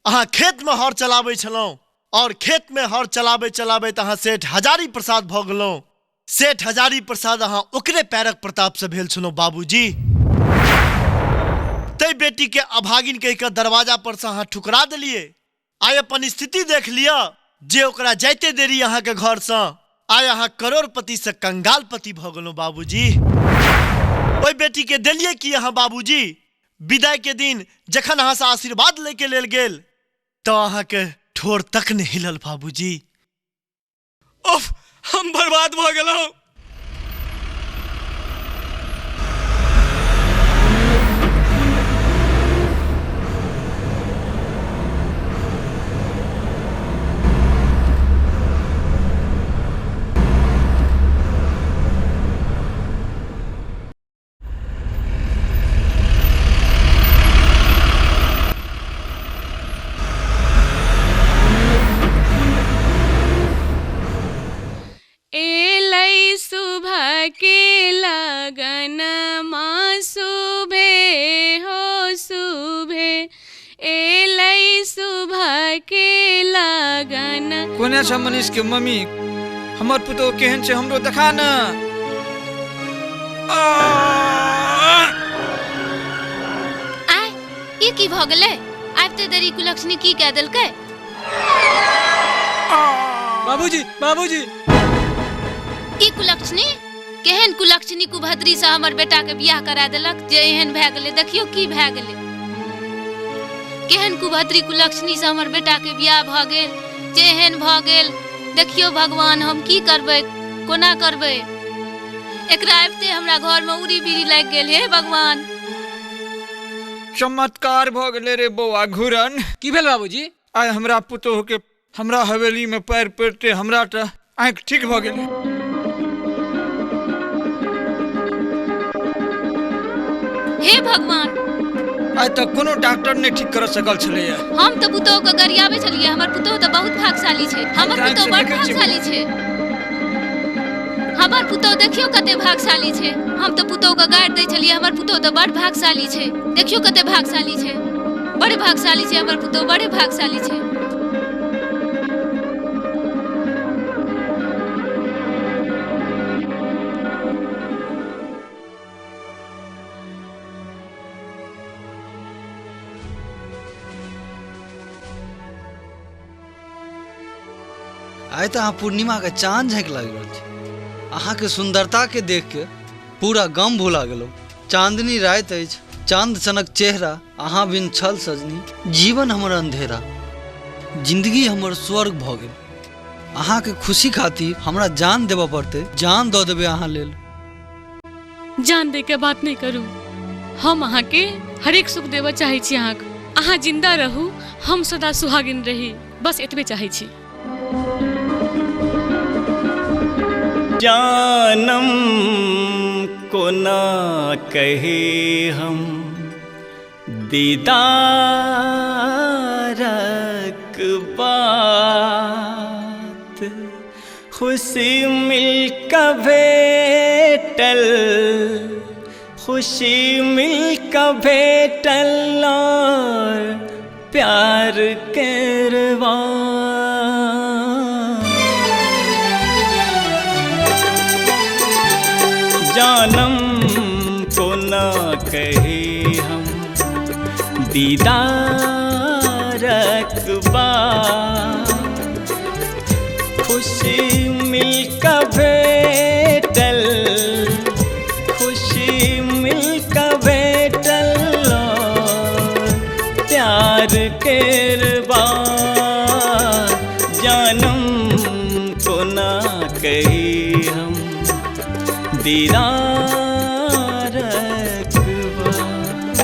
अहाँ खेत में हर चलाबै छलहुँ और खेत में हर चलाबै चलाबैत अहाँ सेठ हजारी प्रसाद भऽ गेलहुँ। सेठ हजारी प्रसाद अहाँ ओकरे पैरक प्रताप से भेल छलहुँ बाबूजी। तै बेटी के अभागिन कहि के दरवाजा पर से अहाँ ठुकरा देलियै। आइ अपन स्थिति देख लिअ जे ओकरा जाइते देरी अहाँ के घर से आइ अहाँ करोड़पति से कंगालपति भऽ गेलहुँ बाबूजी। ओहि बेटी के देलियै कि अहाँ बाबूजी? विदाई के दिन जखन अहाँ से आशीर्वाद लै के लेल गेल तऽ अहाँ के ठोर तक नहीं हिलल बाबूजी। उफ, हम बर्बाद भऽ गेलहुँ। सुबह के लगन माँ सुबे हो सुबे, एलै सुबह के लगन। कोने छ मनीष के मम्मी? हमर पुतोह केहन छै हमरो देखा न। आय ई की भ गेलै? आबिते देरी कुलक्षणी की कह देलकै? बाबूजी बाबूजी ई कुलक्षणी केहन कुलक्षणी कुभद्री से हमर बेटा के बियाह करा देलक जे एहन भए गेलै। देखियो की भए गेलै। केहन कुभद्री कुलक्षणी से हमर बेटा के बियाह भऽ गेल जे एहन भऽ गेल। देखियो भगवान, हम की करबै, कोना करबै? एकरा आबिते हमरा घर में उड़ी बीड़ी लागि गेल। हे भगवान, चमत्कार भऽ गेलै रे बौआ घुरन। की भेल बाबूजी? आइ हमरा पुतोह के हमरा हवेली में पैर पड़ते हमरा तऽ आँखि ठीक भऽ गेलै। हे भगवान, आइ तक कोनो डॉक्टर नहीं ठीक कर सकल छलैया। हम तऽ पुतोह के गरियाबै छलियै। हमर पुतोह तऽ बहुत भागशाली छै। हमर पुतोह बड़ भागशाली छै। हमर पुतोह देखियो कते भागशाली छै। हम तऽ पुतोह के गारि दै छलियै। हमर पुतोह तऽ बड़ भागशाली छै। देखियो कते भागशाली छै, बड़ भागशाली छै हमर पुतोह, बड़े भागशाली छै। आइ तऽ अहाँ पूर्णिमाके चाँद झाँकि लागि रहल छी। अहाँके सुन्दरताके देख के पूरा गम भुला गेलहुँ। चाँदनी राति अछि, चाँद सनक चेहरा, अहाँ बिन छल सजनी, जीवन हमर अंधेरा, जिंदगी हमर स्वर्ग भऽ गेल। अहाँके खुशी खातिर हमरा जान देबऽ पड़तै, जान दऽ देबै अहाँ लेल। जान दे के बात नहीं करू, हम अहाँके हरेक सुख देबऽ चाहै छी। अहाँके अहाँ जिंदा रहू, हम सदा सुहागिन रही, बस एतबे चाहै छी। जानम को ना कहे हम दीदारक बात, खुशी मिल भेटल, खुशी मिल भेटल और प्यार करवा। जानम को ना कहे हम दीदारक बात, खुशी मिल भेटल, खुशी मिल भेटल और प्यार करवा। जानम को ना कहे हम दीदारक बात।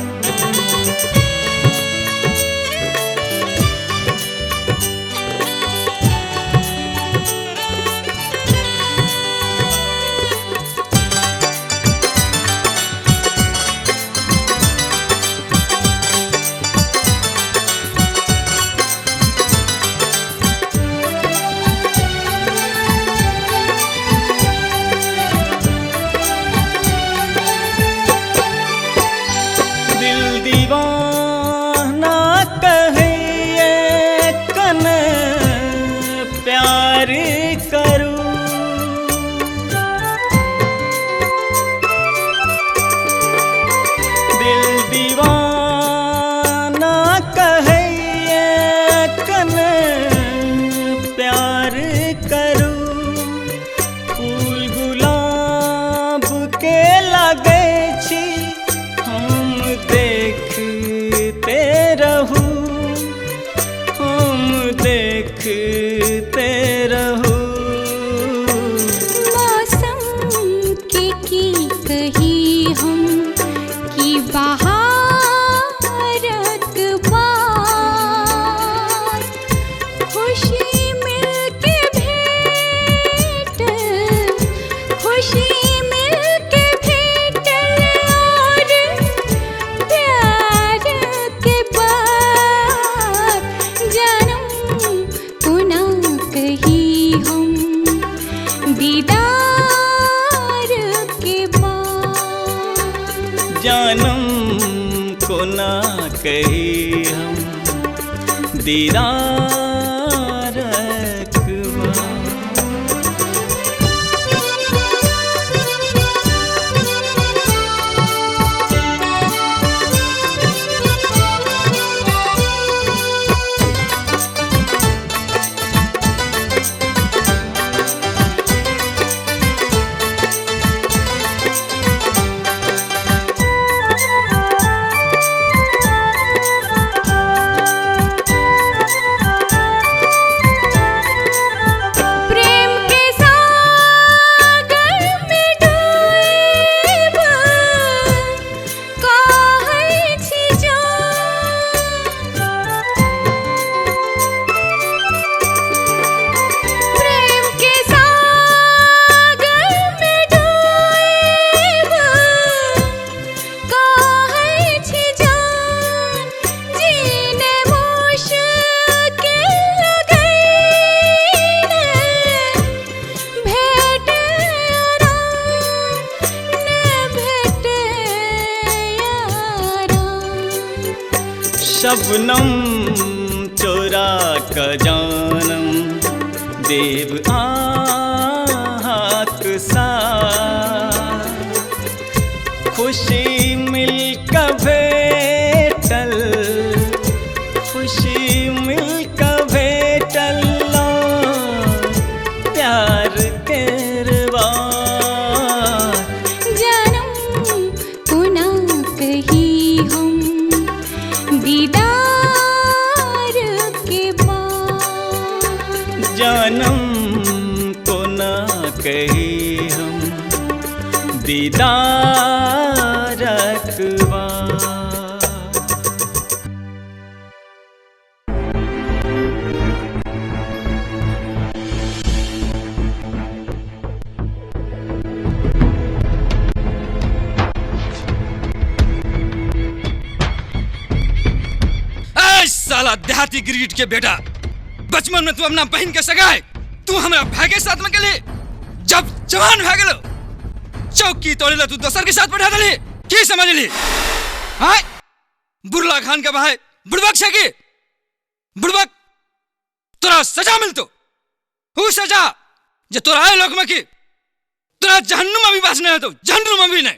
दिल दीवाना कहिए कन प्यार करू, दिल दीवाना कहिए कन प्यार करू, फूल गुलाब के लगे छी हम देखते रहू, हम देखते रहू। मौसम के की कही हम कि बहारक बात, खुशी मिल के भेटल, खुशी मिल के भेटल और प्यार के बात। जानम को ना कही हम दीदार के बात। जानम को ना कही हम दीदारक बात। प्रेम के सागर में डूब कहै छी जान, प्रेम के सागर में डूब कहै छी जान, जीने मुश्किल लगै भेट आराम ने भेट आराम। शबनम चोरा क जानम देव आहाक साथ, खुशी मिल भेटल, खुशी मिल भेटल प्यार करवा। जानम को ना कही हम दीदार के बाद, जानम सनम कोना कही हम दीदारक बाद। साला देहाती गिरगिट के बेटा, बचपन में तू अपना बहन के सगाए तू हमरा भाई के साथ में गेली, जब जवान भए गेलो चौकी तोड़े ला तू दोसर के साथ बैठा देली, की समझली? हाय बुरला खान के भाई बुड़बक छे की बुड़बक, तोरा सजा मिलतो ऊ सजा जे तोरा आए लोक में की तोरा जहन्नुम में भी बास नहीं होतो, जहन्नुम में भी नहीं।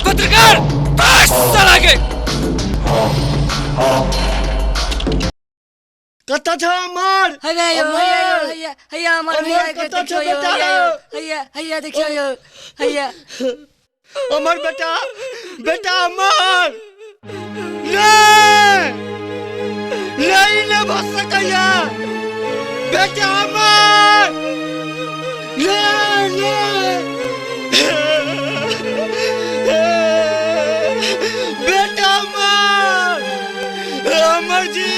पत्रकार बस साला के कत्ता छौ अमर? हैया यौ, हैया यौ, हैया हैया अमर भैया के कत्ता छौ देखियौ यौ, बेटा? हैया यौ, हैया हैया देखियौ यौ, हैया अमर बेटा, बेटा अमर नहीं नहीं नहीं भऽ सकैया बेटा अमर, नहीं नहीं बेटा अमर, अमर जी।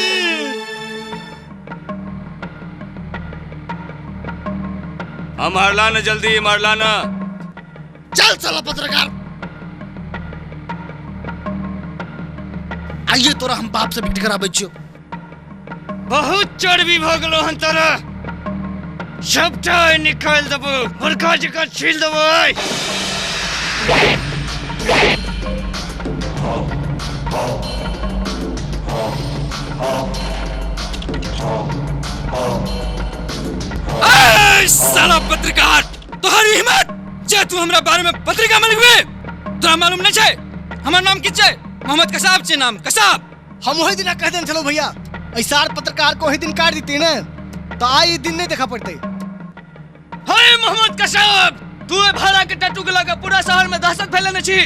मारला ना जल्दी, मारला ना। चल साला पत्रकार, आइए तोरा हम बाप से भेंट कराबै छियौ। बहुत चर्बी भऽ गेलो हन तोरा, सबटा निकालि देबो, मुर्गा जकाँ छील देबो। ऐ साला पत्रकार, तोहरी हिम्मत जे तू हमरा बारे में पत्रिका में लिखबे? तोरा मालूम नहीं छै हमर नाम की छै? मोहम्मद कसाब छै नाम, कसाब। हम वही दिन कह देने छलहुँ भैया, ऐसार पत्रकार को वही दिन काट देते ना तो आई दिन नहीं देखा पड़ते। हे मोहम्मद कसाब, तू भाड़ा के टैटू के लगा पूरा शहर में दहशत फैलेने छी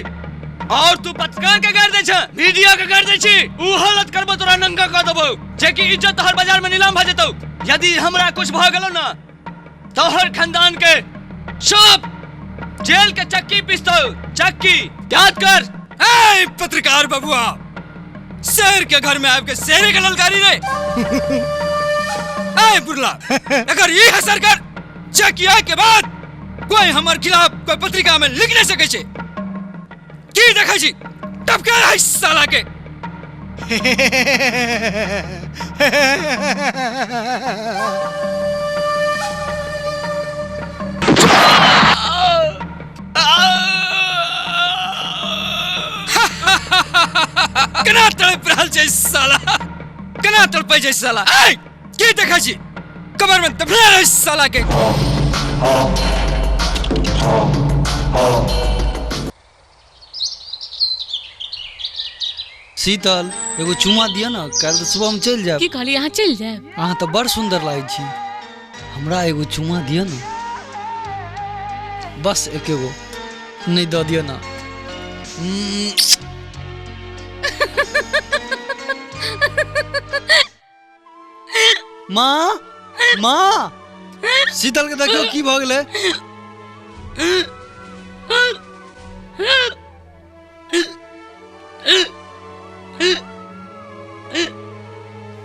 और तू पत्रकार के गाड़ दे छ, मीडिया के गाड़ दे छी। ऊ हालत करबो तोरा नंगा क देबो जे कि इज्जत तोहर बाजार में नीलाम भ जेतौ। यदि हमरा कुछ भ गेलो ना तोहर खानदान के सब जेल के चक्की पिसतौ, चक्की। याद कर। ए पत्रकार बबुआ, शेर के घर में आके शेरे के ललकारी रे। ए बुरला, अगर ये हसर कर चकिया के बाद कोई हमर खिलाफ कोई पत्रिका में लिख नहीं सके छे, की देखै छी टपका रहे साला के। कना तड़प रहल छै साला, कना तड़पै छै साला। ए की देखै छी कबर में दफना रहे साला के। शीतल एगो चुमा दिया ना, काल्हि तऽ सुबह हम चलि जायब। की कहली अहाँ चलि जायब? अहाँ तऽ बड़ सुंदर लागै छी, हमरा एगो चुमा दिअ ना, बस एकेगो नहीं दऽ दिअ ना। माँ माँ, शीतल के देखियौ की भऽ गेलै।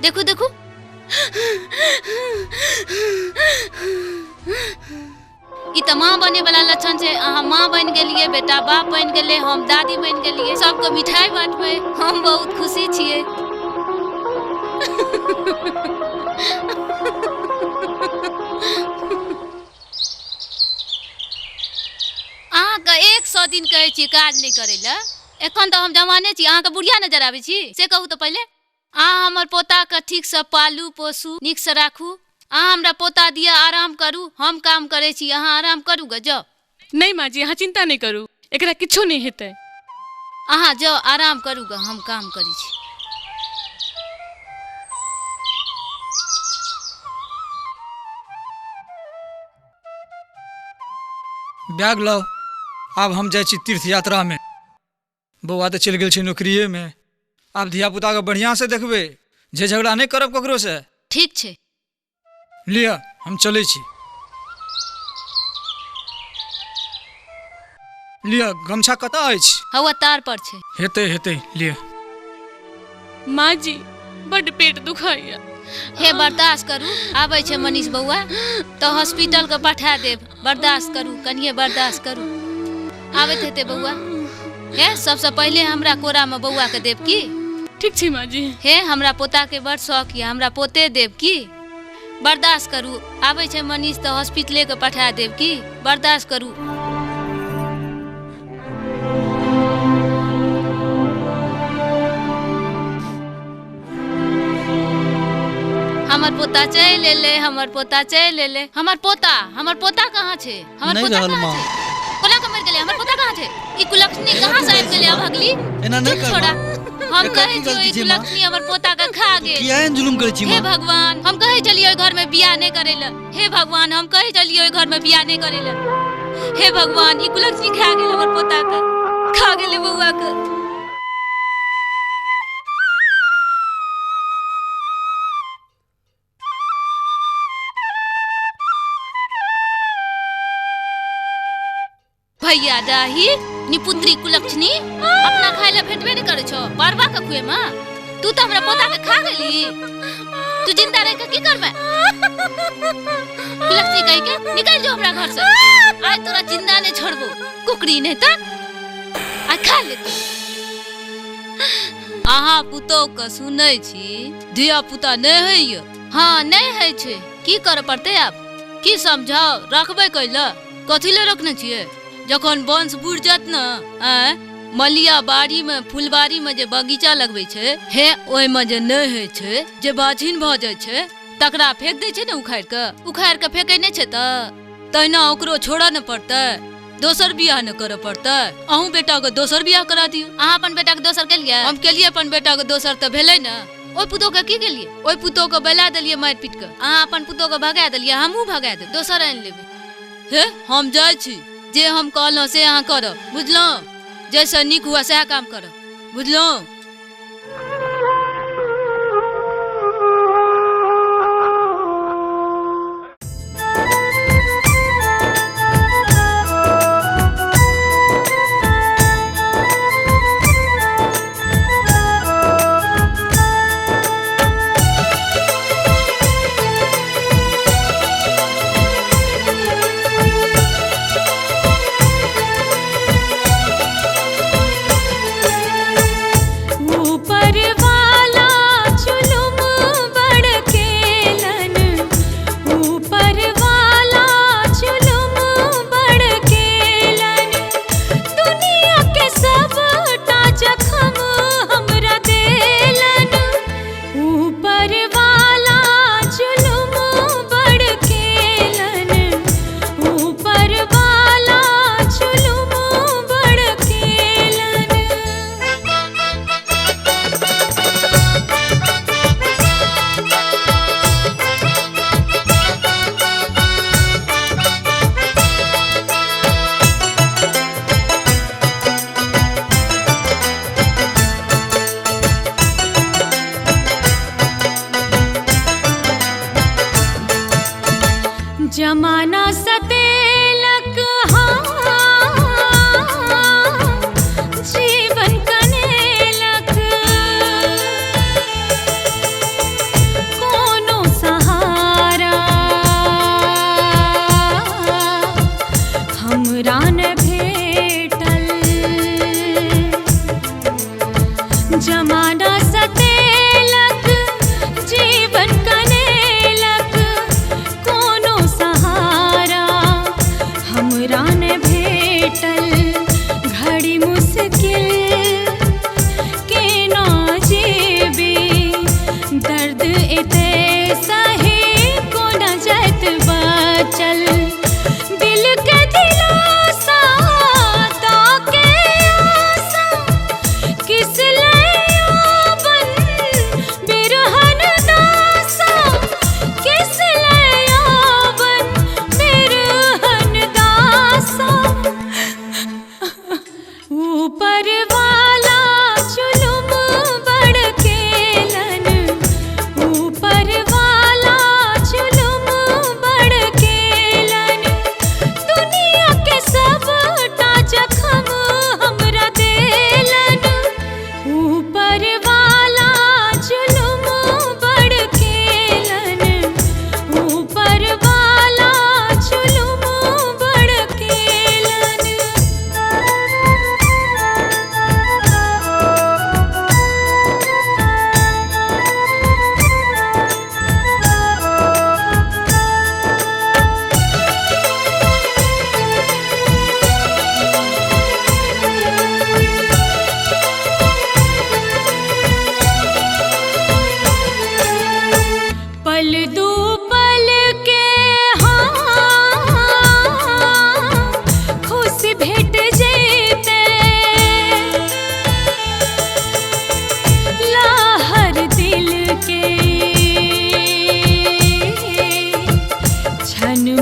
देखो देखो, ई तऽ माँ बने वाला लक्षण छै। अहाँ माँ बनि गेलियै, बेटा बाप बनि गेलै, हम दादी बनि गेलियै, सबके मिठाई बांटबै, हम बहुत खुशी छियै। अहाँके 100 दिन कहै छी काज नहि करै लए, एखन तऽ हम जवाने छी, अहाँके बुढ़िया नजर आबै छी से कहू तऽ पहिले। अहाँ हमर पोताके ठीकसँ पालू पोसू, नीकसँ राखू। अहाँ हमरा पोता दिअ, आराम करू, हम काम करै छी, अहाँ आराम करू गे जाउ। नहीं माँ जी, अहाँ चिंता नहीं करू, एकरा किछो नहीं हेतै। अहाँ जाउ आराम करू गे, हम काम करै छी। बैग लाउ, आब हम जाइ छी तीर्थ यात्रामे। बौआ तऽ चलि गेल छै नौकरिएमे, आब धियापुताके बढ़िआँसँ देखबै, जे झगड़ा नहि करब ककरोसँ। ठीक छै। लिअ हम चलै छी। लिअ गमछा कतऽ अछि? हौआ तार पर छै। हेतै हेतै, लिअ। माँ जी बड पेट दुखाइया। हे बर्दाश्त करू, आबै छै मनीष बौआ तऽ हॉस्पिटल के पठा देब। बर्दाश्त करू, कनिए बर्दाश्त करू, आबैत हेतै बौआ। हे सबसँ पहिले हमरा कोरामे बौआ के देब की? ठीक छै माँ जी। हे हमरा पोता के बड़ शौक यऽ, हमरा पोते देब की? बर्दाश्त करू, आबै छै मनीष तऽ हॉस्पिटले के पठा देब की? बर्दाश्त करू। हमर पोता चलि एलै, हमर पोता चलि एलै। हमर पोता, हमर पोता कहाँ छै? हमर नहि पोता रहल कहाँ माँ। छै? कोना के मरि गेलै? हमर पोता कहाँ छै? ई कुलक्षणी कहाँ से आबि गेलै अभगली? एना नहि चुप कर छोड़ा। माँ। हम एकर कहै की छियौ गलती ई छै माँ? कुलक्षणी हमर पोता के खा गेल। किया एहन जुलुम करै छी हे माँ? भगवान, हम कहै छलियै ओहि घर में बियाह नहि करै लए। हे भगवान, हम कहै छलियै ओहि घर में बियाह नहि करै लए। हे भगवान, ई कुलक्षणी खा गेल हमर पोता के, खा गेलै बौआ के। भैया डाही निपुत्री कुलक्षणी अपना खाय लए भेटबे नहि करै छौ, परवा के खुए माँ। तू तऽ हमरा पोता के खा गेली, तू जिंदा रह के की करबे? कुलक्षणी कहि के निकल जो हमरा घर से, आइ तोरा जिंदा नहि छोड़बो। कुकरी नहि तऽ आइ खा ले तू। अहाँ पुतोह के सुनै छी धिया पुता नहि होइया? हाँ नहि होइ छै, की करऽ पड़तै आब? की समझाउ, रखबै कैले? कथी ले रखने छियै? जखन वंश बुढ़ जात न, आँय मलिया बाड़ी में फुलबाड़ी में जे बगीचा लगबै छै, हे ओहिमे जे नहि होइ छै, जे बाझिन भऽ जाइ छै, तकरा फेंक दै छै ने उखाड़ि कऽ। उखाड़ि कऽ फेंकै नहि छै तऽ तहिना ओकरो छोड़ऽ ने पड़तै, दोसर बियाह ने करऽ पड़तै। अहूँ बेटाके दोसर बियाह करा दियौ। अहाँ अपन बेटाके दोसर केलियै? हम केलियै अपन बेटाके दोसर तऽ भेलै ने। ओहि पुतोहके की केलियै? ओहि पुतोहके बैला देलियै मारि पीट कऽ। अहाँ अपन पुतोहके भगा देलियै, हमहूँ भगा देब, दोसर आनि लेबै। हे हम जाइ छी, जे हम कहलहुँ से अहाँ करब, बुझलहुँ? जैसे नीक हुआ सएह काम करब, बुझलहुँ? ऊपर वाला चुलुम बड़केलन, ऊपर वाला चुलुम बड़केलन, दुनिया के सबटा जखम हमरा देलन। ऊपर वाला चुलुम बड़केलन, ऊपर वाला चुलुम बड़केलन। जमाना सतेलक हाँ, जीवन कनेलक, कोनो सहारा हमरा न भेटल। जमाना सतेलक जीवन कनेलक, कोनो सहारा हमरा न भेटल।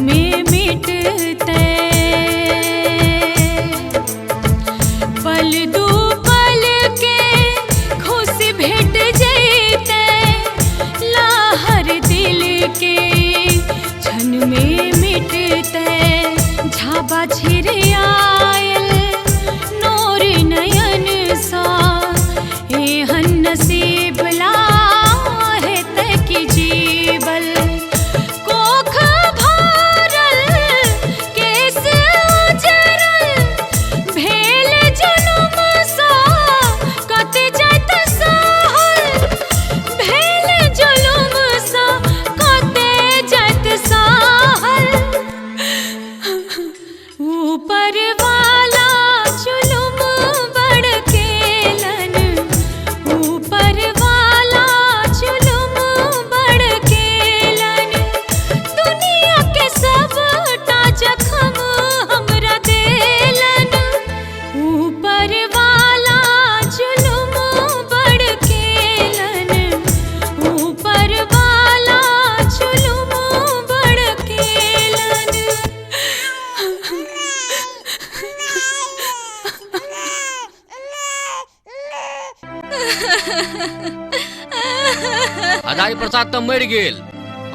में मिटते। पल दू पल के खुशी भेट जैते, लाहर दिल के क्षण में मिटते। झाबा छिरियायल नोर नयन सा, एहन नसीब लाहे की जीवल। कोख भरल केस उजरल, भेल जुलुम सा कते जात सहल। भेल जुलुम सा कते जात सहल। ऊपर वाला जुलुम बड़ केलन, ऊपर वाला जुलुम बड़ केलन। दुनिया के सबटा जख्म हमरा देलन, ऊपर वाला जुलुम बड़ केलन, ऊपर वाला जुलुम बड़ केलन। हजारी प्रसाद तऽ मरि गेल।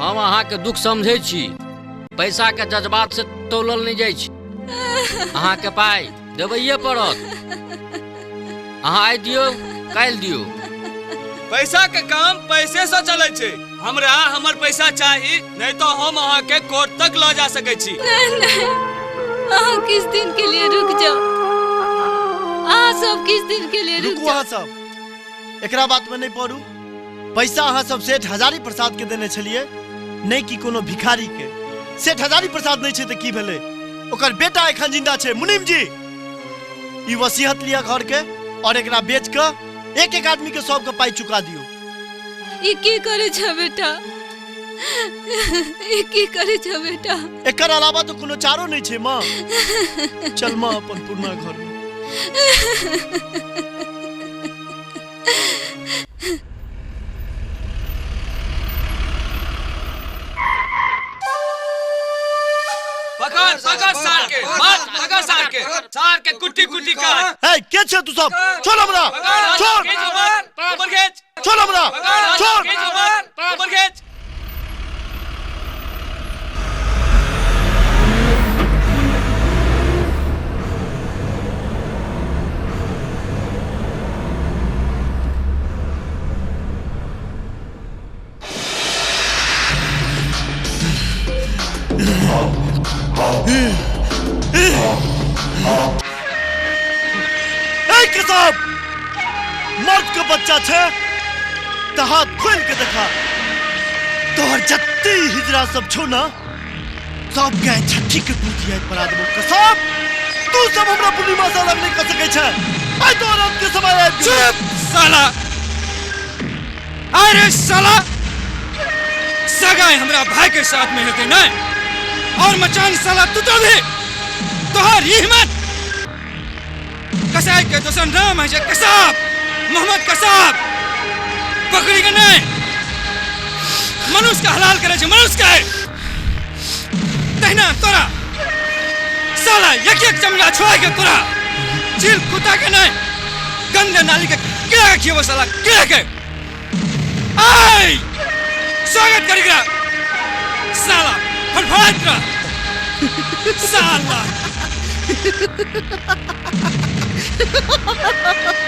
हम अहाँके दुख समझै छी। पैसा के जज्बात से तौलल नहि जाइ छै। अहाँके पाइ देबैये पड़त। अहाँ आइ दियौ काल्हि दियौ। पैसा के काम पैसे से चलै छै। हमरा हमर पैसा चाही, नहीं तो हम अहाँ के कोर्ट तक लऽ जा सकै छी। नहीं नहीं, अहाँ किस दिन के लिए रुक जाओ। अहाँ सब किस दिन के लिए रुक रुकू अहाँ सब, एकरा बात में नहीं पड़ू। पैसा अहाँ सब सेठ हजारी प्रसाद के देने छलिए, नहीं कि कोनो भिखारी के। सेठ हजारी प्रसाद नहीं छै तऽ की भेलै, ओकर बेटा एखन जिंदा छै मुनीम जी। ई वसीयत लिया घर के और एकरा बेच के एक एक आदमी के सबके पाई चुका दियो। ई की करे छ बेटा, ई की करे छ बेटा? एकर अलावा तो कोनो चारो नहीं छै माँ। चल माँ अपन पुरना घर में। पकड़ पकड़ सार के, मार पकड़ सार के, सार के कुट्टी कुट्टी काट। ए के छे तू सब? छोड़ हमरा, छोड़, ऊपर खींच, छोड़ हमरा, छोड़, ऊपर खींच। ए किताब, मर्द के बच्चा छे त हाथ खोल के देखा। तोहर जत्ती हिजरा सब छो ना, सब गाय छठी के दूध याद परा देबो। कसाब तू सब हमरा पूर्णिमा से अलग नहीं कर सकै छे। आइ तोहर अंत के समय आबि गेल। चुप साला, अरे साला सगाई हमरा भाई के साथ में हेतै नहीं, और मचान साला तू तो भी तोहर ई हिम्मत। कसाई के दोसर नाम है कसाब, मोहम्मद कसाब। पकड़ी के नहीं, मनुष्य के हलाल करे छे, मनुष्य के। तहिना तोरा साला एक एक चमड़ा छोड़ के तोरा चील कुत्ता के नहीं गंदे नाली के कीड़ा के खियबो साला, कीड़ा के। आय स्वागत करी साला, फड़फड़ाइत रह साला।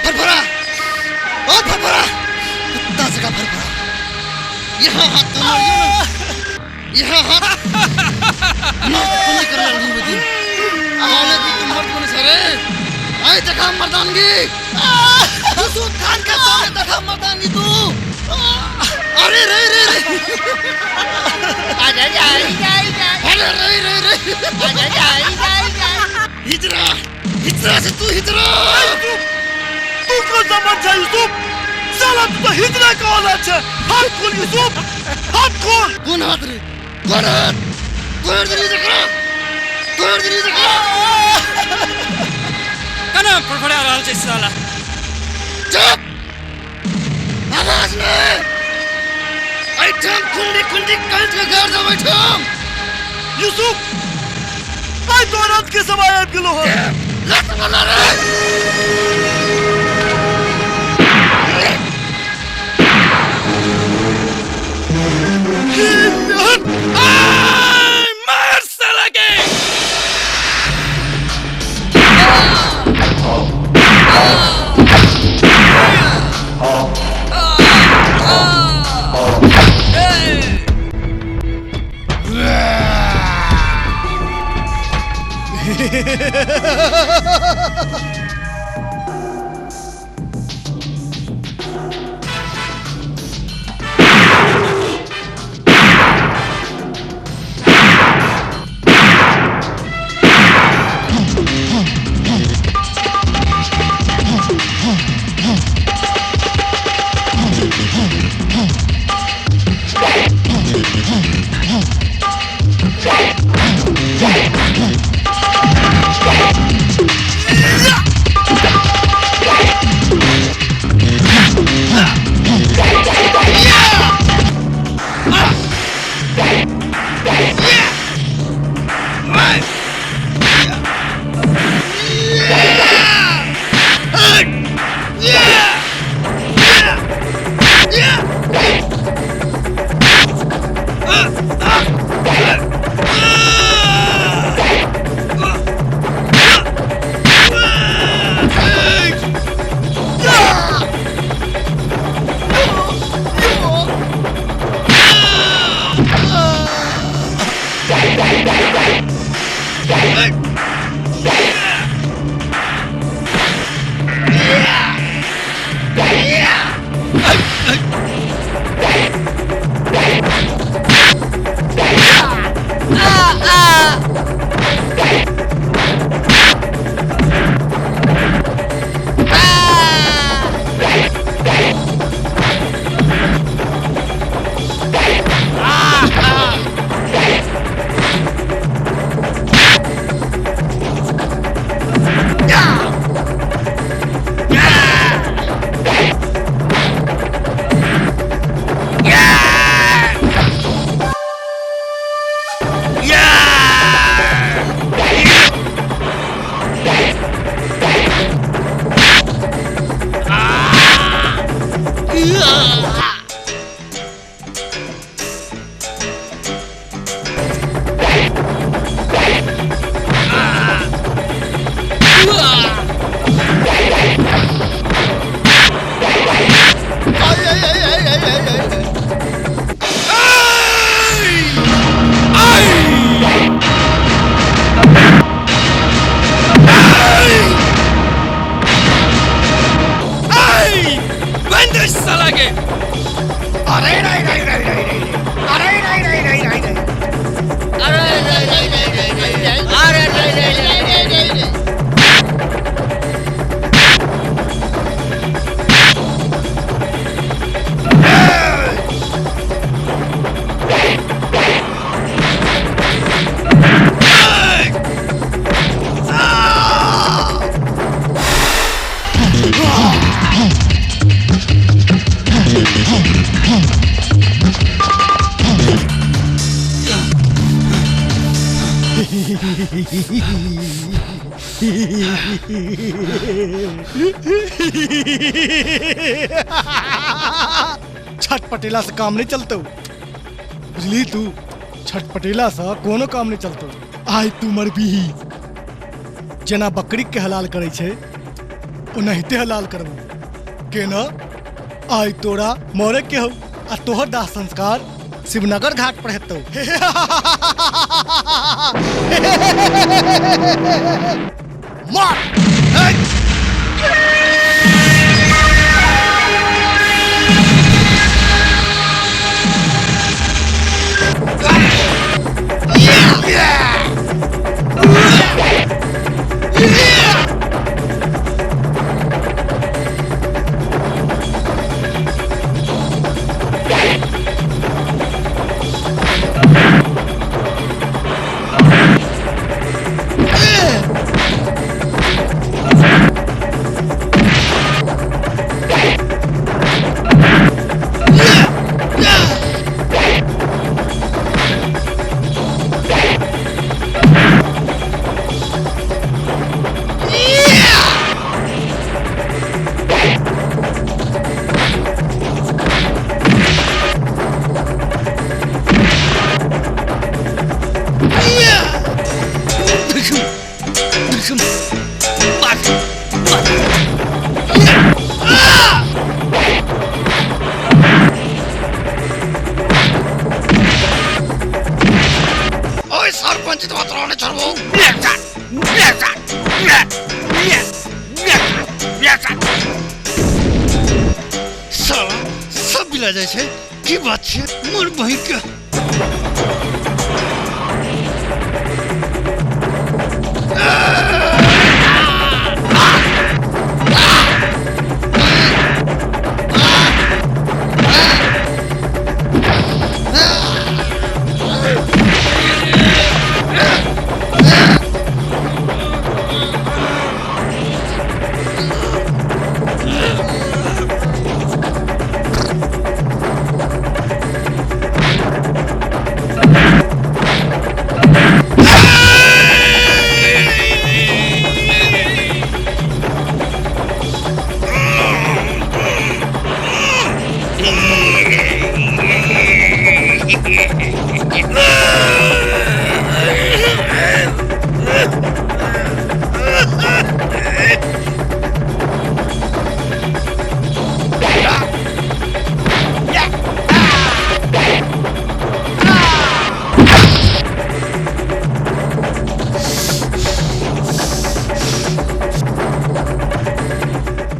फरफरा, ओ फरफरा, कुत्ता सका फरफरा। यहाँ हाथ तो मारियो ना, यहाँ हाथ मर्द बने कर लड़ी बदी। आने भी तुम मर्द बने सरे। आए देखा मर्दानगी, यूसुफ खान के सामने देखा मर्दानगी तू। अरे रे रे रे, अरे रे रे रे, हिजरा, हिजरा से तू हिजरा। तू कौन सा मर्द है यूसुफ? साला तू तो हिजरा का औलाद है। हाथ खोल यूसुफ, हाथ खोल। कौन हाथ रे? कौन हाथ? तोड़ दे देखा, तोड़ दे देखा। कना फड़फड़ा रहल छै साला। चुप, आवाज नहीं। ऐठाम खुंडी खुंडी कंच के घर दो बैठाम। यूसुफ, आइ तोहर अंत के समय आबि गेलो हन। मार साला के। छठ पटेला से काम नहीं चलतो, बुझली तू? छठ पटेला से कोनो काम नहीं चलतो। आइ तू मरबीही। जेना बकरी के हलाल करे छे ओनाहिते हलाल करबो केना। आइ तोरा मरे के हौ आ तोहर दाह संस्कार शिवनगर घाट पर हेतौ। मार। ओइ सरपंच तो तोरा नै छोड़बो। साला सब बिला जाइ छै, की बात छै मोर बहिन के।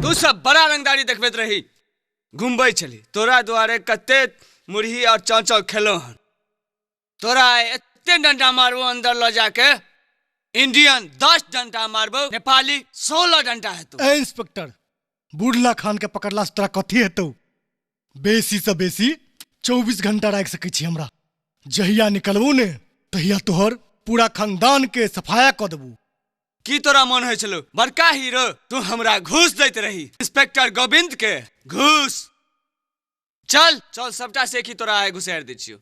तू सब बड़ा रंगदारी देखबैत रही, घुमबै छली, तोरा दुआरे कते मुरही और चाव खेलो हन। तोरा एते डंडा मारबो अंदर ल जाके, इंडियन 10 डंडा मारबो, नेपाली 16 डंडा हेतौ। ए इंस्पेक्टर, बुढ़ला खान के पकड़ला से तोरा कथी हेतौ? बेसी से बेसी 24 घंटा राखि सकै छी हमरा। जहिया निकलबो ने तहिया तोहर पूरा खानदान के सफाया कऽ देबू। की तोरा मन होइ छलो बड़का हीरो? तू हमरा घूस दैत रही, इंस्पेक्टर गोविंद के घूस। चल चल सबटा सेखी तोरा आइ घुसारि दै छियौ।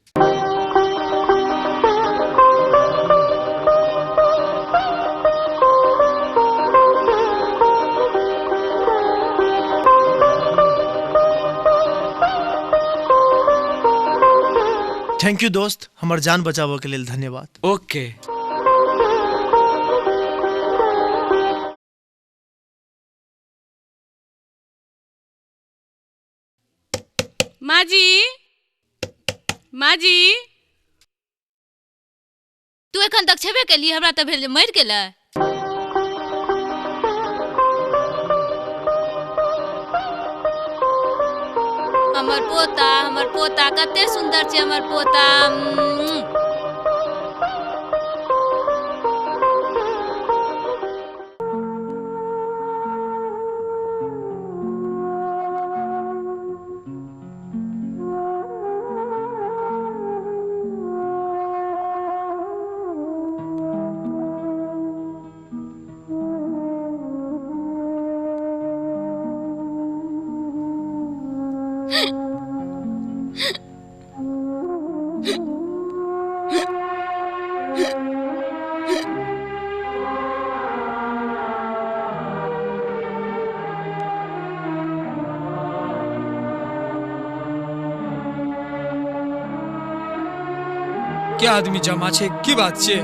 Thank you दोस्त, हमर जान बचाबऽ के लेल धन्यवाद। ओके। माँ जी, माँ जी, तू एखन तक छेबे केली, हमरा तऽ भेल जे मरि गेलै। हमर पोता, हमर पोता कते सुंदर छै हमर पोता। क्या आदमी जमा छे, की बात छे?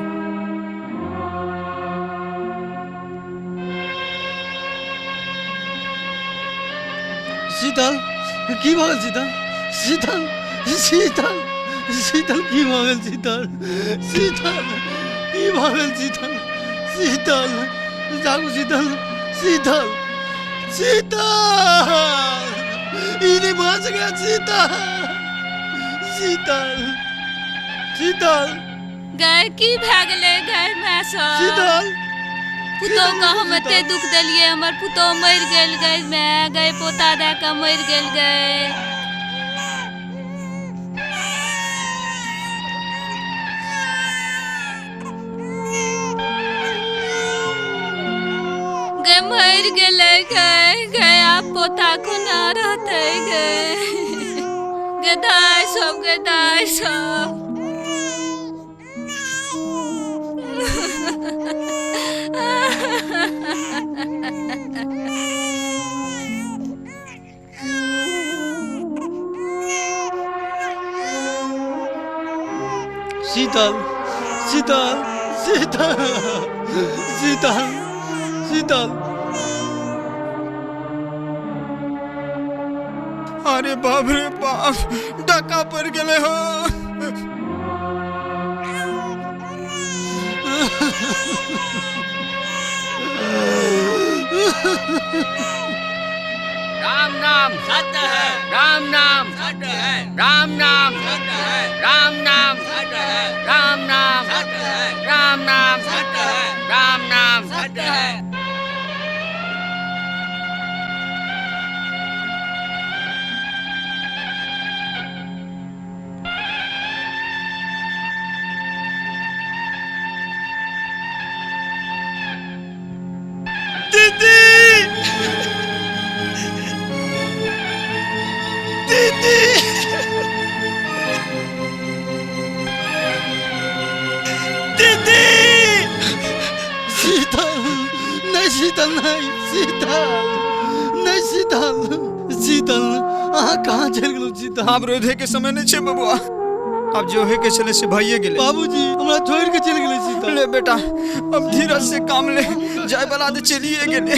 शीतल की भऽ गेल? शीतल, शीतल, शीतल, शीतल की भऽ गेल? शीतल, शीतल की भऽ गेल? शीतल, शीतल जागू, शीतल, शीतल, शीतल ई नहि भऽ सकैए। शीतल, शीतल, शीतल गाय की भए गेलै? गाय माय सब शीतल पुतोह के हम एते दुख देलियै, हमर पुतोह मरि गेल गाय माय, गाय पोता दए कऽ मरि गेल गाय। गाय मरि गेलै गाय, गाय आब पोता कोना रहतै गाय? गे दाय सब, गे दाय सब। शीतल, शीतल, शीतल, शीतल, शीतल। अरे बाप रे बाप, डाका पड़ गेलै हो। राम नाम सत्य है, राम नाम सत्य है, राम नाम सत्य है, राम नाम सत्य है, राम नाम सत्य है, राम नाम सत्य है, राम नाम सत्य है। दीदी, दीदी, दीदी। शीतल नहीं, शीतल नहीं, शीतल नहीं, शीतल, शीतल अहाँ कहाँ चलि गेलहुँ शीतल? आब रोधे के समय नहीं छै बबुआ, अब जो है के चले से भाइये गेले। बाबूजी हमरा छोड़ के चलि गेलै शीतल। ले बेटा अब धीरज से काम ले, जाय बला तऽ चलिए गेले।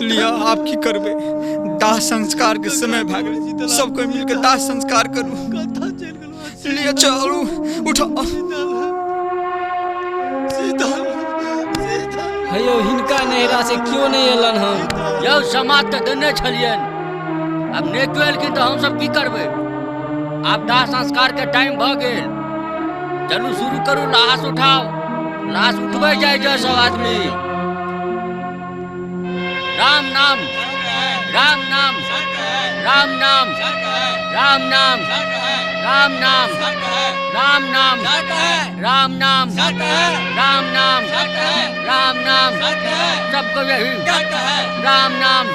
लिया आप की करबे, दाह संस्कार के समय भए गेलै, सब कोई मिलके दाह संस्कार करू। लिया चलू उठो। हेयौ हिनका नैहरा से क्यों नहीं एलन हम? यौ समाज तऽ देने छलियनि, आब नहि केओ एलखिन तऽ हमसब की करबै? आब दाह संस्कार के टाइम भऽ गेल, चलू शुरू करू, लाश उठाओ, लाश उठबै जाइ जाउ सब आदमी। राम नाम, राम नाम, राम नाम, राम नाम, राम नाम, राम नाम, राम नाम, राम नाम, राम नाम, सबको यही राम नाम,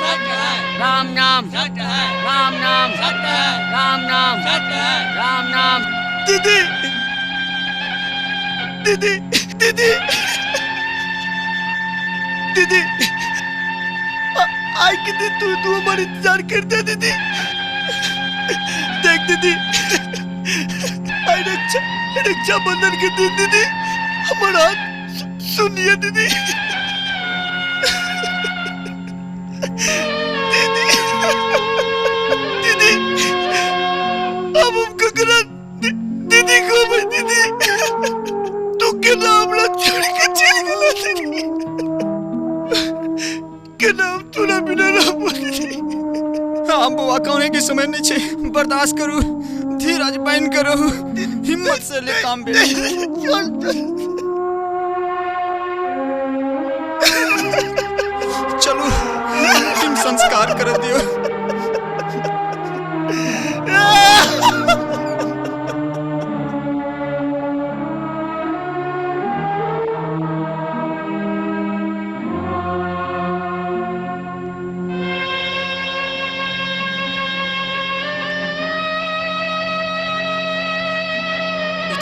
राम नाम, राम नाम, राम नाम, राम नाम। दीदी, दीदी, दीदी, दीदी, आई के दिन तू तू हमारे इंतजार करते दीदी। देख दीदी, आई रक्षा रक्षाबंधन के दिन दीदी हमारा सुनिए दीदी, दीदी, दीदी, अब हम ककरा दीदी को भाई दीदी, तू के नाम ला छोड़ के चल गेला दीदी, के नाम तोरा बिना रह दीदी। हाँ बौआ कहने के समय नहीं छे, बर्दाश्त करू, धीरज बन करू, हिम्मत से ले काम बे। चलो अंतिम संस्कार कर दियो।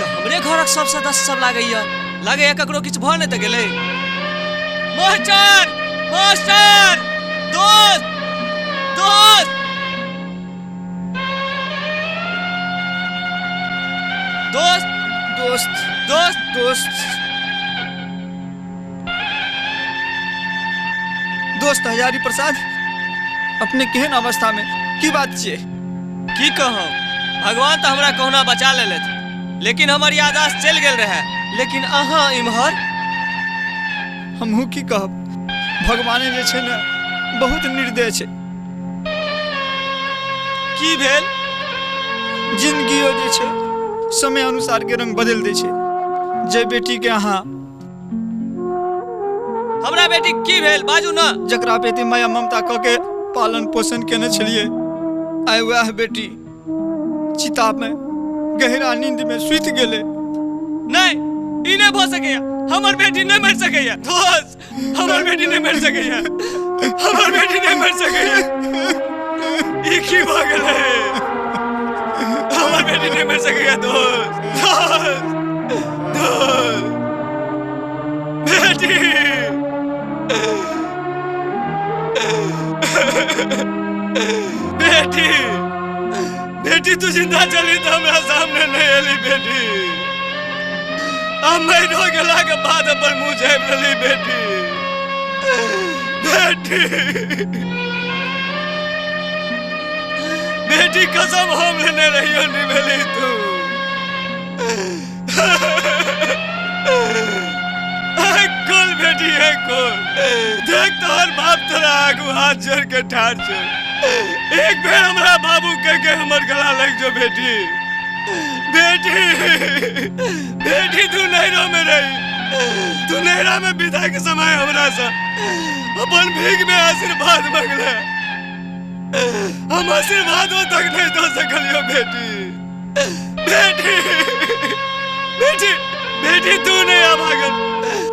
हमरे घरक सब सदस्य सब लागैया, लागैया ककरो किछु भऽ नहि तऽ गेलै। मास्टर, मास्टर, दोस्त, दोस्त, दोस्त, दोस्त, दोस्त, दोस्त, दोस्त हजारी प्रसाद अपने केहन अवस्था में की बात छियै? की कहब, भगवान तऽ हमरा कहुना बचा लेलथि, लेकिन हमर याददाश्त चलि गेल रहे। लेकिन अहाँ इम्हर? हमहूँ की कहब, भगवाने जे छै ने बहुत निर्दय छै। की भेल? जिंदगियो जे छै समय अनुसार के रंग बदलि दै छै। जे बेटी के अहाँ, हमरा बेटी की भेल बाजू ना? जकरा पे एते माया ममता कऽ के पालन पोषण केने छलियै, आइ वएह बेटी चिता में गहरा नींद में सुति गेलै। नहीं, ई नहीं भऽ सकैया, हमर बेटी नहीं मरि सकैया दोस्त, हमर बेटी नहीं मरि सकैया, हमर बेटी नहीं मरि सकैया। ई की भऽ गेलै? हमर बेटी नहीं मरि सकैया दोस्त, दोस्त, दोस्त, बेटी। बेटी, बेटी तू जिंदा चली तो हमरा सामने नहीं एली बेटी। अब मरि गेला के बाद अपन मुँह झाँपि लेली बेटी, बेटी, बेटी कसम हम लेने रहियो निभेली तू। कुल बेटी है कुल, देख तोहर बाप तोरा तोरा आगू हाथ जोड़ के ठाड़ छो, एक बेर हमरा बाबू कह के हमर गला लग जो बेटी। बेटी बेटी तू नैहरा में रही, तू नैहरा में विदा के समय हमरा से अपन भीख में आशीर्वाद मांगले, हम आशीर्वाद तक नहीं दो सकलियो बेटी। बेटी बेटी बेटी तू नहीं अभागन,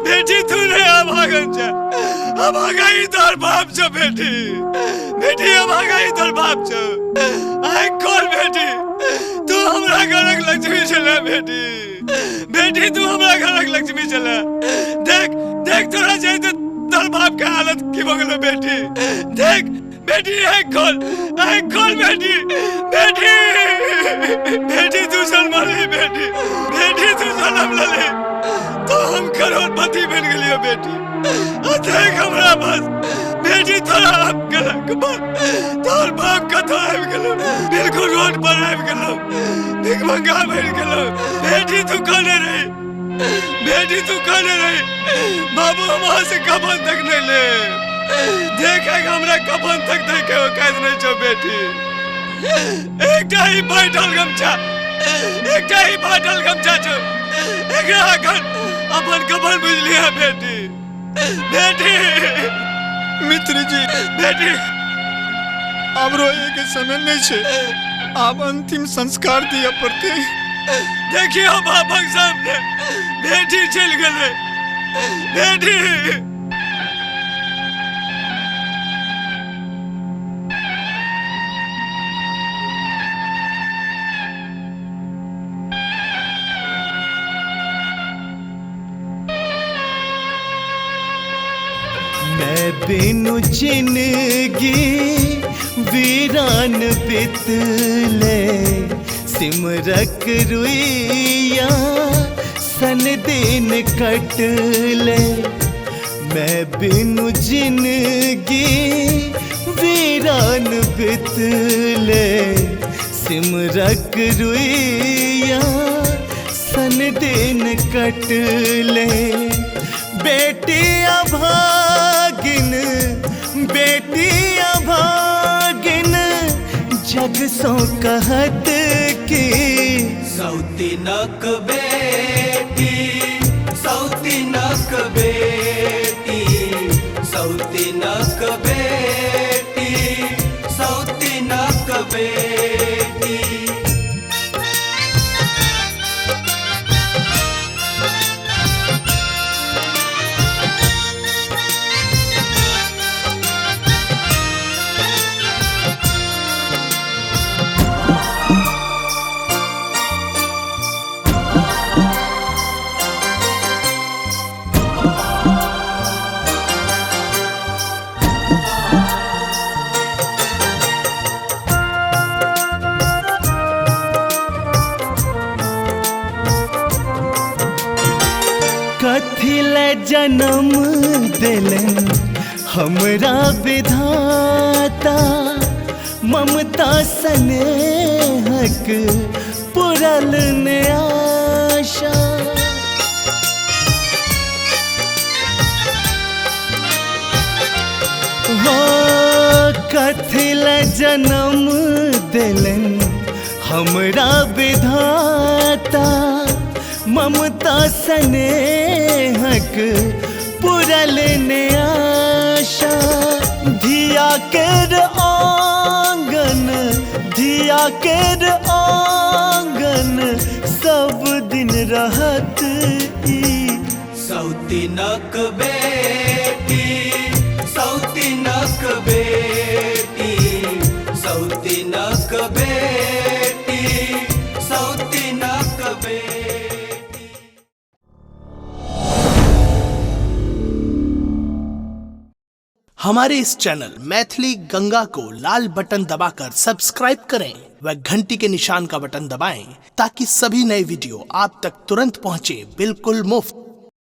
बेटी तू नहीं अभागन छे, अभागा ही तोर बाप छो बेटी। बेटी अभागा ही तोर बाप छो। आइ खोल बेटी, तू हमरा घरक लक्ष्मी छले बेटी। बेटी तू हमरा घरक लक्ष्मी छले। देख देख तोरा जाइते तोर बाप के हालत की भऽ गेलो बेटी। देख बेटी आँखि खोल, आँखि खोल बेटी। बेटी बेटी तू जन्मली बेटी, बेटी तू जन्म लेली तो हम करोड़पति बन गेलियो बेटी। देख हमरा बस बेटी तोरा आबि गेलक बस, तोहर बाप कतौ आबि गेलो, बिल्कुल रोड पर आबि गेलो, भिखमंगा बनि गेलो। बेटी तू कहने रही, बेटी तू कहने रही बाबू हम अहाँ से कफन तक नहीं ले, देखे हमरा कफन तक देखे औकात नहीं छो बेटी। एकटा ही फाटल गमछा, एकटा ही फाटल गमछा छो, एकरा अखन अपन कफन बुझलियै बेटी। बेटी मित्र जी बेटी आब रोए के समय नहीं छे, आब अंतिम संस्कार दिया पड़ते। देखियो बापक सामने बेटी चलि गेलै बेटी। मैं बिनु जिंदगी वीरान बितले, सिमरक रुइया सन दिन कटले। मैं बिनु जिंदगी वीरान बितले, सिमरक रुइया सन दिन कटले। बेटी अभागिन, बेटी अभागिन जग सो कहत की सौतीनक बेटी, सौतीनक बेटी, सौतीनक बेटी, सौतीनक बेटी। जन्म दिलन हमरा विधाता, ममता स्नेहक पुरल ने आशा। हो कथिल जन्म दिलन हमरा विधाता, ममता स्नेहक पुरल ने आशा। धिया केर आंगन, धिया केर आंगन सब दिन रहत ई सौतीनक बेटी, सौतीनक बेटी, सौतीनक बेटी, सौतीनक बेटी। हमारे इस चैनल मैथिली गंगा को लाल बटन दबाकर सब्सक्राइब करें व घंटी के निशान का बटन दबाएं ताकि सभी नए वीडियो आप तक तुरंत पहुंचे बिल्कुल मुफ्त।